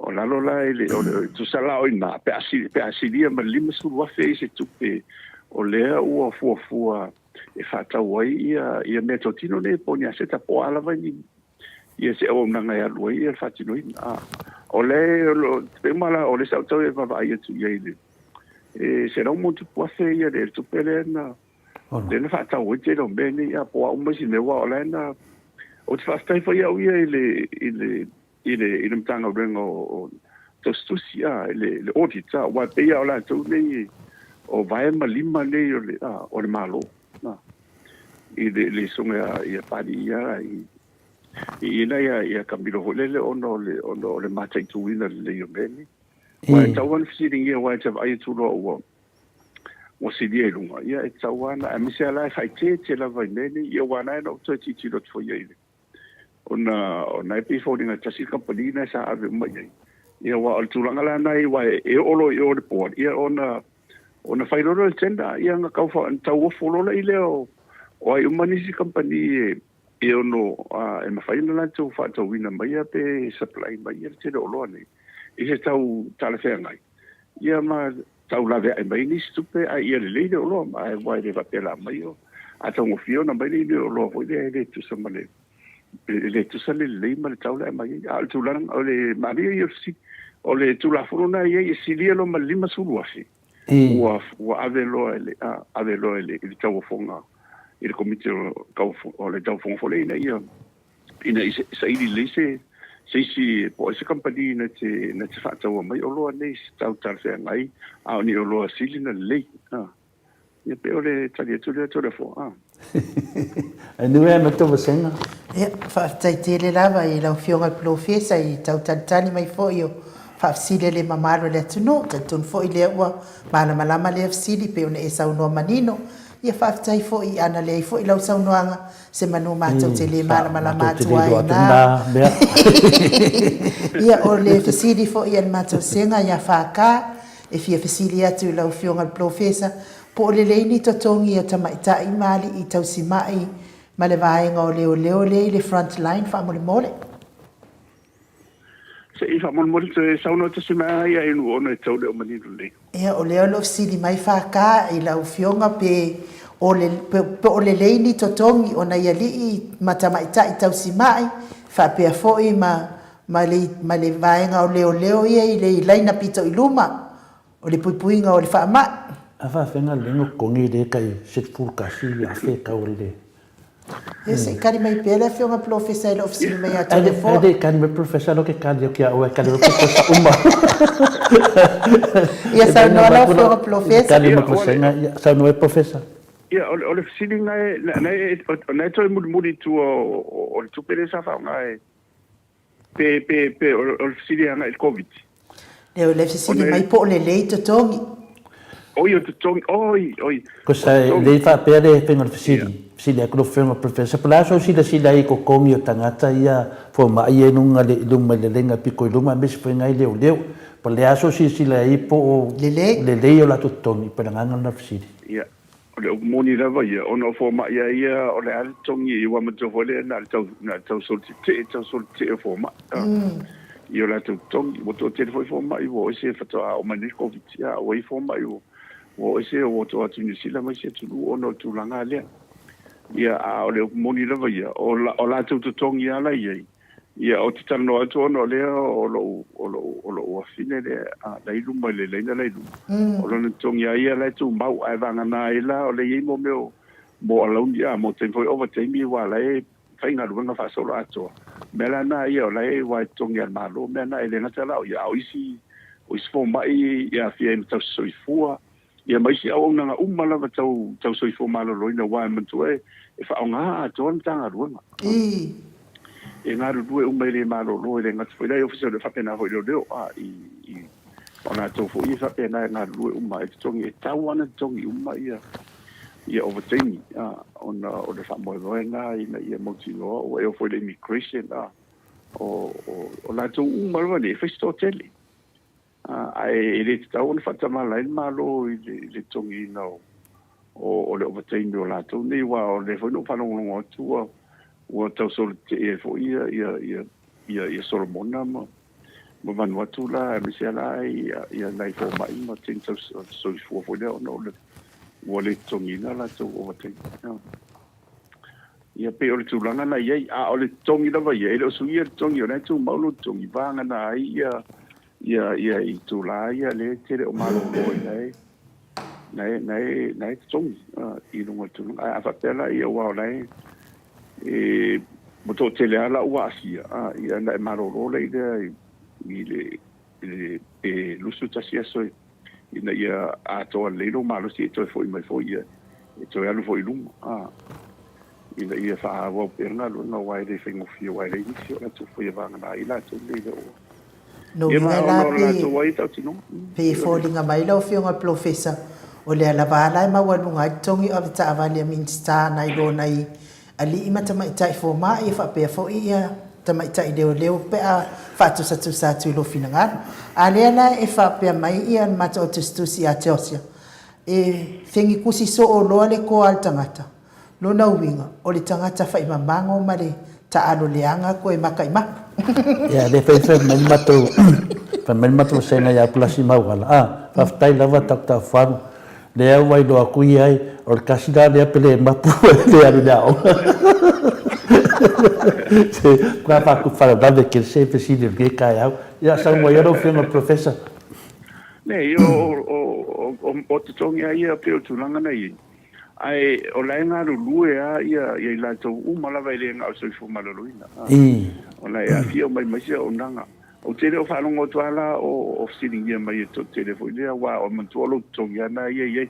O lalo la i le, o le, tusa la o i ina, pe a, pe a silia ma le 50,000 i se tupe o lea ua fuafua e faatau ai ia, ia meatotino nei po o ni aseta po o a lava ni, ia se auaunaga e alu ai ia le faatinoina. O le, o le, pei uma la, o le sa ou tau e vaavaai atu i ai i le, E 100+ ia le tupe lea na lea na faatau ai tele o mea nei a po o a uma isi mea aua o la e na Ou te faafetai foi au ia i le i le i le i le Matagaluega o Tusitusi a i le le audit a aua e pei lava o latou nei o vae ma lima nei o le a o le Malo a i le le susuga ia Papalii ia i i ina ia ia Kamilo foi lele ona o le ona o le mataituina lelei o mea nei. Aua e tatau lava ona fesiligia aua e te vaai atu loa ua ua silia i luga, ia e tatau lava ona, aemaise lava la e faaeteete lava i mea nei, ia aua na ona ou toe tilotilo atu foi i ai i le, ona ona e pei e foliga e tasi le kamupani lena sa ave uma i ai. Ia aua o le tulaga la lena aua e oo loa i o i le board, ia ona ona fai loa lea o le tender, ia ona tau tauofo loa lea o o ai uma nisi kamupani e E ono, e mafai ona latou faatauina maia pe supply mai le tele o oloa nei i se tau talafeagai, ia ma tau laveai mai nisi tupe ae ia lelei le oloa, aua e le faapea la aumai o, a taugofie ona aumai le oloa foi lea e le tusa ma le, e le tusa le lelei ma le tau le aumai ai. A o le tulaga, o le manaia ia o le fesili, o le Tulafono lena e i ai e silia loa ma le 50,000, ua ua ave loa i le ave loa i le i le tauofoga i le komiti o o le tauofoga foi lea ina ia ina ia saili lelei se se isi po o ai se kamupani na te na te faataua mai oloa nei i se tau talafeagai a o ni oloa sili ona lelei. Ia pei o le tali atu lea Toleafoa. Anyway, ana tou vasega. Ia, faafetai tele lava i lau Afioga i le Polofesa i tau talitali mai foi o faafesili a le mamalu o le atunuu. Talitonu foi lea ua malamalama lea fesili pei ona e saunoa manino. Ia faafetai foi ana leai foi lau saunoaga semanu matou te le malamalama atu ai ina. Ia, o le fesili foi a le matou sega ia FK, e fia fesili atu i lau Afioga i le Polofesa, Po o lelei ni totogi o tamaitai ma alii tausimai ma le vaega o leoleo lea i le front line faamolemole? Se i faamolemole toe saunoa tasi mai lava ia inu ona e tau le o manino lelei. Ia o lea o lo o fesili mai FK i lau afioga pe o le po o lelei ni totogi o nai alii ma tamaitai tausimai faapea foi ma ma le ma le vaega o leoleo ia i le laina pito i luma O le puipuiga o le faamai. A faafega lelei ona totogi lea tai 11,000 e tau le. Ia se i kali mai pea le afioga polofesa e le o fesili mai ia te oe. Ai le kali mai polofesa lo ke kali atu ia oe kali mai polofesa uma. Ia saunoa lau afioga polofesa. Kali mai polofesa ia saunoa mai polofesa. Ia o le fesili na e toe mulimuli i tua o le tupe lea sa faaaoga e Pe, pe, pe, o le fesili agai i le Koviti. Lea o le fesili mai po o lelei totogi. Oi, o totogi, oi, oi. Kosa e lelei faapea le faiga o le fesili, fesili atu lau Afioga Professor, po o le a sou silasila ai i totogi o tagata ia fomai ia i luga i luma i le laina pito i luma aemaise foi nai leoleo. Po o le a sou silasila ai po o lelei o latou totogi, pei o le agaga lena o le fesili. Ia, O le upu moni lava ia, ona o fomai a ia, o le a le totogi aua manatua foi lea na o le tau, na o le tau soli tetee, tau soli tetee o fomai, a, i o latou totogi. Ua toatele foi fomai ua o ese faatoa oo mai nei le Koviti, a ua i ai fomai ua, ua o ese ua to atu i Niu Sila ma isi atunuu ona o le tulaga lea. Ia, a o le upu moni lava ia, o, o latou totogi lava la i ai, Ia, ou te talanoa atu ona o lea o lou, o lou, o lou afine lea, a, la i luma i le laina la i luma. O lona totogi lava ia la e tumau, ae vagana ai la o lea e i ai mo mea o, mo alauni, a, mo taimi foi, ovataimi aua la e faigaluega faasoloatoa. O mea la na ia o la e aua e totogi e le Malo mea na, e le gata la o ia, a o isi, o isi fomai e aafia ai ma tausisoifua, Ia ma isi auaunaga uma lava tau tau soifua maloloina aua e manatua e e faaaoga atoa le Matagaluega. Ii. E galulue uma e le malolo e le gata foi la i Ofisa o le faapena foi leoleo a i i o latou foi e faapena e galulue uma e totogi e tau ana totogi uma ia ia ovataimi a ona o le faamoemoe lena ina ia mautinoa ua e oo foi i le immigration a o o o latou uma lava nei e fai se toatele. Ae e le tatau ona faatamala ai le Malo i le totogiina o le ovataimi o latou nei, aua o lea foi na ou faalogologo atu ua tau solo tetee ai foi ia Solomona ma Vanuatu la, aemaise lava la nai fomai ma teine tausisoifua foi lea ona ua le totogiina latou ovataimi. Ia pei o le tulaga na i ai, a o le totogi lava ia, e le o suia le totogi, o lena e tumau lou totogi, vagana ai ia ia ia itula ia lea e te le o malolo ai na e na e na e na e totogi i luga o le tulaga. Ae a faapea la ia aua o la e e ua toatele lava la ua aafia, ia ona e malolo lea i i le pe 21 aso ina ia atoa lelei lou malosi e toe foi mai foi ia, e toe alu foi i luma, a, ina ia faaauau pea le galuega aua e le faigofie aua e leai nisi o latou faia vagana ai latou nei le o Lona uiga la pe, pe foliga mai lau Afioga i le Polofesa, o lea lava a la e maualuga ai le totogi o avetaavale a Minisita nai lo nai Alii ma tamaitai fomai e faapea foi ia tamaitai leoleo pe a faatusatusa atu i lou finagalo. A lea la e faapea mai ia le matou tusitusi ia Teosia, e fegikusi soo loa le koa a le tagata. Lona uiga, o le tagata faimamago ma le taalo leaga koe maka i mapu. Ia, lea foi fai mai le matou, fai mai le matou vasega ia Pulasi Mauala, a, faafetai lava Tautafalu, Lea ua iloa atu ia ai, o le tasi la lea pele mapu e le alu i le aoga. Se matua faalavelave tele se fesili o lenei taeao. Ia, saunoa ia lau Afioga i le Professor. Leai, o totogi lava ia pei o tulaga na i ai. Ae o la e galulue lava ia i latou uma lava e le na o le soifua maloloina. O la e aafia uma ai ma isi auaunaga. Ou te le o faalogo atu lava la o fesiligia mai e toatele foi lea, aua o manatua o lou totogi lava lena ia i ai.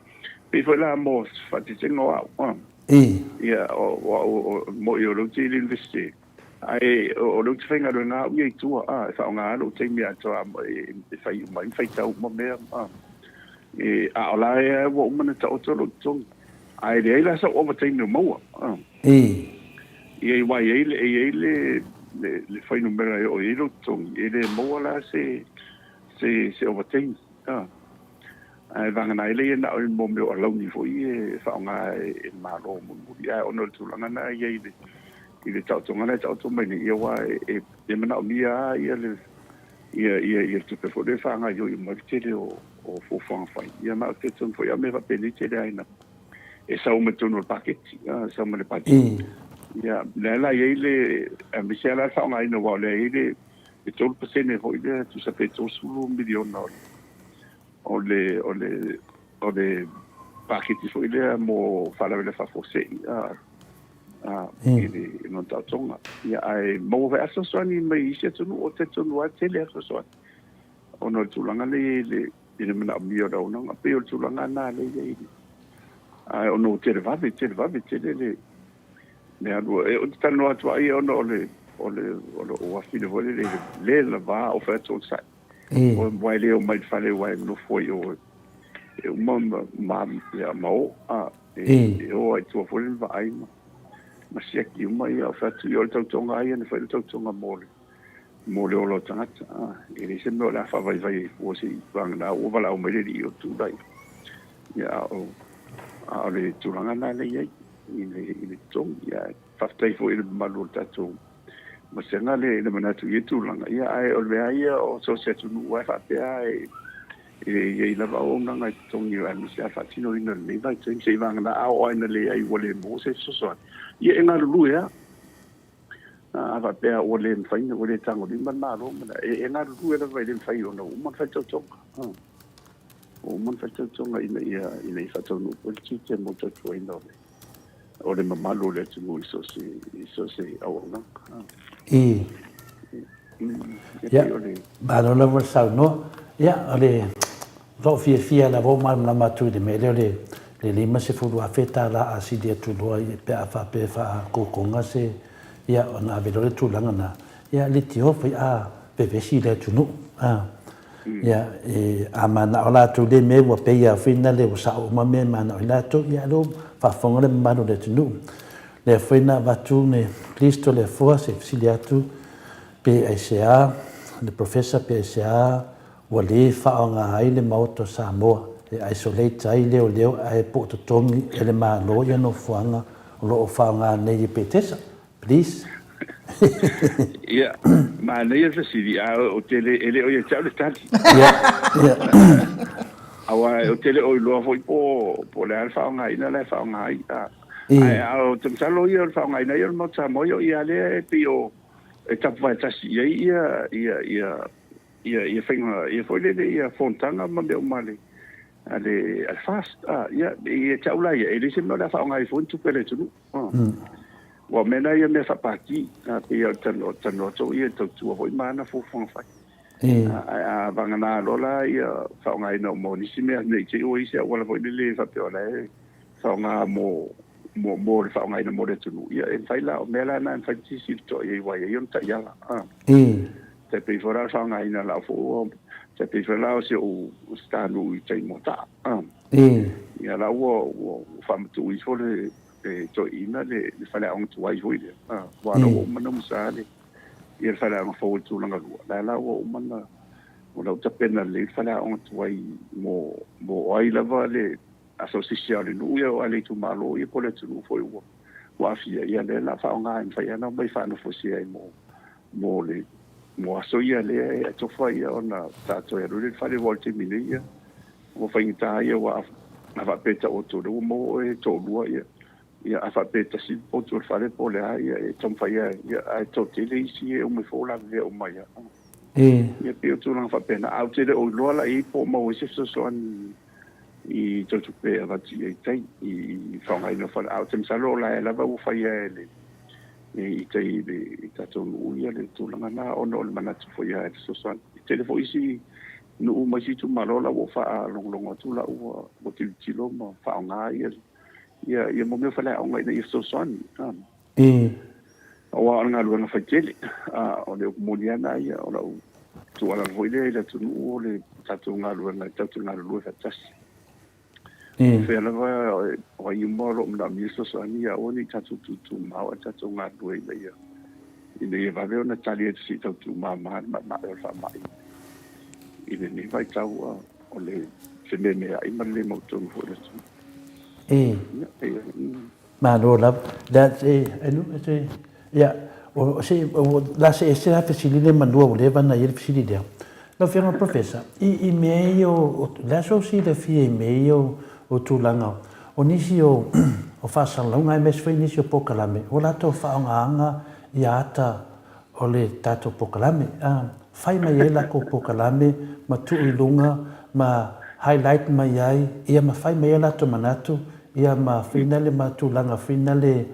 Pei foi la mo se faaeteetega o au. Ia, o au, o, mo'i o lea ou te i le Universite, ae o lea ou te faigaluega au ia i tua, a, e faaaoga lava lou taimi atoa e fai uma ai ma faitau uma mea, a. E, a o la e ua uma ona taoto lou totogi, ae leai la sau ovataimi o maua, a. Ia, aua e i ai le, e i ai le, le, le fuainumera e oo i ai lou totogi, e le maua la se, se, se ovataimi, a. Ae vagana ai lea na o mo mea o alauni foi e faaaoga e le Malo mulimuli. Ae ona o le tulaga lena e i ai i le taotoga lena e taoto mai nei, ia aua e manaomia lava ia le ia ia ia le tupe foi lea e faagaoioi uma ai le tele o fuafuaga fai. Ia ma ou te talitonu foi a mea faapenei tele lava ina e sau mai totonu o le paketi, sau mai le paketi. Ia, lea la e i ai le, aemaise lava la le faaaogaina aua o lea e i ai le 3% foi lea, tusa pe $30 miliona o le o le, o le, o le paketi foi lea mo faalavelave faafuasei a, a, i le lona taotoga. Ia, ae maua foi lava fesoasoani mai isi atunuu, ou te talitonu lava e tele lava fesoasoani ona o le tulaga lea i le, i le manaomia o le auaunaga. E pei o le tulaga lena lea e i ai, ae ona ua tele vave, tele vave tele le, le alu. Ou te talanoa atu lava ia ona o le, o le, o le afafine foi lele i le le lava o fai atu ona sai. Aua e le omai i le fale aua e nofo ai i o e uma ma ma o a e o ai tua foi le vaai ma siaki uma ia o fai atu ia o le tautoga lava ia na fai le tautoga mo le mo le ola o tagata a e leai se mea o le a faavaivai ai fua se i vagana ua valaau mai le alii o tulai ia a o a o le tulaga lena lea i ai i le i le totogi ia faafetai foi i le mamalu o le tatou Vasega le manatu i ia tulaga, ia ae o le mea lava ia o so o se atunuu lava e faapea e i ai lava auaunaga e totogi aemaise lava le faatinoina o lenei vaitaimi seivagana a oo lava ina leai ua le maua se fesoasoani, ia e galulue lava. A faapea ua le mafai ua le tagolima le Malo ma e galulue lava e le mafai ona ua uma ona fai le tautoga. Ua uma ona fai le tautoga ina ia faataunuu pea le tiute mo le tautuaina o le o le mamalu o le atunuu i so o se auaunaga. I. Ia, malo lava le saunoa. Ia, o le lou fiafia lava ua malamalama atu i le mea lea o le $50,000 a sili atu loa pe a faapea e faakokoga se, ia, ona ave loa lea i le tulaga lena. Ia, leitioa foi a vevesi le atunuu. Ia, e, a manao latou i lea mea ua pei lava foi na le ua sao uma mea e manao ai latou, ia lea ua faafofoga le mamalu o le atunuu. Lea foi na avatu le please Toleafoa se i fesili atu pe aisea le Professor pe aisea ua le faaaoga ai le Maota o Samoa e isolate ai leoleo ae po o totogi e le Malo ia nofoaga o lo o faaaoga nei e Petesa. Please. Ia, manaia le fesili, a ou te le, e le o ia te au le tali. Ia, ia. Aua ou te le o iloa foi po, po o le a le faaaogaina la e faaaoga ai. A, ae a o te masalo ia o le faaaogaina ia o le Maota Samoa ia o ia lea e pei o e tapuvae tasi i ai ia, ia, ia, ia, ia faiga, ia foi lele ia fonotaga ma mea uma a le, a le, a le FAST. A, ia, ia te au la ia, e leai se mea o le a faaaoga ai fua ni tupe a le atunuu. Ua mea na ia mea faapati, a pei o le talanoa atu ia tautua foi ma ana fuafuaga fai. Ae a vagana loa la ia faaaogaina uma o nisi mea ne i te i ua i ai se auala foi lele faapea o la e faaaoga mo mo le faaaogaina mo le atunuu, ia e mafai la, o mea la na e mafai ona silasila totoa i ai aua e i ai ona taiala. Tai pei foi la o le faaaogaina o lau foi, tai pei foi la o si ou nuu i tai Moataa. Ia la ua faamatuu ifo le toeaina le faleaoga tuai foi lea, aua la ua uma ona umusa le ia le faleaoga fou o le tulaga lua, la la ua uma ona o la ua tapena lelei le faleaoga tuai mo mo ai lava le a so o se isi lava o le nuu ia o le itumalo ia po o le atunuu foi ua aafia, ia lea la faaaoga e mafai lava ona omai faanofosia ai mo mo le mo aso ia lea e atofa ia ona tatou alu i le fale aua o le taimi nei ia Ua faigata ia aua a faapea e taoto o lea ua maua oe e toalua ia, ia a faapea e tasi le potu o le fale po o le a ia e taumafai lava ia ae toatele isi e uma ifo o lavevea uma ai lava. Ia pei o tulaga faapena ae ou te le o iloa la i ai po o maua ai se fesoasoani i tau tupe e avatu i ai tai i faaaogaina o fale ae ou te masalo o la e lava ua faia e le i tai i le tatou nuu ia le tulaga na ona o le manatu foi lava e fesoasoani. E tele foi isi nuu ma isi itumalo la ua ou faalogologo atu la ua tilotilo ma faaaoga ia ia ia mo mea o faleaoga ina ia fesoasoani. Aua o le galuega fai tele, o le upu moni lava lena ia, o lau tuualalo foi lea i le atunuu o le tatou galuega e tatou te galulue faatasi. O fea lava o ai uma o lo o manaomia fesoasoani, ia aua ne i tatou tutumao ae tatou galulue ina ia ina ia vave ona tali atu se i tau tuumama le maemae o le faamai i lenei vaitau o le fememeai ma le le mautonu foi o le atunuu. Malo lava. Lea se anu se ia o se o la se ese la fesili le manua ua leva ona i ai le fesili lea. Lau Afioga Professor, i i mea ia o le a sou silafia i mea ia o tulaga o nisi o o faasalalauga aemaise foi nisi o polokalame ua latou faaaogaina ia ata o le tatou polokalame. Fai mai ai lakou polokalame ma tuu i luga ma highlight mai ai ia ma fai mai ai latou manatu ia ma finale ma tulaga finale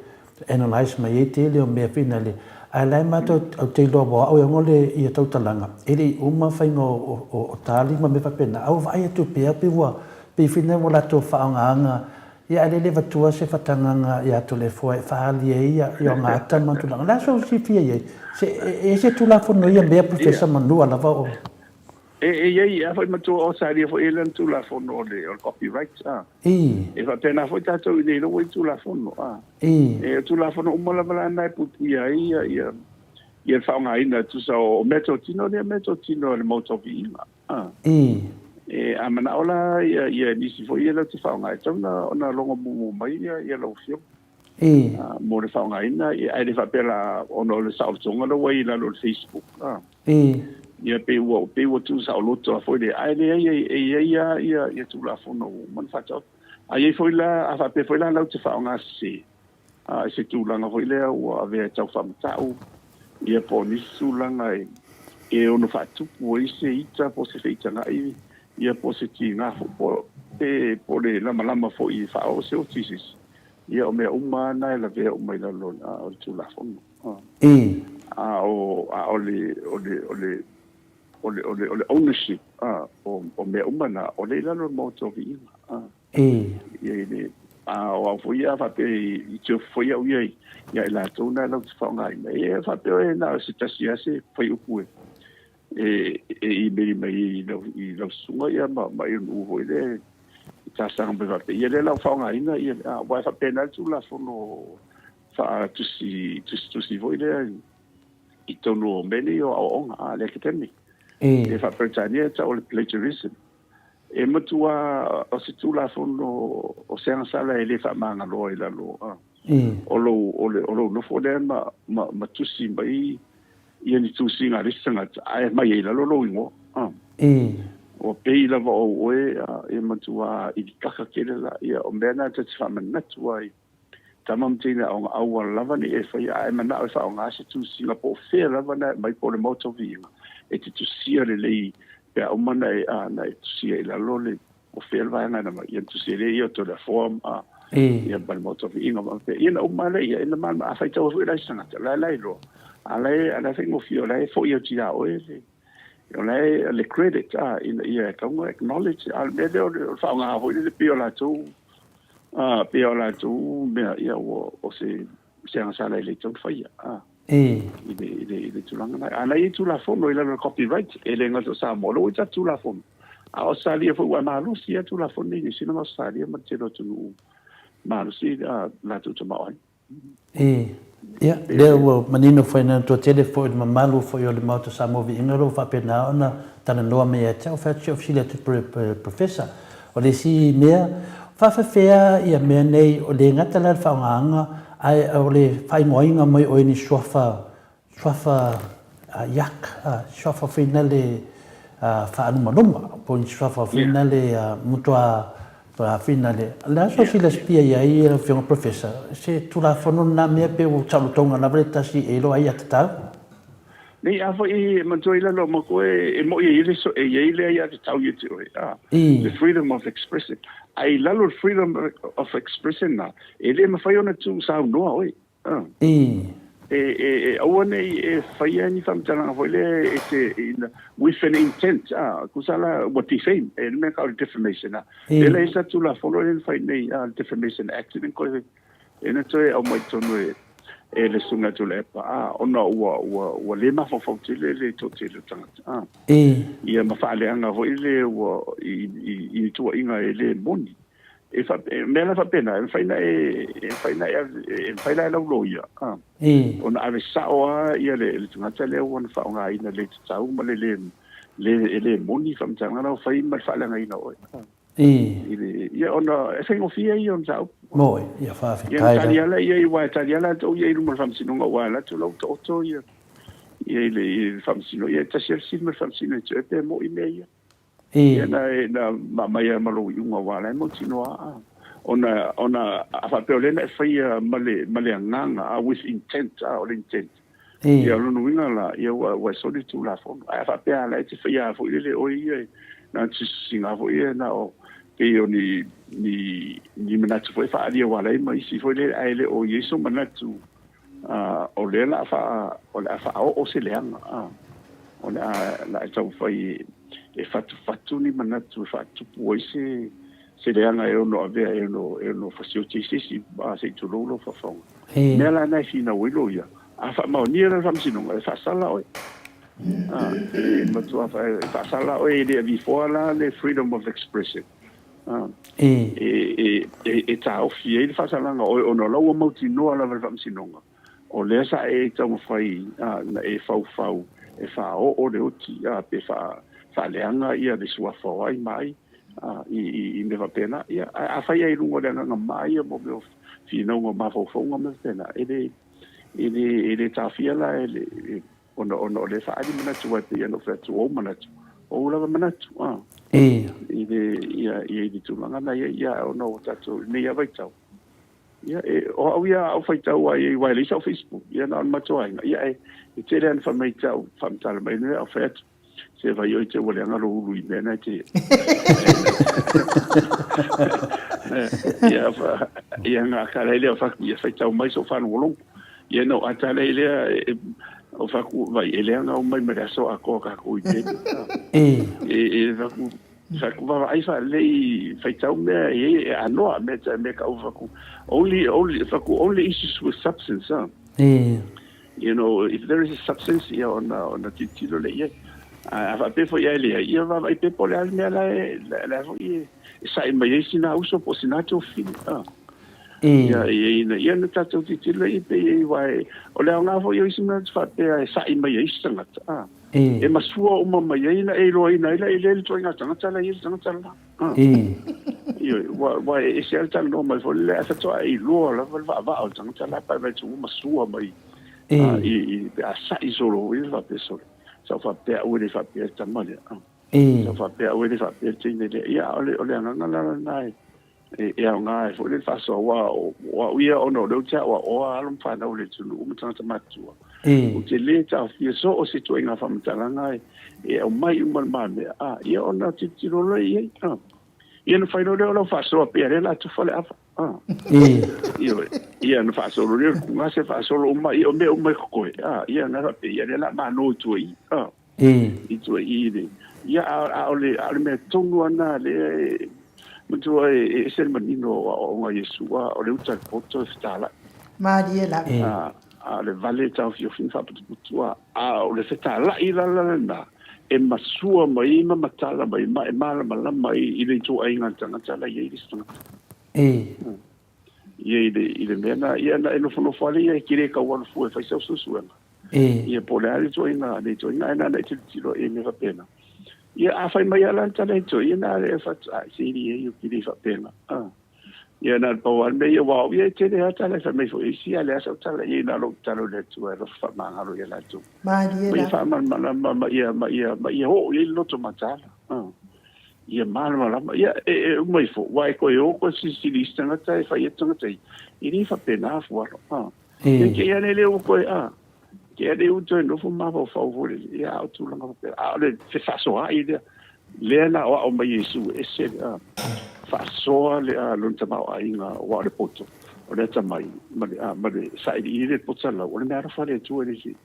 analyse mai ai tele o mea finale ae la e matou ou te iloa aua o au e ono le ia tautalaga e le i uma faiga o tali ma mea faapena ae ua vaai atu pea pei ua pei finale ua latou faaaogaina Ia ae le le avatua se faatagaga ia Toleafoa e faaali ai ia ona ata ma tulaga. O le a sou silafia i ai? Se, e i ai se Tulafono ia mea Professor Manua lava o. E, e i ai, a foi matua o Australia foi e i ai lana Tulafono o le, o le copyright, a. I. E faapena foi tatou i inei ua i ai Tulafono, a. I. E, o Tulafono uma lava la na e puipuia ai ia, ia, ia le faaaogaina tusa o, o meatotino lea, meatotino a le Maota o Viiga. I. E, a manao la ia, ia nisi foi ia latou te faaaoga, e tatau ona, ona logo mumu mai ia, ia lau Afioga. I. A, mo le faaaogaina, ia, ae le faapea la ona o le saolotoga la ua i lalo o le Facebook. A. I. Ia pei ua, pei ua tuusaoloto lava foi lea, ae leai, e, e i ai lava ia, ia Tulafono ua uma ona faataoto. A i ai foi la, a faapea foi la latou te faaaoga sese, i se tulaga foi lea ua avea e tau faamatau, ia po o nisi tulaga e ono faatupu ai se ita po o se feitagai, ia po o se tiga foi po o le lamalama foi e faaoo se oti i se isi. Ia o mea uma lava na e lavea uma i lalo o le Tulafono. A o le o le o le o le ownership o mea uma na, o lea e i lalo o le Maota o Viiga. Ia i le, a o au foi ia a faapea i tiofi foi au ia ia i latou na latou te faaaogaina, ia e faapea e na o se tasi lava se fuaiupu e e imeli mai ai i lau i lau susuga ia ma ma i nuu foi lea e talosaga mai faapea, ia lea la ua faaaogaina ia, aua e faapena le Tulafono faatusi tusitusi foi lea i totonu o mea nei o aoaoga a le academic. E faa-Peretania e tau o le plagiarism. E matua o se Tulafono o se agasala e le faamagaloa i lalo o lou, o le, o lou nofo lea ma, ma, ma tusi mai ia ni tusiga a le isi tagata, ae aumai ai i lalo lou igoa. Ua pei lava o au oe, e matua ilikaka tele la. Ia, o mea na ta te faamanatu ai Tama ma teine aoga, aua lava ne i e faia, a e manao e faaaoga se tusiga po o fea lava na e aumai po o le Maota o Viiga, e te tusia lelei pe a uma ona e, ona e tusia i lalo le, o fea le vaega e na aumai, ia ona tusia lea ia o Toleafoa ma, ia ma le Maota o Viiga ma faapea. Ia ona uma lea, ia, ina ma, a faitau ai foi la i se tagata, o la e la iloa, a la e, a la e faigofie, o la e foi atu ia oe le, o la e, le credit, a, ina ia e tatau ona acknowledge, a o le mea lea o le faaaoga foi lele pei o latou, A, pei o latou mea, ia, ua, o se, se agasala e le tatau ona faia, a, i le, i le, i le tulaga lena. A na i ai Tulafono i lalo o le copyright, e le gata o Samoa, o lea ua i ai tatou Tulafono, a o Ausetalia foi, ua malosi lava Tulafono nei i Niu Sila ma Ausetalia ma le tele o atunuu malosi a latou tamaoaiga. E, ia, lea ua manino foi na toatele foi le mamalu foi o le Maota Samoa Viiga o lo o faapena ona talanoa mai ia te au, fai atu si au fesili atu i le Professor. O le isi mea, faafefea ia mea nei, o le gata la le faaaogaina, ae o le faaigoaina mai o ni suafa Suafa yak, suafa foi nale faalumaluma, po o ni suafa foi nale matua foi nale. O le a sou silafia i ai lau Afioga Professor, se Tulafono lena mea pe ua saolotoga lava le tasi e iloa ai ia tatau? Nei, a foi e manatua i lalo o matou e moi e i ai le aiatatau ia te oe, the freedom of expression. Ae i lalo o le freedom of expression na, e le mafai ona tuusaunoa oe. I. E, e, e aua ne i e faia ni faamatalaga foi lea e te, in, with an intent, a, tusa la, ua defame, e le mea tau o le defamation, a. Lea la e i ai sa Tulafono lea na fai nei, a, le Defamation Act, lea na toe, lea na toe aumai i totonu e, e le Susuga ia Tuilaepa, a, ona ua, ua, ua le mafaufau tele le toatele o tagata, a. Ia ma faaleaga foi le ua, i, i, i ni tuuaiga e le moni. E fa, e mea la faapena, e mafai ona e, e mafai ona e ave, e mafai la e lau loia, a, ona ave sao lava ia le, le tagata lea ua na faaaogaina le tatau ma le le, le, e le moni faamatalaga la ua fai ma le faaleagaina o oe. A, i le, ia ona e faigofie ia o mataupu. Moe, ia faafetai Ia na taliala ia, aua e taliala atu ia i luma o le faamasinoga, aua e alu atu la ua taoto ia, ia i le, i le faamasinoga, ia e tasi lava le fesili ma le faamasino e te pe moi mea ia. Ia na e na maamaia ma lou iuga aua la e mautinoa a ona ona a faapea o lea na e faia ma le ma le agaga a with intent a o le intent. Ia o lona uiga la ia ua ua e soli le Tulafono. Ae a faapea a la e te faia foi lele oe ia na o tusitusiga foi ia na o pei o ni ni ni manatu foi e faaalia aua la e i ai ma isi foi lele ae le o i ai so manatu A, o lea la a faa, o le a faaoo se leaga, a, o le a, la e taumafai e fatufatu ni manatu e faatupu ai se, se leaga e ono avea e ono, e ono fasioti ai se isi, a, se i tulou lau faafofoga. Mea la na e finau ai loia, a faamaonia la le faamasinoga, e faasala oe. A, e matua e faasala oe e le avifoa la le freedom of expression. E taofi ai le faasalaga o oe ona o la ua mautinoa lava e le Faamasinoga, o lea sa e taumafai na e faufau e faaoo le oti pe faaleaga le suafa o ai ma ai i mea faapena. Ia, ae afai lava i luga o le agaga mama ia mo mea o finauga o mafaufauga ma mea faapena, e le taofia la e le Ona, ona o lea e faaali manatu aua e pei ona ou fai atu, o ou manatu, o ou lava manatu, a. I le, ia, ia i le tulaga na ia, ia, ona o tatou, i lenei lava vaitau. Ia, e, o au ia, a ou faitau lava i ai, aua e leai sau Facebook, ia na o le matou aiga, ia, e, e tele lava ina fai mai te au, faamatala mai, a ou fai atu, Se vai oi te ua leaga lou ulu i mea na e te Ia ia nga ka lei lea faku ia faitau mai so faalogologo. Ia no ata lei lea o faku vai e leaga o mai ma le aso atoa tatou i peni. E e faku faku vaavaai faalelei faitau mea e e anoa mea ta mea kau faku only only faku only issues with substance. You know, if there is a substance, ia ona, ona tilotilo lea i ai. A, a faapea foi ae leai, ia vaavaai pea po o le a le mea la e, la, la foi e, e sae mai ai sina uso po o sina tofili. Ah. Ia, ia, ina, ia na tatou tilotilo lea i pei e aua e, o le aoga foi o isi manatu faapea e sae mai ai isi tagata. Ah. E masua uma mai ai na e iloaina ai la e lea le ituaiga tagata la e i ai le tagata la. Ioe, aua e ese lava le talanoa mai foi lele, ae faatoa e iloa lava le vaavaa o le tagata la pae mai ua masua mai i pe a sa'i solo foi le faapea sole. Sa ou faapea aua e le faapea le tama lea. Sa ou faapea aua e le faapea le teine lea. Ia, o le agaga la lena e aoga ai foi le faasoa, aua o au ia ona o lea ou te aoaoa alo ma fanau i le atunuu ma tagata matutua. Ou te le taofia so o se ituaiga faamatalaga e aumai uma le mamea, a, ia ona tilotilo loa i ai. A. Ia ona fai loa lea o lau faasoa pei a lea o le a tufa le ava. A. Ioe. Ia ona faasolo lea o le kugase faasolo uma, ia o mea uma e kokoe. A, ia ona faapea, ia lea o le a malo i tua i i. A. I tua i i le, ia a, a o le, a o le mea tonu lava lena lea e, Manatua e ese le manino o aoaoga a Iesu, a o le uta i le poto e fetalai. Malie lava. A o le vale e taofiofi ma faaputuputu, a a o le fetalai la la lena, e masua mai ma matala mai ma e malamalama i le ituaiga o le tagata la e i ai le isi tagata. Ia i le, i le mea na, ia na e nofonofo lava ia e te le tau alu fua e fai sau suesuega. Ia po o le a le ituaiga, le ituaiga ae na ona e tilotilo i mea faapena. Ia a fai mai lava la le tala e toe, ia na le fatu, ai se ili e ki le faapena. Ah. Ia na le pau lava le mea ia, aua o au ia e tele lava tala e fai mai foi e isi, a o le a sau tala i ai na o lou tatalo i le Atua e alofa faamagalo ia latou. Malie Ma ia faamalamalama ma ia, ma ia, ma ia oo i ai le loto mataala. Ah. Ia malamalama. Ia e, e uma ifo, aua e toe o koe silisili i isi tagata e fai atu tagata ia, e le faapena fualo. Ah. Ia te i ane lea ua koe, ah. Ke ane u toe nofo mafaufau foi lele, ia a o tulaga faapena. A o le fefaasoaai lea, lea na aoao mai Iesu e ese le, a, faasoa le, a, lona tamaoaiga aua o le poto. O le atamai ma le, ma le sailiili le poto lau, o le mea alofa a le Atua, e le se,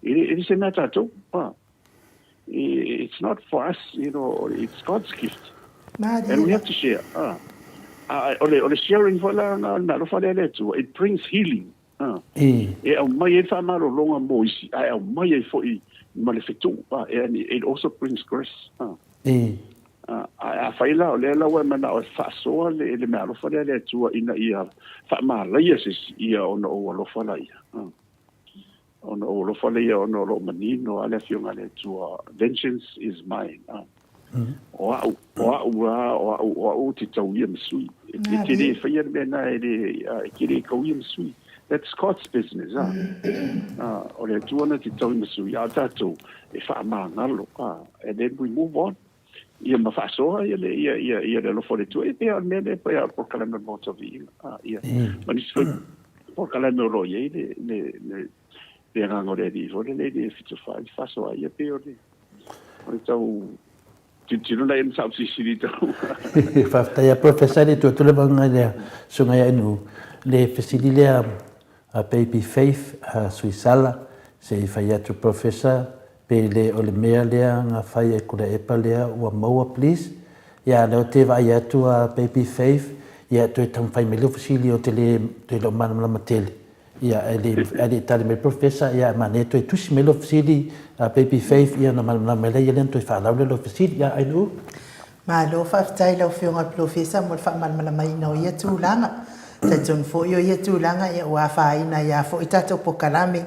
e le, e le se mea a tatou. It's not for us, you know, it's God's gift. And we have to share. O le, o le sharing foi la na, o le mea alofa lea a le Atua, it brings healing. E aumai ai le faamalologa mo isi, ae aumai ai foi ma le fetuu. And it also brings grace. Ae afai la o lea la ua e manao e faasoa le, le meaalofa lea a le Atua ina ia faamalaia se isi, ia ona ou alofa laia. Ona ou alofa laia ona o lo o manino lava le Afioga a le Atua, Vengeance is mine. O au, o au lava, o au, o au ou te tauia ma sui. E te le faia le mea lena e le, e te le tauia ma sui. That's God's business. O le Atua na te taui ma sui, a o tatou e faamagalo. And then we move on. Ia ma faasoa ia le, ia, ia, ia le alofa o le Atua. E pei lava o le mea lea, e pei lava o le polokalame o le Maota o Viiga. Ia, ma nisi foi polokalame o lo o i ai le, le, le, le agaga o le Alii foi lele i le 74 i le faasoa ai. Ia pei o le, o le tau tilotilo la ia na saausilisili tau. Faafetai a Professor le tua tule vanga lea susuga ia Inu le fesili lea a Baby Faith a Suisala se i fai atu Professor pe le o le mea lea nga fai e Kulaepa lea ua maua please ia lea te vaai atu a Baby Faith ia toe taumafai mai lou fesili o te le toe leo malamalama tele Ia, e le, e le i tali mai le Professor, ia, e manaia toe tusi mai lau fesili, a Baby Faith, ia, ona malamalama mai lea, ia lea na toe faalau lea lau fesili. Ia, Ainuu. Malo faafetai i lau Afioga i le Polofesa mo le faamalamalamaina o ia tulaga. Talitonu foi o ia tulaga ia ua afaina ai lava foi tatou polokalame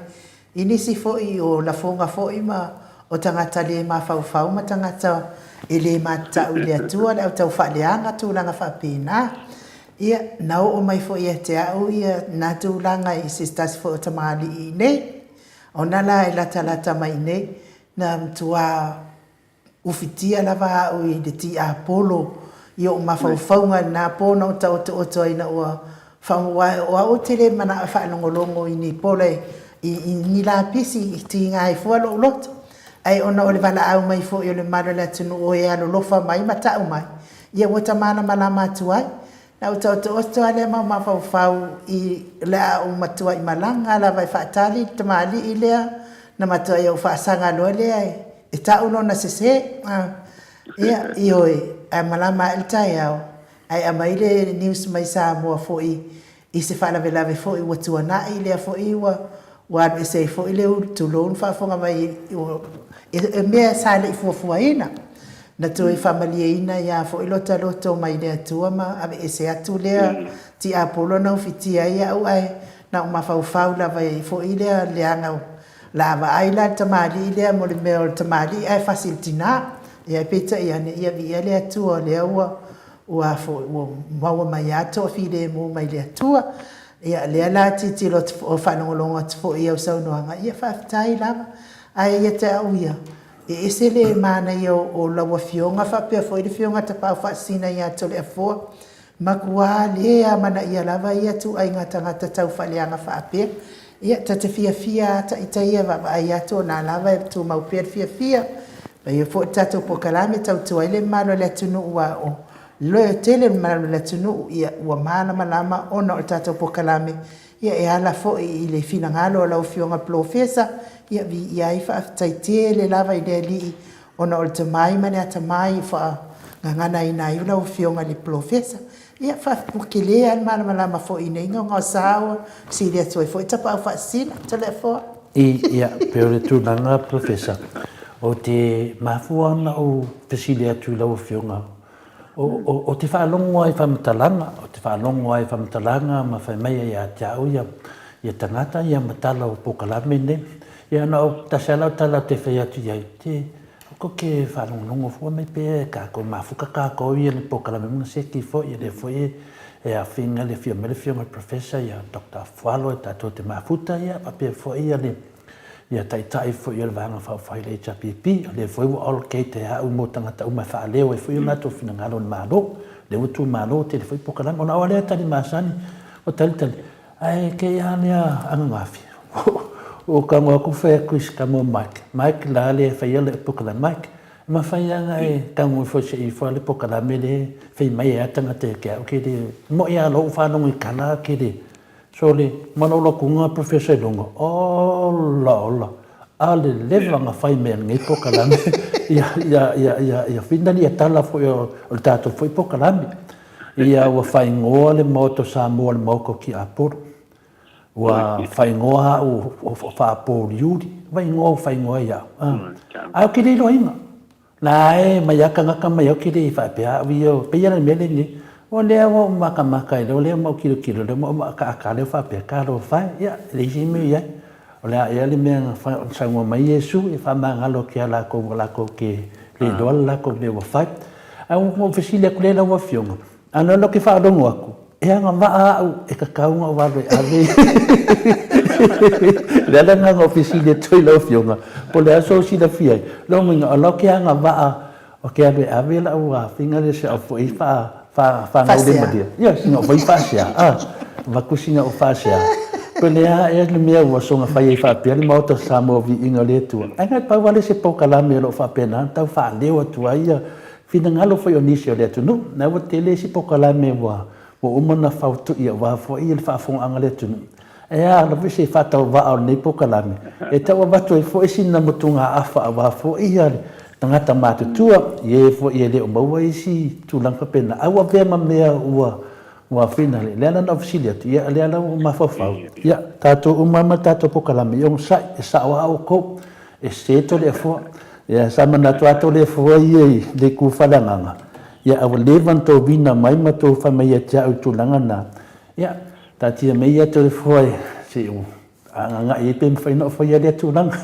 i nisi foi o lafoga foi ma o tagata le mafaufau ma tagata e le matatau i le Atua le au tau faaleaga tulaga faapena. Ia, na oo mai foi ia te au ia na tulaga i se tasi foi o tamalii i inei. Ona la e latalata mai inei, na matua ufitia lava au i le tiapolo i ou mafaufauga i lena po na ou taotooto ai ina ua faamuae o au ou te le manao e faalogologo i ni pola i ni lapisi i tiga ai fua lou loto. Ae ona o le valaau mai foi o le mamalu o le atunuu e alolofa mai ma tau mai, Ia ua ta malamalama atu ai. Na ou taotooto lava lea ma mafaufau i le a ou matuai malaga lava e faatali i le tamalii lea, na matuai ou faasaga loa lea e ta'u lona sese. Ia, ioe, ae malama ae le taeao, ae aumai le news mai Samoa foi i se faalavelave foi ua tuanai, lea foi ua ua alu ese ai foi le ulu, tulou le faafofoga mai, e mea sa le i fuafuaina. Na toe faamalieina ai lava foi lota loto mai le Atua ma aveese atu lea tiapolo na ufitia ai au, ae na ou mafaufau lava i ai foi lea leaga o le a vaai la le tamalii lea mo le mea o le tamalii ae fasi i le tina. Ia ae peitai ane, ia viia le Atua o lea ua Ua foi, ua maua mai lava toafilemu mai le Atua. Ia, lea la tilotilo atu foi, faalogologo atu foi i au saunoaga, ia faafetai lava. Ae ia te au ia, e ese le manaia o lau Afioga faapea foi le Afioga Tapaau Faasisina ia Toleafoa, matua le amanaia lava ia ituaiga tagata tau faaleaga faapea. Ia, ta te fiafia lava ta ita ia vaavaai atu o na lava e tumau pea le fiafia. Paia foi le tatou polokalame tautua ai le mamalu o le atunuu aua o le tele o le mamalu o le atunuu ia ua malamalama ona o le tatou polokalame ia e ala foi i le finagalo o lau Afioga Polofesa ia viia ai faafetai tele lava i le Alii ona o le tomai ma le atamai ua faagaganaina ai lau Afioga i le Polofesa. Ia, ua tele lava le malamalama foi i nei gaogaosa ua sili atu ai foi tapaau faasisina. Toleafoa. I, ia, pei o le tulaga Professor, ou te mafua ona ou fesili atu i lau Afioga, o, o, o te faalogo lava i faamatalaga, o te faalogo lava i faamatalaga ma fai mai ai ia te au ia, ia tagata ia ma tala o polokalame nei. Ia na o tasi lava lau tala ou te fai atu i ai, te, Ko ke faalogologo fua mai pea e kākou mafuka kākou ia le polokalame ma seki foi ia lea foi e afinga le afio mai le afioga i le Professor ia Doctor Afualo e tātou te mafuta ia faapea foi ia le ia taitai foi o le Vaega Faaupufai le HRPP o lea foi ua allocate e a'u mo tagata uma e faaleo ai foi o latou finagalo i le Malo lea ua tumalo tele foi polokalame ona o lea tali masani o talitali Ae kei a lea ananafi, ua tago atu fai atu i si tama o Mike, Mike la le faia le pokalame, Mike, e mafai a na e tago ifo se i ifo le pokalame le fai mai ai a tagata ia te au ke le, moi a lou faalogo i tala ke le. Sole, malolokuga Professor i luga, ola ola, a le leva na fai mea lenei pokalame, ia, ia, ia, ia, ia finali ia tala foi o, o le tatou foi pokalame. Ia ua faaigoa le Maota o Samoa le Maota o Tiapolo. Ua faaigoa au o Faapouliuli, ua igoa ua faaigoa ai au. Ae ou te le iloaina. La e mai a tagata mai au ke le faapea au ia, pei a le mea lenei. O lea ua ou makamaka ai lea, o lea ua ou tilotilo, lea ua ou akaaka lea faapea, talofa e, ia, e leai se mea o i ai. O le a ea le mea na saunoa mai Iesu e faamagalo atu ia latou ua latou ke le iloa le latou mea ua fai. Ae ua ou fesili atu lea i lau Afioga, ana o lea ou te faalogo atu, E agavaa au e tatau ona ou alu e ave O le a le agaga o fesili atu ai lau Afioga, po o le a sou silafia ai? Lona uiga, o lau ke agavaa ou te alu e ave lau faiga lea se au foi faagaulemalie. Ia, sina ou foi faasea, a, avatu sina ou faasea. Po o le a ea le mea ua soona fai ai faapea le Maota o Samoa Viiga o le Atua. Ae na pau lava lea o se polokalame o lo o faapena ona tau faaleo atu ai ia Finagalo foi o nisi o le atunuu, na ua tele isi polokalame ua uma ona fautui aua foi le faafofogaaga a le atunuu. E a lava se faatauvaa o lenei polokalame, e tau avatu ai foi sina motugaafa aua foi le tagata matutua i e foi e le o maua isi tulaga faapena, ae ua avea ma mea ua ua finale. Le ala na ou fesili atu, ia lea la ua mafaufau, ia tatou uma lava ma le tatou polokalame, ia onosai, e sao lava outou, e sese Toleafoa. Ia sa manatu lava Toleafoa ia i le itu faaleagaga, ia a ua leva ona tou vina mai ma tou fai mai ia te au i tulaga na, ia taatia mai ia Toleafoa se i ou A agai ai pe mafai ona ou faia lea tulaga.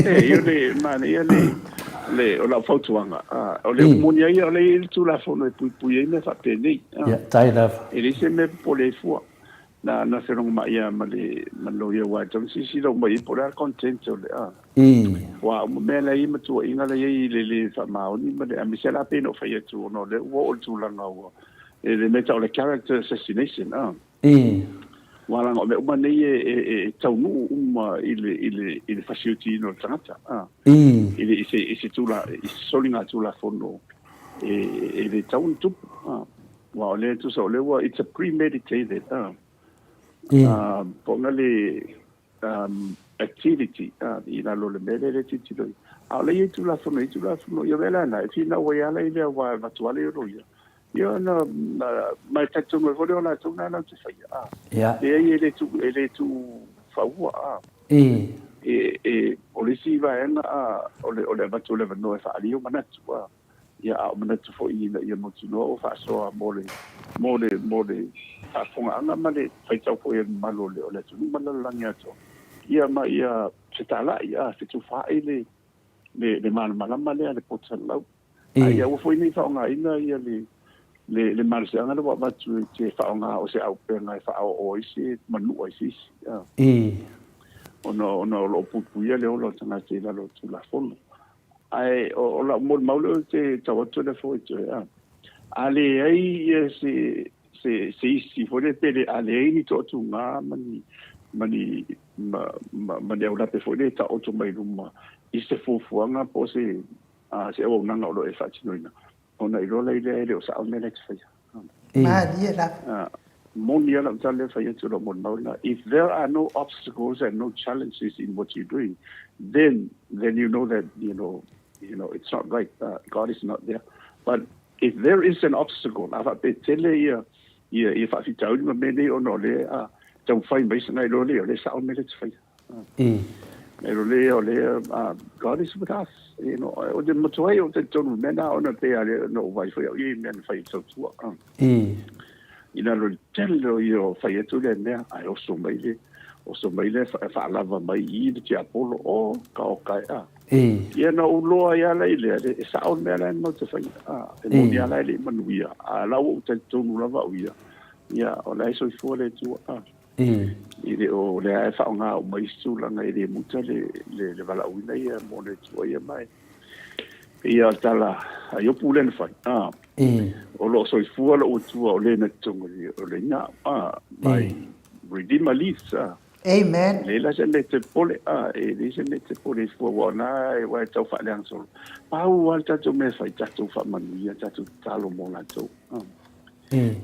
E, o le manaia le, le, o lau fautuaga, o le moni ai o le i le Tulafono e puipui ai mea faapenei. Ia, tai lava. E leai se mea e popole ai fua. Na, na felogomai lava ma le, ma le loia aua e tatau ona silasila uma i ai po o le a le content o le, a. Aua uma mea la e i ai ma tuuaiga la e i ai i le le faamaoni ma le, aemaise la pei ona ou fai atu ona o lea ua oo i le tulaga ua, e le mea e tau o le character assassination, a. Aua leaga o mea uma nei e taunuu uma i le i le i le fasiutiina o le tagata, a. I le i se i se tula i se soligatulafono e e le tatau ona tupu, a. Aua o lea tusa o lea ua it's a premeditated, a. Po o na le activity i lalo o le mea lea e tilotilo i ai. A o lea e i ai Tulafono, e i ai Tulafono, ia o le mea la lena, e finau ai lava la i le aua e avatu lava le loia, ia ona, ma e talitonu ai foi lea o latou lena latou te faia, a. Leai e le tuu, e le tuu faua, a. E, e, o le isi vaega, a, o le, o le avatu o le avanoa e faaalia ou manatu, a. Ia, a o manatu foi ina ia mautinoa ua faasoa mo le, mo le, mo le faafofogaaga ma le faitau foi a le mamalu o le, o le atunuu ma le lalolagi atoa, ia ma ia fetalai, a, fetufaai le, le, le malamalama lea, le poto salalau. A ia aua foi ne i faaaogaina ia le, le, le malosiaga lea ua avatu e te faaaoga o se auupega e faaoo ai se manua i se isi, a. Ona, ona o lo o puipuia le ola o le tagata i lalo o le Tulafono. Ae o lau molimau lea ou te tau atu lea foi toe, a, a leai ia se, se, se isi foi lea pe le, a leai ni toatuga ma ni, ma ni, ma, ma, ma ni aulape foi lea e taoto mai luma i se fuafuaga po o se, a, se auaunaga o lo o e faatinoina, ona iloa lai lea e le o sao le mea la e te faia. Malie lava. Moni lava lau tala lea e fai atu i lou molimau lena, if there are no obstacles and no challenges in what you're doing, then then you know that you know you know it's not right, God is not there. But if there is an obstacle, a faapea tele ia ia ia faafitauli ma mea nei ona o lea a taumafai mai se nai loa lea, o lea e sao le mea lea e te faia. E lo lea o lea, God is with us. You know, o te motu ai o te tonu mea nā ona te a lea no vai foi au i mea na whai tautua. I nā lo tele o ia o whai atu lea mea, ai oso mai le, oso mai le whaalava mai i le tiapolo, o, ka o kai a. Ia na uloa ia la i lea, e sa o mea la mau te whai, e moni ala e le manuia, a lau o te tonu lava o ia, ia o la e soifua le tua. E le o lea e faaaoga uma isi tulaga e le muta le, le, le valaauina ia mo le Atua ia mai. Ia o le tala a Iopu lea na fai, a, o lo o soifua lou Atua o le na totonu o le ina, a, my Redeemer lives, a. Amen. E leai la se mea e te popole, a, e leai se mea e te popole ai fua, aua o na e, aua e tau faaleaga solo. Pau lava le tatou mea e fai, tatou faamanuia, tatou tatalo mo latou, a.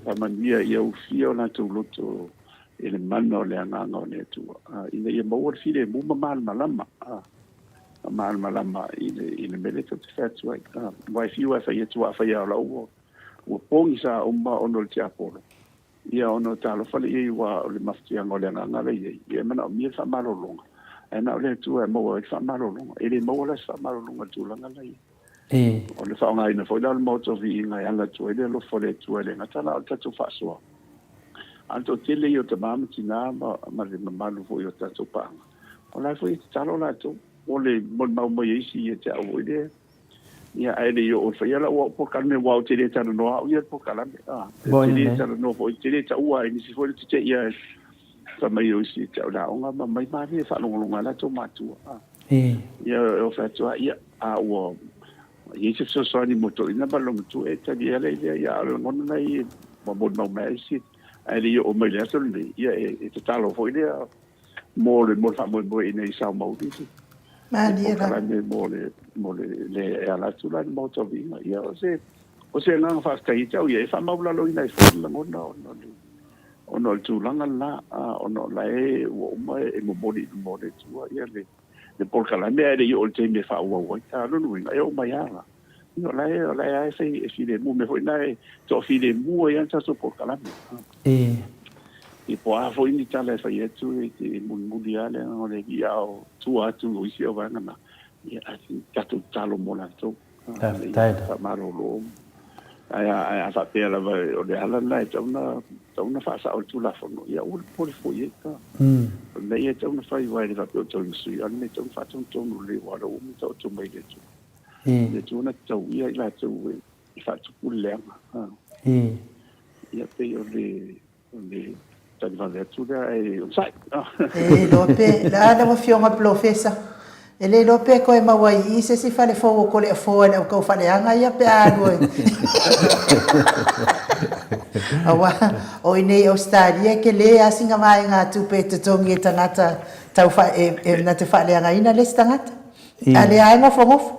Faamanuia ia ufia o latou loto. e le mana o le Agaga o le Atua, ina ia maua le filemu ma malamalama, ma malamalama i le, i le mea lea tou te fai atu ai. Aua e fiu lava e fai atu, afai lava o lau ua, ua pogisa uma ona o le tiapolo, ia ona talofa lea i ai, aua o le mafatiaga o le Agaga la e i ai, ia e manaomia le faamalologa, ae na o le Atua e maua ai le faamalologa. E le maua la se faamalologa i le tulaga la e i ai. O le faaaogaina foi la o le Maota o Viiga e ala atu ai le alofa o le Atua e le gata la o le tatou faasoa, a o le toatele ia o tama ma tina ma, ma le mamalu foi o tatou paaga, o la e foi e tatalo latou mo le molimau mai a isi ia te au foi lea, ia ae le i oo e faia lau au polokalame aua ou te le talanoa au ia i le polokalame, a, ou te le talanoa foi, ou te le taua ai nisi foi le teteia fai mai o isi te au le aoga ma mai malie faalogologo ai latou matua, a. Ia, e fai atu lava, ia, a ua i ai se fesoasoani mo toeaiina ma le loomatua, e tali ai lea, ia, a o le lagona lena ia, ua molimau mai lava isi, ae le i oo mai i le aso lenei, ia, e tatalo foi lea mo le, mo le faamoemoe ina ia sao mauli le polokalame mo le, mo le, le e ala atu la i le Maota o Viiga. Ia, o se, o se agaga faafetai ia te au ia, e faamaualaloina ai foi le lagona ona o le, ona o le tulaga lena, ona o la e ua uma e momoli i luma o le Atua ia le, le polokalame ae le i oo i le taimi e faaauau ai. A o lona uiga, e oo mai lava la, ia o la e, o la e lava e fai e filemu, o le mea foi lena e toafilemu ai lava le tatou polokalame. Ia po o a foi ni tala e fai atu, e te mulimuli lava le agaga o le Alii, a o tua atu o isi vaega na, ia a tatou tatalo mo latou. Faafetai. Faamalolo. Ae a, a faapea lava o le ala lena e tatau ona, tatau ona faasao le Tulafono, ia aua le popole fua i ai. O le mea ia e tatau ona fai, aua e le faapea o tau ina sui, a o le mea e tatau ona faatonutonu lelei, aua o lea ua uma ona taoto mai le Atua. Le Atua na te tauia i latou e faatupu le leaga. Ia pei o le, O le tali vave atu lea ae onosai. E le iloa pe, le a lau Afioga Polofesa, e le iloa pe toe maua i i se isi fale fou o Toleafoa i le autaufaleaga ia pe a alu ai. Aua o i inei i Ausetalia e tele lava sina vaegatupe e totogi e tagata tau e na te faaleagaina le isi tagata. A lea lava e nofonofo.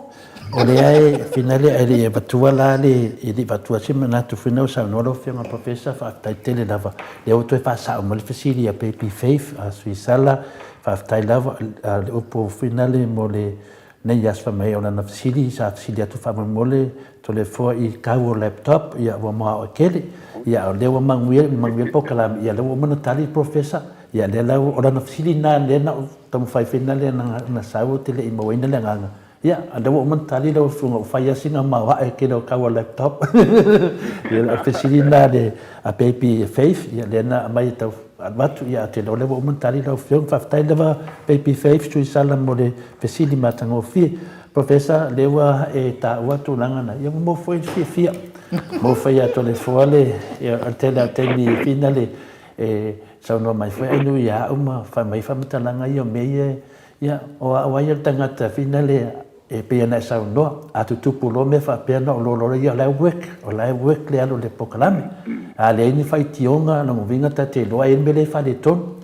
O lea e finale ae le i avatua la le, e le i avatua se manatu foi na ua saunoa lau Afioga Professor, faafetai tele lava. Lea ua toe faasao mai le fesili a Baby Faith a Suisala, faafetai lava. A o le upu finale mo le nei aso fai mai o lana fesili sa fesili atu faamolemole Toleafoa i kau o laptop, ia ua maoae tele. Ia a o lea ua manuia, manuia le polokalame, ia lea ua uma ona tali le Professor. Ia lea la ua, o lana fesili lena lea na ou taumafai foi na lea na sau ou te le i mauaina le agaga. Ia, a lea ua uma ona tali lau Afioga, ua fai lava sina maoae tele o kau a laptop. Ia, o le fesili lena a le a Baby Faith, ia lea na aumai e tau avatu, ia atonu o lea ua uma ona tali lau Afioga. Faafetai lava Baby Faith Tuisala mo le fesili matagofie. Professor, lea ua e taua tulaga na, ia ua maua foi le fiafia. Maua foi ia Toleafoa le, ia, o le tele lava o taimi fina le, e saunoa mai foi Ainuu ia au ma fai mai faamatalaga ia o mea ia, ia, o au lava ia le tagata fina le, e pei ona e saunoa, a tutupu loa mea faapea ona ou loa loa lea, o la e work, o la e work le alu o le polokalame. A leai ni faitioga, lona uiga ta te iloa e i ai le mea lea e faaletonu.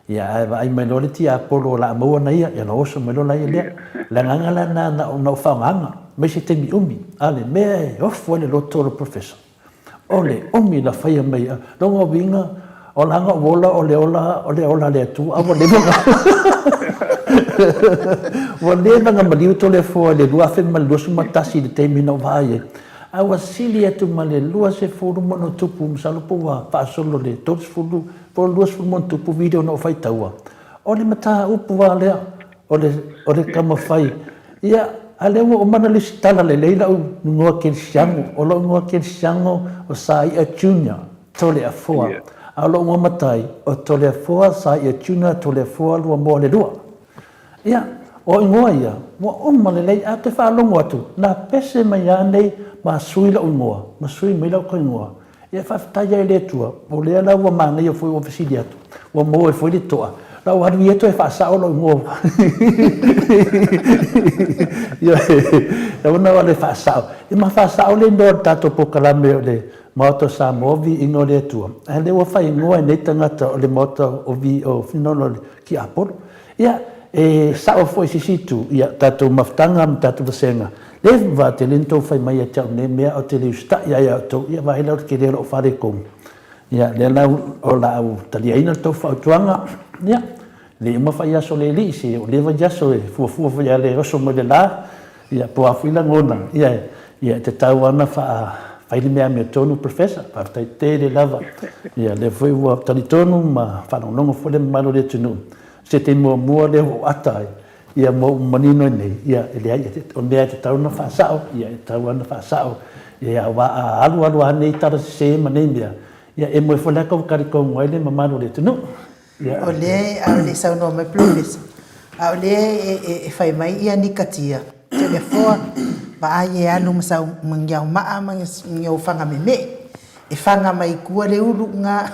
Ia, ae vaai mai loa le tiapolo o le a maua ana ia, ia ona oso mai loa laia lea. O le agaga la lena na ou faaaogaina, mai se taimi umi, a o le mea e ofu ai le loto o le professor. O le umi na faia mai ai. Lona uiga, o lana ou ola o le ola o le ola a le Atua, a ua leva ona ua leva ona maliu Toleafoa i le 2021 i le taimi na ou vaai ai, a ua sili atu ma le 20 ma ona tupu, masalo po ua faasolo i le 30 po o le 20 ma ona tupu video na ou faitaua. O le mataupu lava lea. O le, o le taumafai, ia, a lea ua uma ona lesitala lelei lau igoa kerisiano. O lou igoa kerisiano o Saia Junior Toleafoa. A o lou igoa matai, o Toleafoa Saia Junior Toleafoa Luamoalelua. Ia, o igoa ia, ua uma lelei, ae ou te faalogo atu, na pese mai lava nei ma sui lou igoa, ma sui mai lau igoa. Ia faafetai ai i le Atua, o lea la ua manaia foi ua fesili atu, ua maua ai foi le toa, la ua alu ia toe faasao lou igoa. Ioe, e ona o le faasao. Ia ma faasao le igoa o le tatou polokalame o le Maota o Samoa o Viiga o le Atua, a o lea ua faaigoa e nei tagata o le Maota o Vi o Finono o le Tiapolo. Ia, e sao foi i se isi itu, ia, tatou mafutaga ma tatou vasega, le vaatele ni tou fai mai ia te au nei mea, ou te le usitai lava ia outou, ia vaai la o le tele o lou faaletonu. Ia, lea la o le a ou taliaina le tou fautuaga, ia, le i uma fai aso o le alii, se o lea vaiaso e fuafua foi ia le oso mai le la, ia, po o a foi lagona, ia, ia, e tatau lava ona fai le mea amiotonu, Professor. Faafetai tele lava. Ia, lea foi ua talitonu ma faalogologo foi le mamalu o le atunuu, se taimi muamua lea ua ou ata ai, Ia ma ua manino ai nei, ia, e leai, o le mea e tatau ona faasao, ia, e tatau lava ona faasao, ia, aua a alu alu lava nei tala sese ma nei mea, ia, e moe foi la tou talitonu ai le mamalu o le atunuu. Ia. O lea, a o le i saunoa mai Polofesa, a o lea e fai mai ia Nikatia, Toleafoa, vaai e alu ma sau ma ni au maa ma ni au fanga meme'e. E fanga mai i tua le ulu nga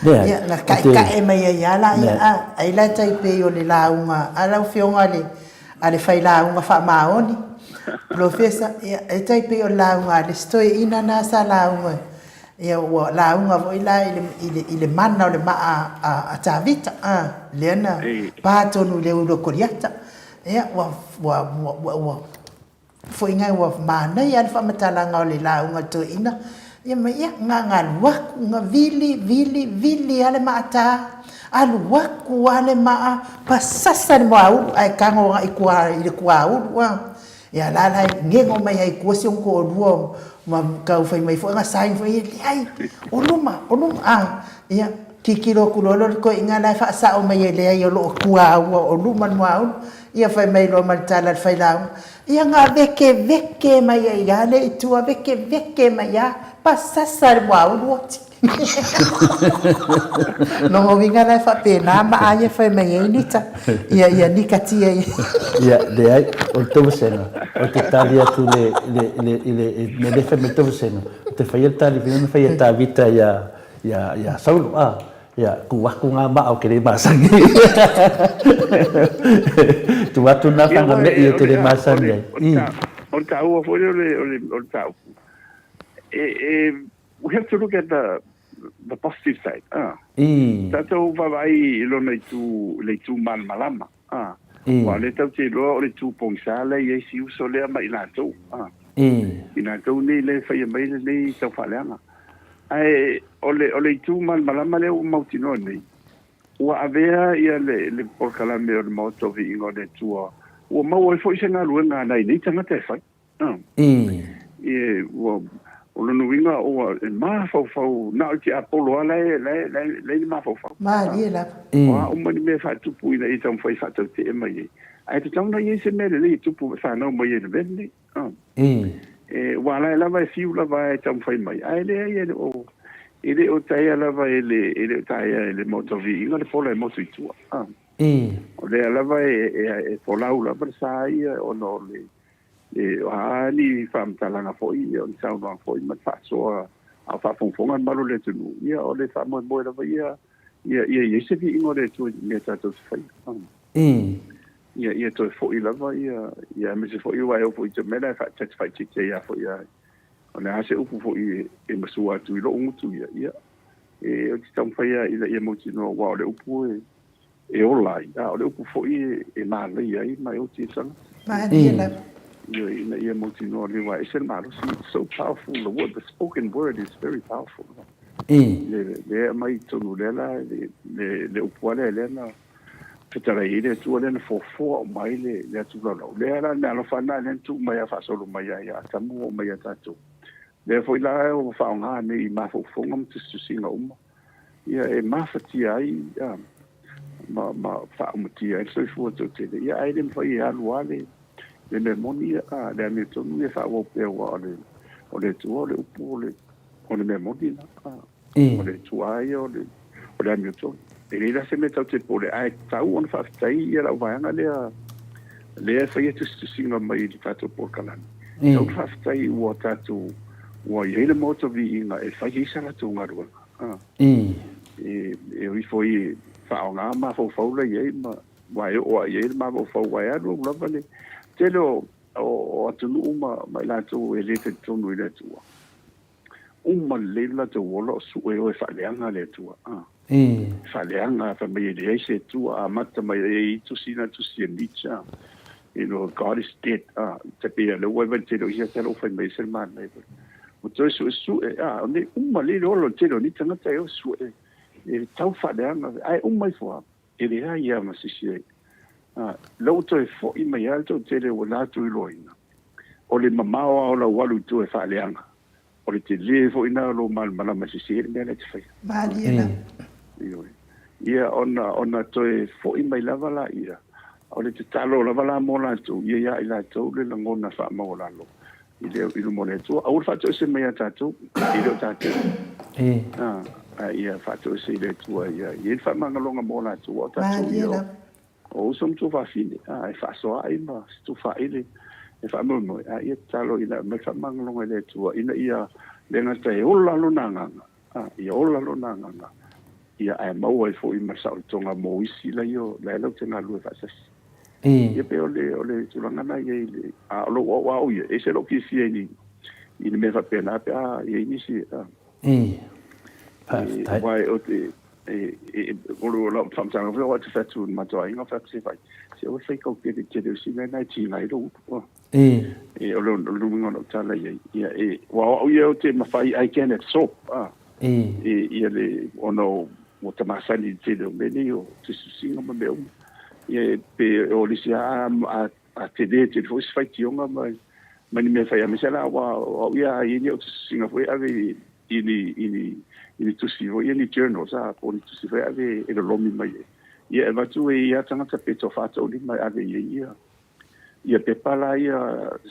ia na ka'eka'e mai ai a laia a ai la e tai pei o le lauga a lau afioga a le a le failauga faamaoni Polofesa ia e tai pei o le lauga a le isi toeaina na sa lauga ia ua lauga foi la i le i le i le mana o le maa a a Tavita a lea na pa tonu i le ulu o Koliata ia ua ua ua ua Foi ngai ua manaia lava le faamatalaga o le lauga a le toeaina, ia ma ia, na na alu aku, na vili, vili, vili lava le maa ta, alu aku lava le maa, pasasa le moaulu ae tago agai i tua i le tuaulu a. Ia la la e gego mai ai i tua si ona toalua ma tau fai mai foi na sign foi ia, leai, o luma, o luma a. Ia, tilotilo atu loa lea o le toeaina la e faasao mai e leai o lo o tuaua o luma le moaulu. Ia fai mai loa ma le tala a le failauga, Ia na vekeveke mai ai lava lea i tua, vekeveke mai lava, pasasa le muaulu oti. Lona uiga la e faapena maa ia e fai mai ai Nita, ia, ia nikatia ia. Ia, leai, o le tou vasega, ou te tali atu i le, i le, i le, i le mea lea e fai mai le tou vasega, ou te faia le tali foi lea na fai e Tavita ia, ia, ia Saulo, a. Ia, tuu atu na maa ou te le masani. Tuu atu na fana me'i ou te le masani ai. O le taua foi lea o le o le mataupu, e we have to look at the the positive side. Tatou vaavaai i lona itu, le itu malamalama. Aua o lea tatou te iloa o le itu pogisa la e i ai si uso lea ma i latou. I latou nei lea e faia mai lenei taufaaleaga. Ae o le, o le itu malamalama lea ua mautinoa nei, ua avea ia le, le polokalame o le Maota o Viiga o le Atua, ua maua ai foi se galuega a nai nei tagata e fai. E, ua, o lona uiga ua e mafaufau, na o le tiapolo lava la e, la e, la e, la e i le mafaufau. Malie lava. O a uma ni mea e faatupu ina ia taumafai e faatautee mai ai. Ae tatau ona i ai se mea lelei e tupu e fanau mai ai i le mea lenei. E, ua la e lava e fiu lava e taumafai mai, ae leai e le o, e le o taea lava e le, e le o taea e le Maota o Viiga le pola e motu i tua. O lea lava e, e, e folau lava le sa ia ona o le, e, o a ni faamatalaga foi, o ni saunoaga foi ma le faasoa a o faafogafoga le malu o le atunuu, ia o le faamoemoe lava ia, ia, ia i ai se viiga o le Atua i mea tatou te faia. Ia, ia toe foi lava ia, ia aemaise foi aua e oo foi i te mea la e faaitiitia ai foi ia, o le a se upu foi e, e masua atu i lou gutu ia, ia, e, ou te taumafai lava ina ia mautinoa aua o le upu e, e ola ai, a o le upu foi e, e manaia ai ma e oti ai le tagata. Malie lava. Ioe, ina ia mautinoa le aua e ese le malosi, it's so powerful, the word, the spoken word is very powerful. Le, le aumai i totonu lea la, le, le, le upu lava lea, lea na fetalai ai le Atua lea na foafoa uma ai le, le atu laulau. Lea la le mea alofa lena lea na tuu mai a faasolo mai ai ia Atamu oo mai ia tatou. Lea foi la ua faaaoga nei i mafaufauga ma tusitusiga uma, ia e mafatia ai ia, ma, ma faaumatia ai le soifua toatele. Ia ae le mafai e alu lava le, le mea moni ia, a, le amiotonu ia faaauau pea aua o le, o le Atua o le upu o le, o le mea moni lena. A. O le Atua ia o le, o le amiotonu. E leai la se mea tatou te popole, ae tatau ona faafetai ia lau vaega lea, lea e faia tusitusiga mai i le tatou polokalame. Tatau ona faafetai ua tatou, ua i ai le Maota Viiga e fai ai sa latou galuega. E, e ui foi e faaaoga mafaufau la i ai ma, aua e oo lava i ai le mafaufau, aua e alu alu lava le tele o, o atunuu ma, ma i latou e le talitonu i le Atua. Uma lelei lo latou ola o sue o e faaleaga le Atua. A. Faaleaga, fai mai e leai se Atua, amata mai ai i tusi na tusi e Nietzsche, a. You know, God is dead. A. Te pei a lea ua vai tele o isi ata lou fai mai se le manaia. Ua toe suesue, a, o nei uma lei le ola o le tele o nei tagata e o sue e le tau faaleaga, ae uma ifo lava, e leai lava ma se isi e, a, la ua toe foi mai lava le toatele ua latou iloaina, o le mamao lava o lau alu i tua e faaleaga, o le tele foi lena o lou malamalama e sese le mea la e te faia. Malie lava. Ioe. Ia, ona, ona toe foi mai lava laia, o le tatalo lava la mo latou, ia ia i latou le lagona faamaualalo i le i luma o le Atua. Aua le faatoese mai ia tatou, e le o tatou. A, a ia faatoese i le Atua, ia i ai le faamagaloga mo latou, aua o tatou ia o, o uso ma tuafafine, a, e faasoaai ma tufaile, e faamoemoe, a ia tatalo ina aumai le faamagaloga i le Atua, ina ia le gata e ola lona agaga, a, ia ola lona agaga, ia ae maua ai foi ma le saolotoga mo isi la ia la e latou te galulue faatasi. Ia pei o le o le tulaga lena i ai le a o lou aoao ia, e ese lou fiafia i ni i ni mea faapena pe a i ai nisi a. Faafetai. Aua o te e e o le lau faamatalaga foi aua e te fai atu i le matou aiga fai atu se fai se aua le fai kau tele tele o si mea lena e tiga ai lou utu. E o le uiga o lau tala i ai, ia e, aua o au ia ou te mafai, I can absorb, a, e, ia le, ona ua ta masani i le tele o mea nei o tusitusiga ma mea uma. Ia e, pe o le isi a, a, a tele tele foi se faitioga ma, ma ni mea fai, aemaise la aua o au ia a i ai ni au tusitusiga foi e ave i, i ni, i ni, i ni tusi foi ia, ni journals, a, po o ni tusi foi e ave e lolomi mai ai. Ia e avatu e ia tagata pe toafa toalima e ave i ai ia, Ia pepa la ia,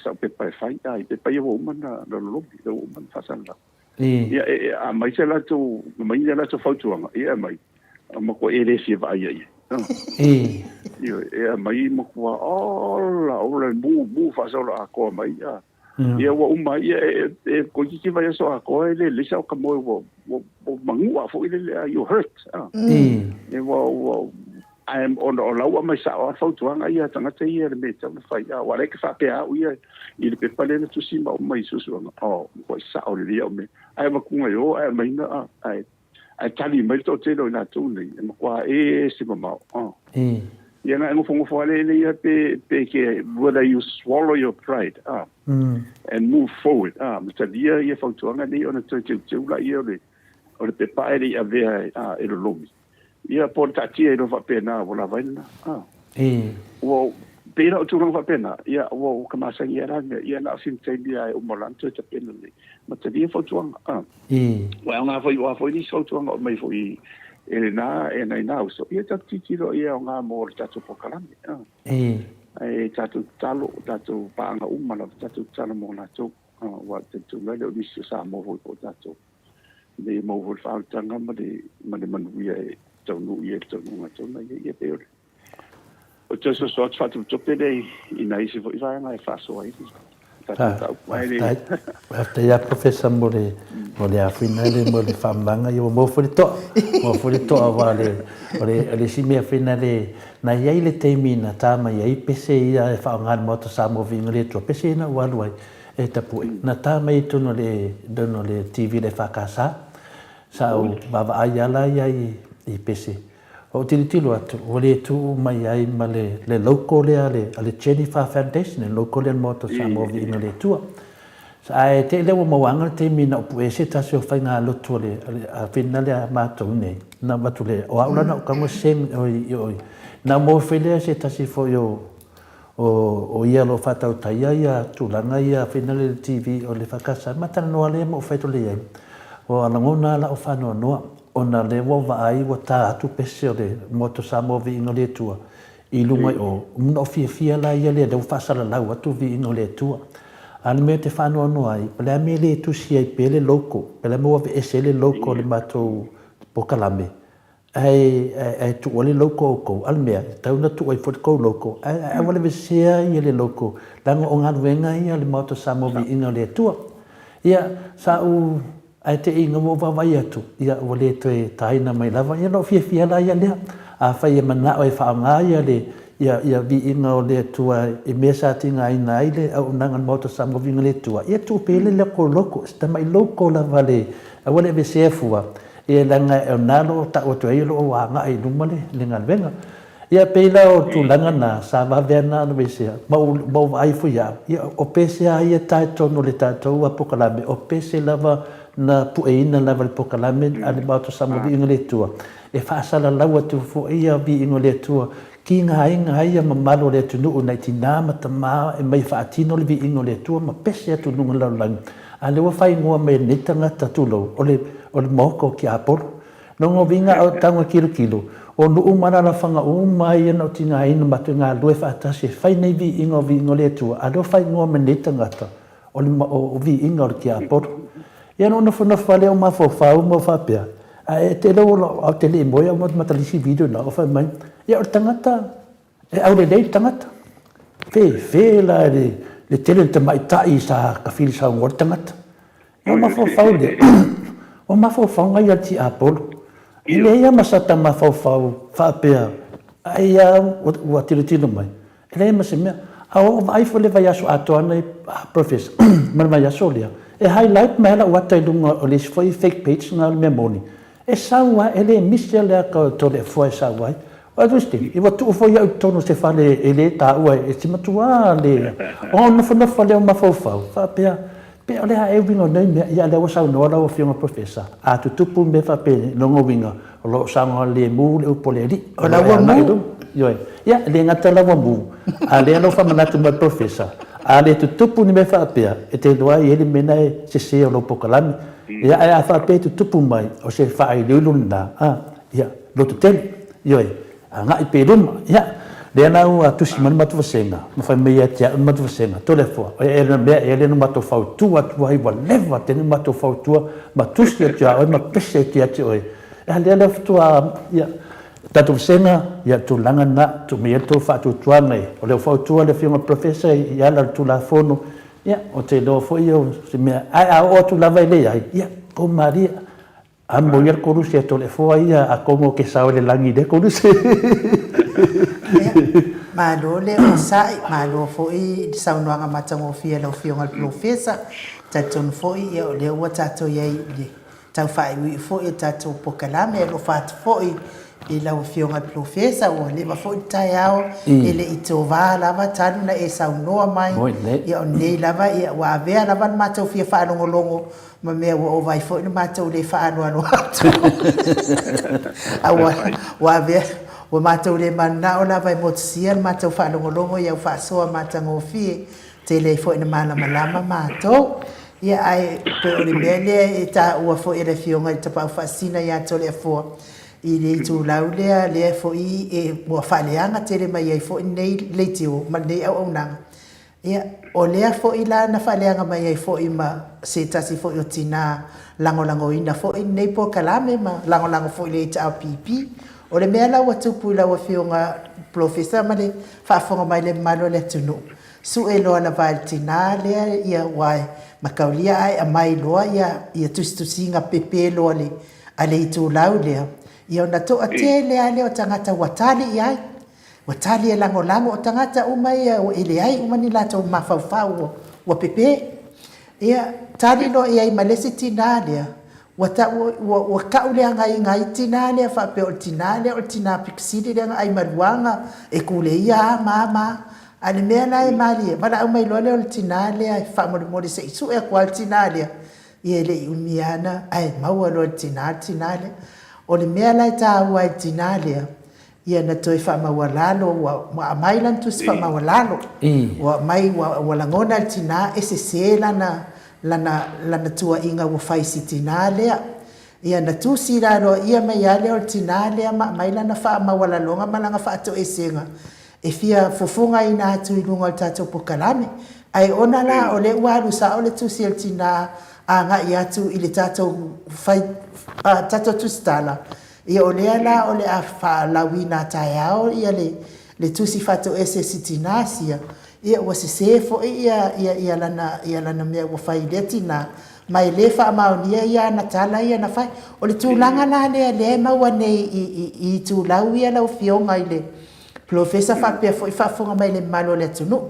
sau pepa e fai, a i pepa ia ua uma na lolomi, ua uma na faasalalau. Ia, e, e, a mai se latou, mai ni a latou fautuaga, ia e aumai, a matua e le fia vaaia i ai. Ia, e aumai matua, ola, ola, mu, mu faasolo atoa mai, a. Ia ua uma, ia e, e, toeitiiti vaiaso atoa e le lelei sau ka moe ua, ua, ua manu'a foi lele, a, you hurt, a. E ua, ua, ae ona o la ua aumai sao lava fautuaga ia a tagata ia i le mea e tatau ona fai, a ua leai ke faapea au ia i le pepa lea na tusi ma uma i suesuega, oh, matua sao lelei au mea, ae avatuga i o ae aumai na, a, ae, ae tali mai le toatele o i latou nei, e matua ese mamao, oh. Ia na e nofonofo lava le ia pe, pe ke, whether you swallow your pride, ah, and move forward, ah, ma talia ia fautuaga nei ona toe teuteu laia o le, o le pepa ae le i avea ah, e lolomi. Ia, po o le taatia i loa faapena, ua lava ai lena. Ah. Ua, pei la o tulaga faapena, ia, ua, ua ka masani ai la mea, ia, na o sina taimi lava e uma loa ona toe tapena lelei. Ma talia fautuaga. Ah. Ua aoga foi, ua foi nisi fautuaga o aumai foi e lena, e nai nā uso, ia tatou tilotilo ia aoga mo le tatou polokalame. Ah. Ae tatou tatalo, tatou paaga uma lava, tatou tatalo mo latou. Ah, aua e talitonu ai le o nisi o Samoa foi po o tatou. Ina ia maua foi le faaolataga ma le, ma le manuia e taunuu i ai le taunuuga e tau ia, ia pei o le o te soso atu faatopetope lea i, i nai isi foi vaega e faasoa ai le tatou mataupu. Ae le Faafetai lava Professor mo le, mo le afuina le, mo le faamalaga, ia ua maua foi le to'a, maua foi le to'a aua o le, o le, o le isi mea foi na le, na i ai le taimi na ta mai ai pese ia e faaaoga e le Maota Samoa Viiga le Atua, pese ia na ou alu ai, E tapue. Na ta mai i totonu o le, totonu o le TV le EFKS. Sa ou vaavaai lava la ia i, i pese. Ou tilotilo atu, ua le tuu mai ai ma le, le logo lea a le, a le Jennifer Foundation, le logo lea a le Maota o Samoa Viiga le Atua. Ae te i lea ua mauaga le taimi na ou pue ai se tasi o faigalotu a le, a le, a whina lea a matou nei, na avatu le, o au la na ou tago send, oi, oi, na maua foi lea se tasi foi o, O ia o lo o faatautaia ia tulaga ia fina le TV o le EFKS ma talanoa lea ma ou fai atu lea i ai, ua lagona lava lau faanoanoa ona lea ua ou vaai ua ta atu pese o le Motu Samoa Viiga o le Atua i luga i o, ona ou fiafia la ia lea lea ua faasalalau atu Viiga o le Atua. A o le mea ou te faanoanoa ai, o le a le mea e le tusi ai pea le logo, pe o le a le mea ua aveese ai le logo o le matou polokalame, Ae, ae tuu ai le logo o outou. A le mea, e tatau ona tuu ai foi le tou logo, ae, ae aua le vesea ia le logo, leaga o galuega ia a le Maota Samoa Viiga o le Atua. Ia, sa ou, ae te i ina ua ou vaavaai atu, ia, ua le toe taina mai lava, ia ona ou fiafia laia lea. Afai e manao e faaaoga ia le, ia, ia Viiga o le Atua i mea sa tigaina ai le auaunaga a le Maota Samoa Viiga o le Atua, ia tuu pea le latou logo, si tamai logo lava a le, aua le aveesea fua, Ia leaga o lena o lo o tau atu ai o lo o agai i luma le galuega. Ia pei la o tulaga na sa vave a na aveesea ma ou ma ou vaai foi au, ia o pese a ia ta i totonu o le tatou polokalame, o pese lava na pueina lava i le polokalame a le Maota o Samoa Viiga i le Atua, e faasalalau atu foi ia viiga o le Atua tigaina ai ia mamalu o le atunuu nai tina ma tama e mai e faatino le viiga o le Atua ma pese atu i luga o le lalolagi. A lea ua faaigoa mai e lenei tagata tulou, o le o le Maota o Tiapolo. Lona uiga o taga tilotilo, o nuu ma alalafaga uma ia na o tigaina matou e galulue faatasi e fai nei viiga o viiga o le Atua, a lea ua faaigoa mai e lenei tagata, o le o viiga o le tiapolo. Ia ona ou nofonofo lava lea ou mafaufau ma ou faapea, ae te iloa ua ou te le i moe au ma isi video na, ou fai mai, ia o le tagata, e aulelei le tagata. Fefe la i le tele o le tamaitai sa tafili saunoa le tagata. Ua mafaufau lea, ua mafaufau nai ia tiapolo. E leai lava ma sata mafaufau faapea, ai lava ua tilotilo mai, e leai ma se mea. A ua ou vaai foi i le vaiaso atoa lenei Professor ma le vaiaso lea, e highlight mai lava lau ata i luga o le isi foi fake page lena o le mea moni, e sau lava, e le misi lava le ata o Toleafoa e sau ai. Ae Christine, ua tuu foi au i totonu o se fale e le taua e te matua le... Ona ou nofonofo lea o mafaufau, faapea, Pe o le a ea uiga o nei mea? Ia, lea ua saunoa lau Afioga Professor, a tutupu mea faapenei, lona uiga, o lo o saogalemu le upu a le Alii. O la ua mu. Ioe. Ia, e le gata la ua mu, a o lea na ou faamanatu mai i le Professor, a le tutupu ni mea faapea, e te iloa e i ai le mea lena e sese o lou polokalame. Ia, ae a faapea e tutupu mai, o se faailoilo lena, a, ia, lototele. Ioe. Agai pea i luma. Ia, lea la ua tusi mai le matou vasega, ma fai mai ia te au le matou vasega, Toleafoa, o ea le mea ea lea na matou fautua atu ai, ua leva tele na matou fautua, ma tusi atu ia oe, ma pese atu ia te oe. Ia, lea la faatoa, ia, tatou vasega, ia, tulaga lena, tuu mai ia le tou faatuatuaga e, o lea ua fautua le Afioga i le Polofesa i ala o le Tulafono, ia, ou te iloa foi o se mea, ae a oo atu lava e leai, ia, tou malie, Amo ia le koluse a Toleafoa ia atonu ou te sao i le lagi i lea koluse. Ia, malo le onosai, malo foi i le saunoaga matagofie a lau Afioga i le Polofesa. Talitonu foi ia o lea ua tatou i ai i le tau faaiuiu foi o le tatou polokalame. E alofa atu foi i lau Afioga i le Polofesa, ua leva foi le taeao e le i tova lava talu ona e saunoa mai. Ia o lenei lava ia ua avea lava le matou fia faalogologo ma mea ua ova ai foi le matou le faaaloalo atu. A ua, ua avea, ua matou le mananao lava e motusia le matou faalogologo i au faasoa matagofie, tele ai foi ina malamalama matou. Ia, ae pei o le mea lea e taua foi e le Afioga i le Tapaau Faasisina ia Toleafoa, i le itulau lea, lea foi e, ua faaleaga tele mai ai foi lenei leitio ma lenei auaunaga, Ia, o lea foi la na faaleaga mai ai foi ma se tasi foi o tina lagolagoina foi lenei polokalame ma lagolago foi i le HRPP. O le mea la ua tupu i lau Afioga Polofesa ma le faafofoga mai le mamalu o le atunuu, sue loa lava e le tina lea ia ua mataulia ae aumai loa ia ia tusitusiga pepe loa le a le itulau lea, ia ona toatele lava lea o tagata ua tali i ai. Ua tali e lagolago o tagata uma ia e leai uma ni latou mafaufau ua pepe. Ia, tali loa i ai ma le isi tinā lea, ua tau, ua, ua tau leagaina ai tinā lea faapea o le tinā lea o le tinā pito sili lea na ai maluaga e kuleia a ma a ma a. A o le mea la e malie, valaau mai loa lea o le tinā lea e faamolemole se i sue atu lava le tinā lea, ia e le i umi lava na, ae maua loa e le tinā le tinā lea. O le mea la e taua ai i le tinā lea, Ia na toe faamaualalo, ua, ua aumai lana tusi faamaualalo. Ua aumai, ua, ua lagona e le tinā e sese lana, lana, lana tuuaiga ua fai i si tinā lea. Ia na tusi la loa ia mai lava lea o le tinā lea ma aumai lana faamaualaloga ma lana faatoesega e fia fofogaina atu i luga o le tatou polokalame. Ae ona la o lea ua alu sao le tusi a le tinā agai atu i le tatou fai, a, tatou tusitala, Ia o lea la o le a faalauina taeao ia le le tusi faatoese a si tinā sia, ia ua sesē foi ia ia ia lana ia lana mea ua fai i lea tinā, ma e le faamaonia ia ana tala ia na fai. O le tulaga la lea lea e maua nei i i i itulau ia lau Afioga i le Polofesa faapea foi faafofoga mai le mamalu o le atunuu.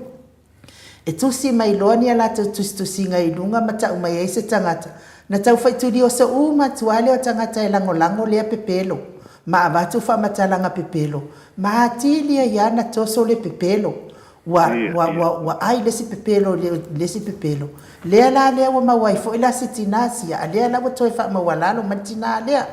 E tusi mai loa ni a latou tusitusiga i luga ma tau mai ai se tagata, na tau faitulioso uma atu lava lea o tagata e lagolago lea pepelo. Ma avatu faamatalaga pepelo, ma atili ai lava na toso le pepelo. Ua, ua, ua, ua ai le isi pepelo i le, le isi pepelo. Lea la lea ua maua ai foi la si tinā sia, a lea la ua toe faamaualalo mai le tinā lea.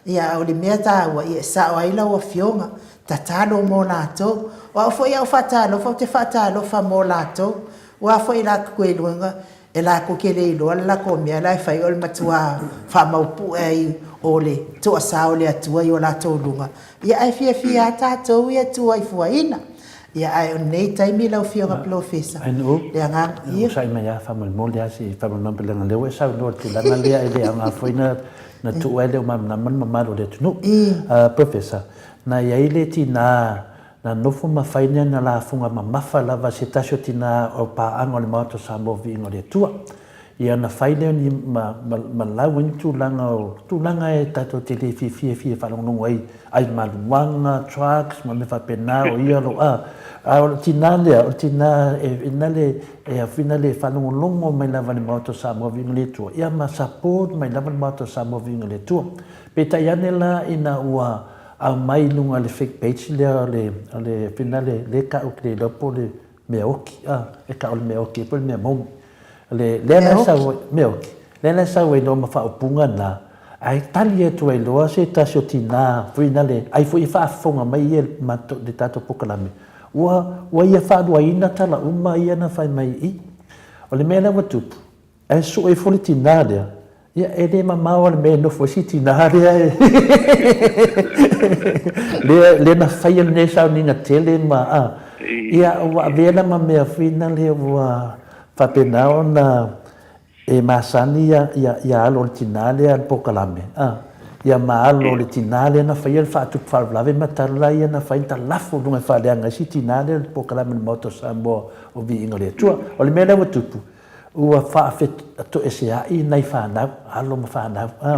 Ia, a o le mea taua, ia e sao ai lau Afioga, tatalo mo latou. O au foi a ou faatalofa, ou te faatalofa mo latou. Aua foi latou te iloa, e latou te le iloa le latou mea la e fai o le matua faamaopue ai o le toasa o le Atua i o latou luga. Ia ae fiafia lava tatou ia e tuaifuaina. Ia ae o lenei taimi lau Afioga Polofesa, le agaga, ia. Onosai mai lava faamolemole lava se i faamalamalama leaga o lea ua e saunoa i le tulaga lea e le aoga foi na tuu ai le o malamalama le mamalu o le atunuu. Professor, na i ai le tina na nofo ma fai ni ana lafoga mamafa lava i se tasi o tina o paaga o le Maota o Samoa Viiga o le Atua. Ia ona fai lea o ni ma, ma, ma lau ai ni tulaga o, tulaga e tatou te le fiafia fia faalogologo ai, ai maluaga, drugs ma mea faapena o ia lo, a, a o le tina lea, o le tina e, e na le, e afina le faalogologo mai lava i le Maota o Samoa Viiga o le Atua, ia ma support mai lava le Maota o Samoa Viiga o le Atua. Peitai ane la ina ua aumai i luga o le fake page lea o le, o le afina le, le tau ou te le iloa po o le mea oki, a, e tau o le mea oki po o le mea moni. Le, lea la e sau ai, mea oki, lea la e sau ai loa ma faaupuga na, ae tali atu ai loa se tasi o tinā foi na le, ai foi e faafofoga mai ia i le matou, le tatou polokalame, ua, ua ia faaluaina tala uma ia na fai mai i i. O le mea la ua tupu, Ae sue ifo le tinā lea, ia e le mamao lava le mea e nofo ai si tinā lea e lea, lea na faia lenei sauniga tele ma, a, ia ua avea la ma mea foi na lea ua faapena ona e masani ia, ia, ia alo o le tinā lea le polokalame, a, ia ma alo o le tinā lea na faia le faatupu faalavelave ma tala ia na fai na talafo i luga e faaleaga ai si tinā lea le polokalame a le Maota o Samoa o Viiga o le Atua. O le mea lea ua tupu, Ua faafetoeseai nai fanau, alo ma fanau, a.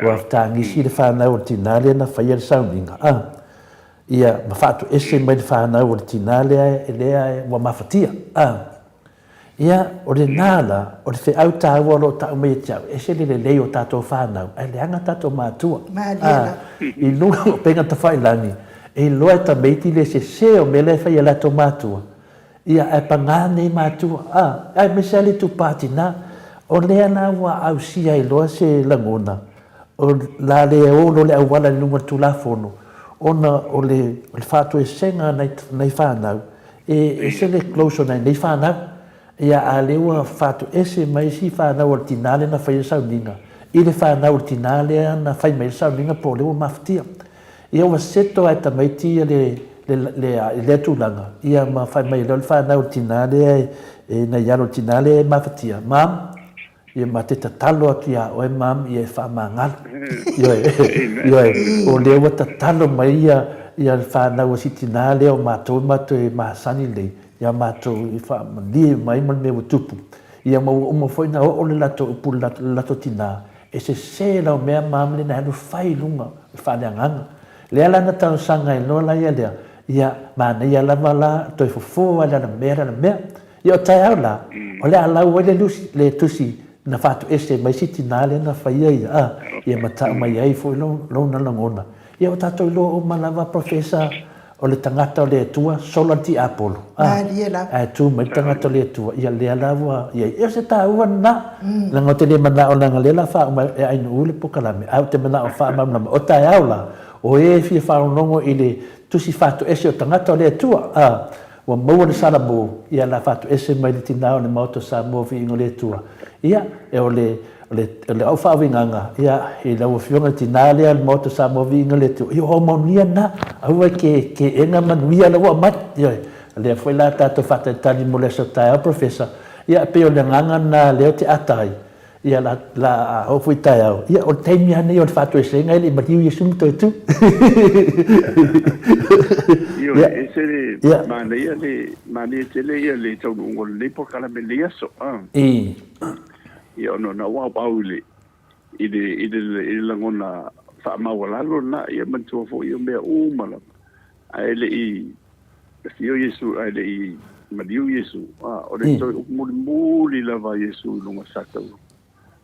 Ua tagisi le fanau o le tinā lea na faia le sauniga, a. Ia, ma faatoese mai le fanau o le tinā lea, lea ua mafatia, a. Ia, o lena la, o le feau taua o lo o tau mai e te au, ese le lelei o tatou fanau, ae leaga tatou matua, a. I luga o upega tafailagi, e iloa e tamaiti le sese o mea la e fai e latou matua, Ia, ae pagā nei matua, a, aemaise lava le itupa tinā, o lea la ua ausia ai loa se lagona, o le a le o loa le auala i luga o le Tulafono, ona o le, o le faatoesega a nai, nai fanau, e ese le close o nai nei fanau. Ia, a lea ua faatoese mai si fanau a le tinā lea na faia le sauniga, i le fanau a le tinā lea na fai mai ai le sauniga po o lea ua mafatia. Ia ua seto lava e tamaiti ia le, le, le, i lea tulaga, ia ma fai mai loa le fanau i le tinā lea e, e nai alo o le tinā lea e mafatia, Mum, ia ma te tatalo atu iā oe Mum ia e faamagalo. Ioe, ioe, o lea ua tatalo mai ia, ia le fanau a si tinā lea o matou e matou e masani nei, ia matou i faamalie mai ma le mea ua tupu. Ia ma ua uma foi ona oo le latou upu i le latou tinā, E sese lau mea mam lena e alu fai i luga o le faaleagaga. Lea la na talosaga ai loa la ia lea, ia manaia lava la toe fofo ai lana mea lana mea. Ia o taeao la, o le a lau ai le lusi, le tusi na faatoese mai si tinā lea na faia ia, a, ia ma tau mai ai foi lona lagona. Ia ua tatou iloa uma lava Professor O le tagata o le Atua, sola le tiapolo, a, ae tu mai le tagata o le Atua, ia lea la ua i ai. Ia o se taua lena, leaga ou te le manao leaga lea la faauma e Ainuu le polokalame, ae ou te manao e faamalamalama, o taeao la, o e fia faalogologo i le tusi faatoese o tagata o le Atua, a, ua maua le salamo, ia la faatoese mai le tina o le Maota o Samoa Viiga o le Atua. Ia, o le O le, o le au faauigaga, ia, i lau Afioga i le tina lea o le Maota o Samoa Viiga le Atua, ia o maunia lena, aua e ke, keena manuia la ua aumai. Ioe. O lea foi la tatou faatalitali mo le aso taeao, Professor, ia, e pei o le agaga lena lea ou te ata ai, ia, la, la a oo foi i taeao, ia, o le taimi lava lenei o le faatoesega e le i maliu Iesu ma toe tu. Ioe, Ia, ese le ia. manaia le, manaia tele ia le taunuuga o lenei polokalame i lenei aso. A. I. Ia ona na ou aoao i le i le i le i le lagona faamaualalo lena, ia manatua foi ia mea uma lava. Ae le i afio Iesu, ae le i maliu Iesu, a, o le toe upu mulimuli lava a Iesu i luga sa tau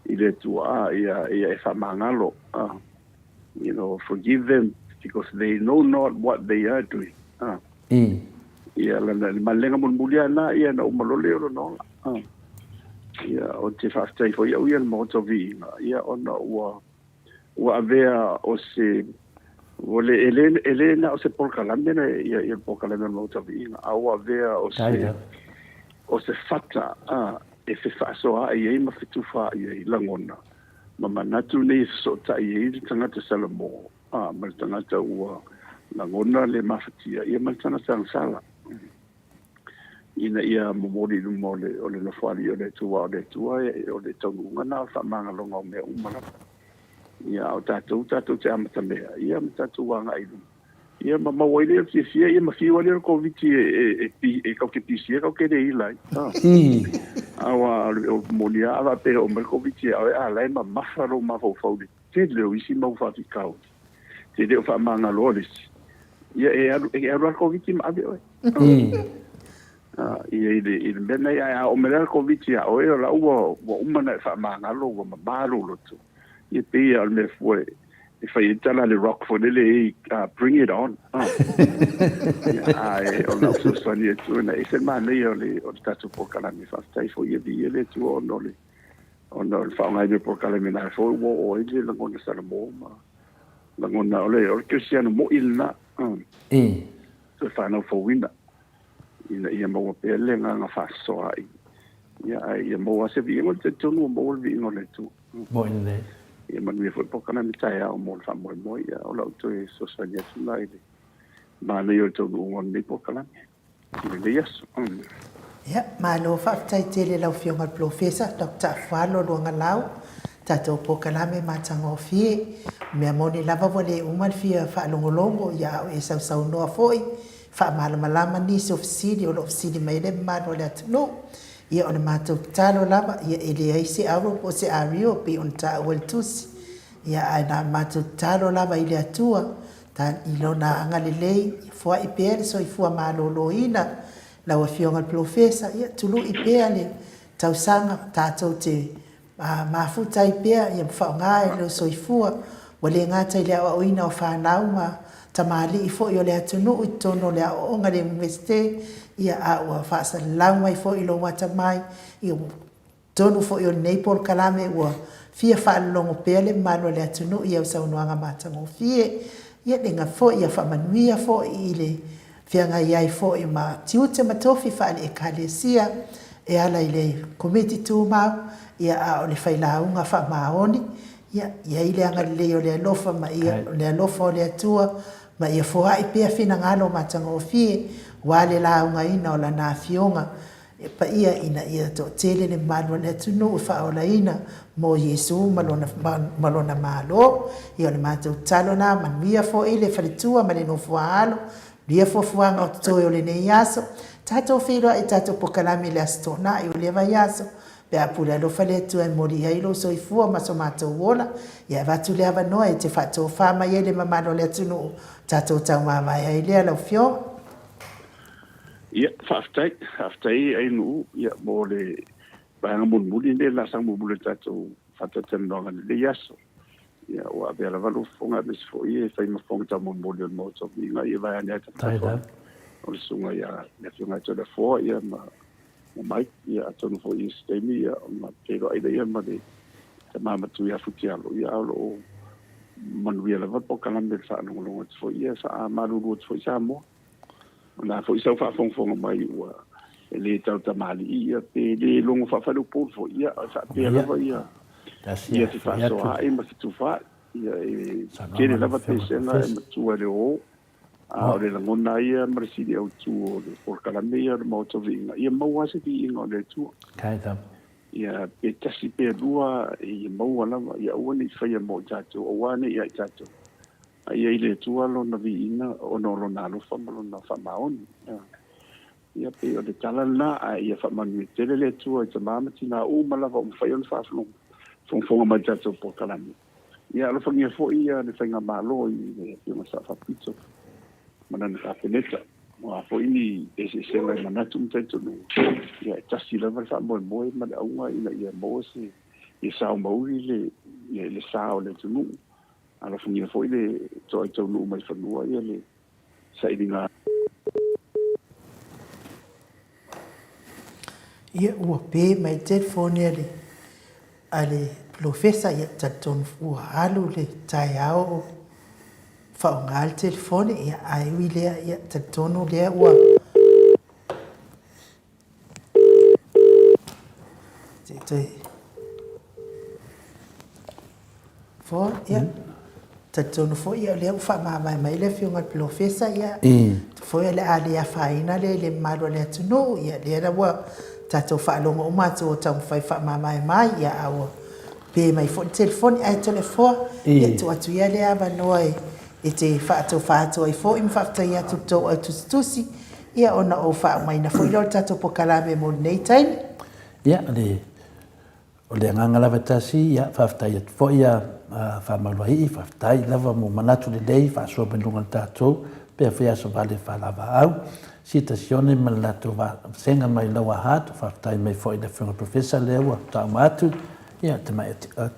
i le Atua, a, ia, ia e faamagalo, a, you know, forgive them. Because they know not what they are doing. Ah. Ia, lana, le malelega mulimuli lava lena, ia, na uma loa lea o lona ola. Ah. Ia, ou te faafetai foi au ia i le Maota o Viiga, ia, ona ua, ua avea o se, ua le, e le, e le na o se polokalame le, ia, ia le polokalame o le Maota o Viiga, a ua avea o se, o se fata, ah, e fefaasoaai ai ma fetufaai ai lagona ma manatu nei e fesootai ai le tagata Samoa a, ma le tagata ua lagona le mafatia, ia ma le tagata agasala, ina ia momoli i luma o le, o le Nofoalii o le Atua, o le Atua e, o le taunuuga na o le faamagaloga o mea uma lava. Ia, a o tatou, tatou te amatamea, ia ma tatou agai i luma. Ia ma maua ai lea o le fiafia, ia ma fiu ai lea o le Koviti e, e, e, e kau te pisi e kau te le ila ai. Ah. Aua, o le moni lava, a faapea e oo mai le Koviti ia oe, a la e mamafa lou mafaufau i le tele o isi mau faafitauli, te le o faamagaloa le isi. Ia e alu, e alu lava le Koviti ma ave oe. Ia i le, i le mea nei, ae a oo mai la le Koviti ia oe, o la ua, ua uma ona e faamagalo, ua mama lou loto. Ia pei lava o le mea fua e fai ai tala a le Rock foi lele, ei, bring it on. Ia, ae o lau fesoasoani atu, ona e ese le manaia o le, o le tatou polokalame. Faafetai foi ia viia le Atua ona o le, ona o le faaaogaina o le polokalame na foi ua oo ai le lagona Samoa ma lagona o le, o le kerisiano moi lena. Toe fanau fouina ina ia maua pea le agaga faasoaai, ia, ae ia maua se viiga, o le talitonu ua maua le viiga o le Atua. Moi lelei. Ia manuia foi polokalame taeao mo le faamoemoe, ia, o lau toe fesoasoani atu la i le manaia o le taunuuga o lenei polokalame i lenei aso. Ia, malo faafetai tele i lau Afioga i le Polofesa Doctor Afualo Luagalau, tatou polokalame matagofie. O mea moni lava ua le uma le fia faalogologo, ia a o e sausaunoa foi, faamalamalama nisi o fesili o lo o fesili mai ai le mamalu o le atunuu. Ia o le matou tatalo lava, ia e leai se auro po o se ario e pei ona taua i le tusi. Ia ae na matou tatalo lava i le Atua, ta, i Lona agalelei, ia foai pea le soifua maloloina. Lau Afioga i le Polofesa, ia tului pea le tausaga tatou te mafuta ai pea ia ma faaaoga ai lou soifua, ua le gata i le aoaoina o fanau ma tamalii foi o le atunuu i totonu o le aoaoga i le Iunivesite, ia a ua faasalalau mai foi lou atamai i totonu foi o lenei polokalame ua fia faalologo pea le mamalu o le atunuu i au saunoaga matagofie, ia lega foi ia faamanuia foi i le feagai ai foi ma tiute ma tofi faale-Ekalesia e ala i le Komiti Tumau, ia a o le failauga faamaoni, ia i ai le agalelei o le alofa ma ia o le alofa o le Atua ma ia foai pea finagalo matagofie aua le laugaina o Lana Afioga e paia ina ia toatele le mamalu o le atunuu e faaolaina mo Iesu ma lona, ma lona Malo. Ia o le matou tatalo lena, manuia foi le faletua ma le nofoaalo, manuia fuafuaga o totoe o lenei aso. Tatou feiloai i tatou pokalame i le Aso Toonai o lea vaiaso, pe a pule alofa le Atua e moli ai lou soifua ma so matou ola, ia avatu le avanoa e te faatofa mai ai le mamalu o le atunuu, tatou taumavae ai lea lau Afioga. Ia, faafetai, faafetai Ainuu, ia, mo le vaega mulimuli lenei, le laasaga mulimuli o le tatou faatalatalanoaga i lenei aso. Ia, ua avea lava lou fofoga aemaise foi e fai ma fofoga taumolimoli o le Maota o Viiga, ia vaeane ai tafatafa o le susuga ia le Afioga ia Toleafoa, ia, ma, ma Mike, ia, atonu foi i se taimi, ia, ona feiloai lea ma le tama matua ia Futialo, ia, a o lo o manuia lava le polokalame i le faalogologo atu foi, ia, faamalulu atu foi Samoa. O le a foi sau faafogafoga mai ua le tautamalii ia pe le logo faafaleupolu foi, ia e faapea lava ia ia fefaasoaai ma fetufaai. Ia e tele lava pesega e matua i le o, a o le lagona ia ma le sili autu o le polokalame ia o le Maota o Viiga, ia maua lava se viiga o le Atua. Ia pe tasi pe lua, ia maua lava, ia aua ne i faia mo i tatou, aua ne i ia i tatou. A ia i le Atua lona viiga ona o lona alofa ma lona faamaoni. Ia, pei o le tala lena, ae ia faamanuia tele le Atua i tama ma tina uma lava ua mafai ona faafogafoga mai i le tatou polokalame. Ia alofagia foi le Faigamalo i le Afioga Sao Faapito ma lana Kapeneta. O a foi ni eseesega i manatu ma talitonuga, ia e tasi lava le faamoemoe ma le auga ina ia maua se, ia sao mauli le sa o le atunuu. Alofagia foi le toai taunuu mai fanua ia le sailiga. Ia ua pe mai le telefoni a le a le polofesa ia talitonu ua alu le taeao o faaaoga le telefoni ia ae ui lea ia talitonu lea ua Se i toe Fo, ia. Talitonu foi ia o lea ua faamavae mai le Afioga i le Polofesa, ia, foi o le a le afaina le le mamalu o le atunuu, ia lea la ua tatou faalogo uma atu o taumafai e faamavae mai, ia a ua pe mai foi le telefoni. Ae Toleafoa, ia tuu atu ia lea avanoa e te faatofa atu ai foi ma faafetai atu i le tou au tusitusi, ia ona ou faaumaina foi lea o le tatou polokalame mo lenei taimi. Ia, le O le agaga lava e tasi, ia, faafetai atu foi ia Faamaluaii, faafetai lava mo manatu lelei faasoa mai luga o le tatou pea foi aso vale faalavaau. Sita Sione ma le latou vasega mai Lower Hutt, faafetai mai foi i le Afioga Professor lea ua faatoa atu, ia,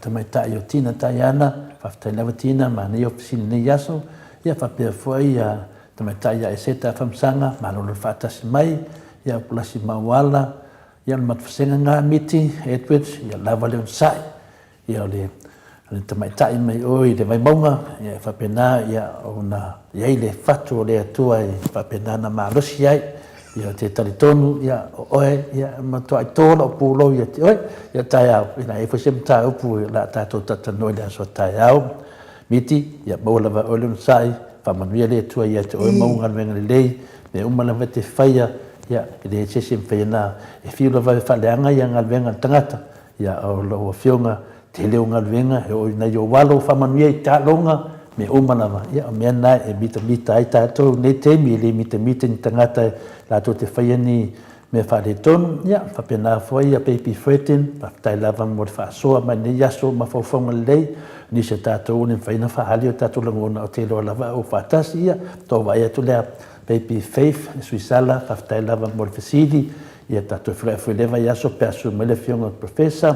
tamaitai o Tina Taiana, faafetai lava Tina, manaia ofisini i lenei aso, ia faapea foi ia tamaitai ia Eseta Afamasaga, malolo faatasi mai, ia Pulasi Mauala, Ia o le matou vasega lena Miti Edwards, ia lava le onosai, ia o le o le tamaitai mai o i le Vaimauga, ia e faapena ia ona i ai le fatu o le Atua e faapena ona malosi ai. Ia ou te talitonu ia o oe ia e matuai to lou pulou ia te oe ia taeao, ina ia i ai foi se mataupu o le a tatou talatalanoa i le aso a taeao. Miti, ia maua lava e oe le onosai, faamanuia le Atua ia te oe ma ou galuega lelei, mea uma lava e te faia, ia, e leai se isi e mafai ona, e fiu lava e faaleaga ia galuega a le tagata, ia, o lau Afioga, tele ou galuega, e oo i nai ou alo, faamanuia i taaloga, mea uma lava, ia, o mea na e mitamita ai tatou i lenei taimi, e le mitamita ni tagata latou te faia ni mea faaletonu, ia, faapena foi ia Baby Fredin, faafetai lava mo le faasoa mai lenei aso o mafaufauga lelei, nisi o tatou ua le mafai ona faaali o tatou lagona ou te iloa lava a ou faatasi, ia, tou vaai atu lea Baby Faith Suisala, faafetai lava mo le fesili, ia tatou feiloai foi i lea vaiaso pe a sui mai le Afioga i le Professor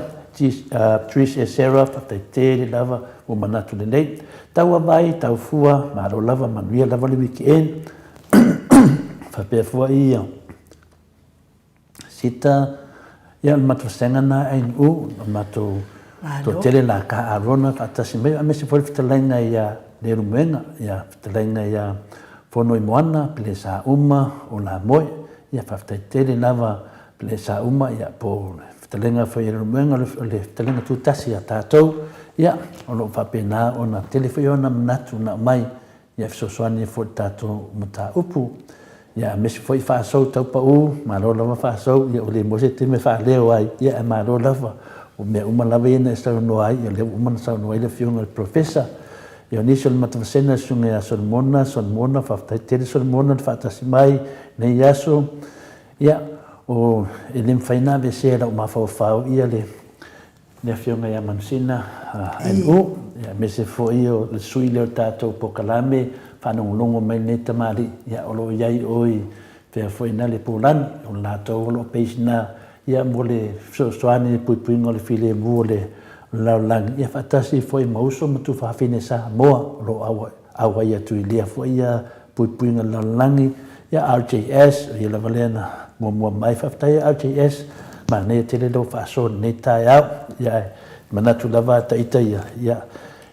Trish Esera, faafetai tele lava mo manatu lelei. Tau a vai, tau fua, malo lava, manuia lava le weekend. Faapea foi ia Sita, ia o le matou vasega lena ANU, o le matou toatele la ka Arona faatasi mai, aemaise foi le fetalaiga ia Leulumoega, ia fetalaiga ia Fonoimoana, Pelesauma, o Lamoe. Ia faafetai tele lava Pelesauma, ia po o le fetalaiga foi ia Leulumoega, o le fetalaiga tutasi a tatou, ia o lo o faapena ona tele foi ona manatu na aumai Ia fesoasoani ai foi i le tatou mataupu. Ia aemaise foi faasou tau pau, malo lava faasou, ia ua le maua se taimi e faaleo ai, ia ae malo lava. O mea uma lava ia na e saunoa ai, ia lea ua uma ona saunoa ai le Afioga i le Professor. Ia o nisi o le matavasega le Susuga ia Solomona, Solomona, faafetai tele Solomona le faatasi mai i lenei aso. Ia, o, e le mafai ona aveesea e lau mafaufau ia le le Afioga ia Manusina NU, aemaise foi o le sui lea o le tatou polokalame faalogologo mai lenei tamalii, ia o lo o i ai o i fea foi ina le Pulani, o le latou o lo o base ina ia mo le fesoasoani i le puipuiga o le filemu o le lalolagi, ia faatasi foi ma uso ma tufaafine Samoa o lo o auai atu i lea foi ia puipuiga lalolagi, ia RJS, o ia lava lea na muamua mai. Faafetai ia RJS, manaia tele lou faasoa i lenei taeao. Ia ae manatu lava a ita ia, ia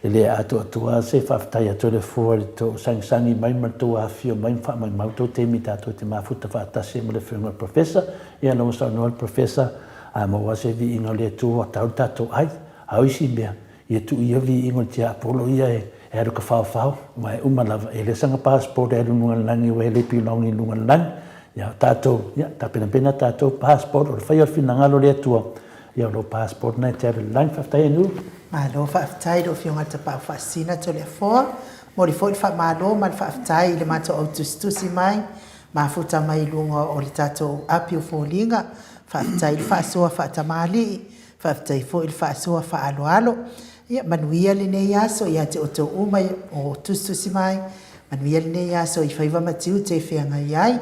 e le atoatoa se faafetai atu e le fua i le tou sagisagi mai ma le tou afifio mai ma faamaumau tou taimi tatou te mafuta faatasi ai ma le Afioga i le Professor. Ia lea ua saunoa le Professor, a maua se viiga o le Atua, tau le tatou ai. A o isi mea, Ia tuu ia viiga o le tiapolo ia e alu kafaofao, aua e uma lava, e le saga passport e alu i luga o le lagi aua e le belong i luga o le lagi. Ia o tatou, ia tapenapena tatou passport, o le faia o le finagalo o le Atua, ia o lou passport lena e te alu i le lagi. Faafetai Anu. Malo faafetai i lau Afioga i le Tapaau Faasisina Toleafoa. Momoli foi le faamalo ma le faafetai i le matou au tusitusi mai, mafuta mai i luga o le tatou api o foliga. Faafetai i le faasoa faatamalii, Faafetai foi i le faasoa faaaloalo. Ia manuia lenei aso ia te outou uma o tusitusi mai, manuia lenei aso i faiva ma tiute e feagai ai.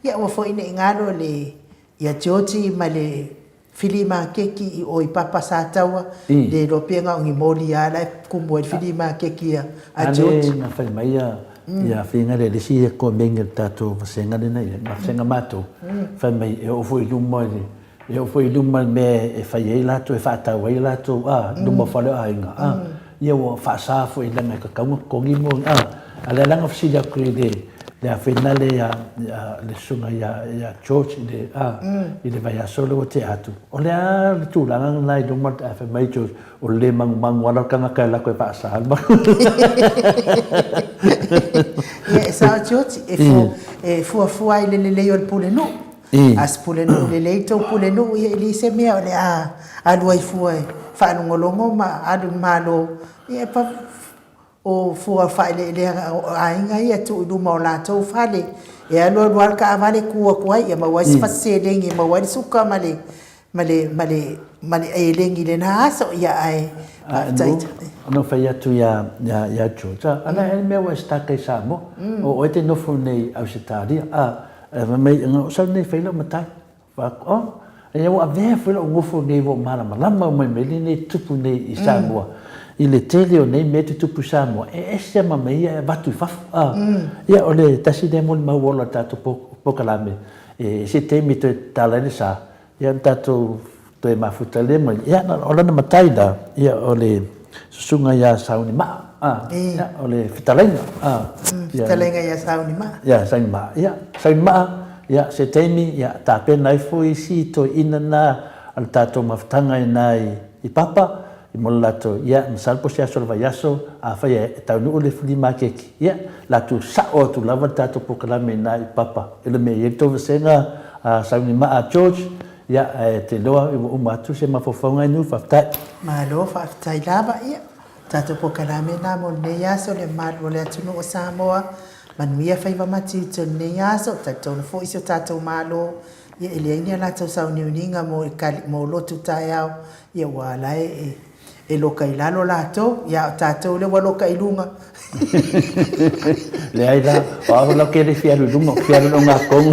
Ia aua foi ne i galo le ia Georgie ma le. Fili makeki i o i Papa Sataua, le iloa pea na o ni moli a la e kumu ai le fili makeki a George. Ale na fai mai ia ia Figa le isi ia komeni o le tatou vasega lena ia, vasega matou, fai mai e oo foi i luma i le e oo foi i luma i le mea e fai ai latou e faatau ai latou a i luma o fale o aiga a ia ua faasa foi leaga e tatau ona totogi mo a a o lea la na fesili atu i le le afena le ia le susuga ia ia George i le a i le vaiaso lea ua tea atu o le a le tulaga lena i luma ae fai mai George o le le manumanu lava o le tagata e alu atu e faasa le Ia e sao George e fu e fuafua ai le lelei o le pulenuu a se pulenuu lelei tou pulenuu ia e leai se mea o le a alu ai fua e faalogologo ma alu i le Malo ia e O fua faaeleeleaga o aiga ia e tuu i luma o latou fale, e alu alu lava le taavale tu atu ai, ia maua ai se fasi seleni e maua ai le suka ma le ma le ma le ma le eleni i lena aso. Ia ae faafetai. Ona ou fai atu ia ia ia George, a o le a le mea ua e start ai i Samoa? O oe e te nofo nei i Ausetalia, a, ae fai mai, na ou sau nei e fai lau matai. Oh, ia ua avea foi lou nofo nei ua ou malamalama uma i mea nei e tutupu nei i Samoa. I le tele o nei mea e tutupu i Samoa, e ese ma mea ia e avatu i fafo. Ah, ia o le tasi lea molimau ola o le tatou polokalame, e se taimi e toe tatala ai le sa, ia ona tatou toe mafuta lea ma, ia o lana matai la, ia o le susuga ia Saunimaa, ah, ia o le fetalaiga, ah. Fetalaiga ia Saunimaa. Ia Saunimaa, ia Saunimaa, Ia, se taimi, ia, tapena ifo isi toeaina na a le tatou mafutaga i na i Papa, i mo le latou, ia, masalo po o se aso o le vaiaso, afai e taunuu le flea makeki, ia, latou sao atu lava le tatou polokalame i na i Papa. E le mea e i ai le tou vasega a Saunimaa George, ia, ae te iloa ua uma atu se mafaufauga inu, faafetai. Malo, faafetai lava, ia, tatou polokalame na mo lenei aso, le mamalu o le atunuu o Samoa, Manuia faiva ma tiute o lenei aso, talitonu foi si o tatou Malo, ia e leai ni a latou sauniuniga mo ekali, mo lotu taeao, ia ua ala e, e, e loka i lalo latou, ia a o tatou lea ua loka i luga. Leai la, o au la ou te le fia alu i luga, ou te fia alu i le ogatotonu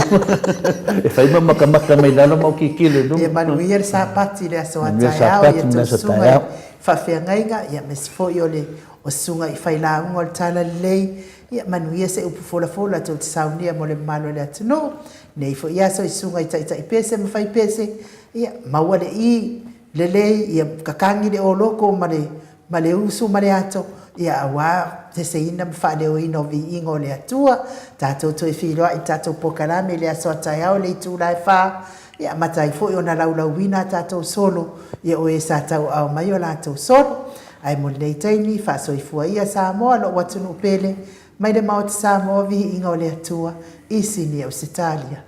e fai ma matamata mai lalo ma ou tilotilo i luga. Ia manuia le Sapati i le aso a taeao, ia tou susuga i faafeagaiga, ia aemaise foi o le o susuga i failauga o le Talalelei, Ia manuia se upu folafola tou te saunia mo le mamalu o le atunuu. Nei foi aso i susuga i taitai pese ma fai pese, ia maua le i lelei, ia kakagi le oloko ma le ma le usu ma le ato, ia auā seseina ma faaleoina o viiga o le Atua. Tatou toe feiloai i tatou polokalame i le aso a taeao i le itula e fa, ia amata ai foi ona laulauina a tatou solo, ia o e sa tauaao mai o latou solo. Ae mo lenei taimi, faasoifua ia Samoa, lou atunuu pele, mai le Maota Samoa, viiga o le Atua, i Sini Ausetalia.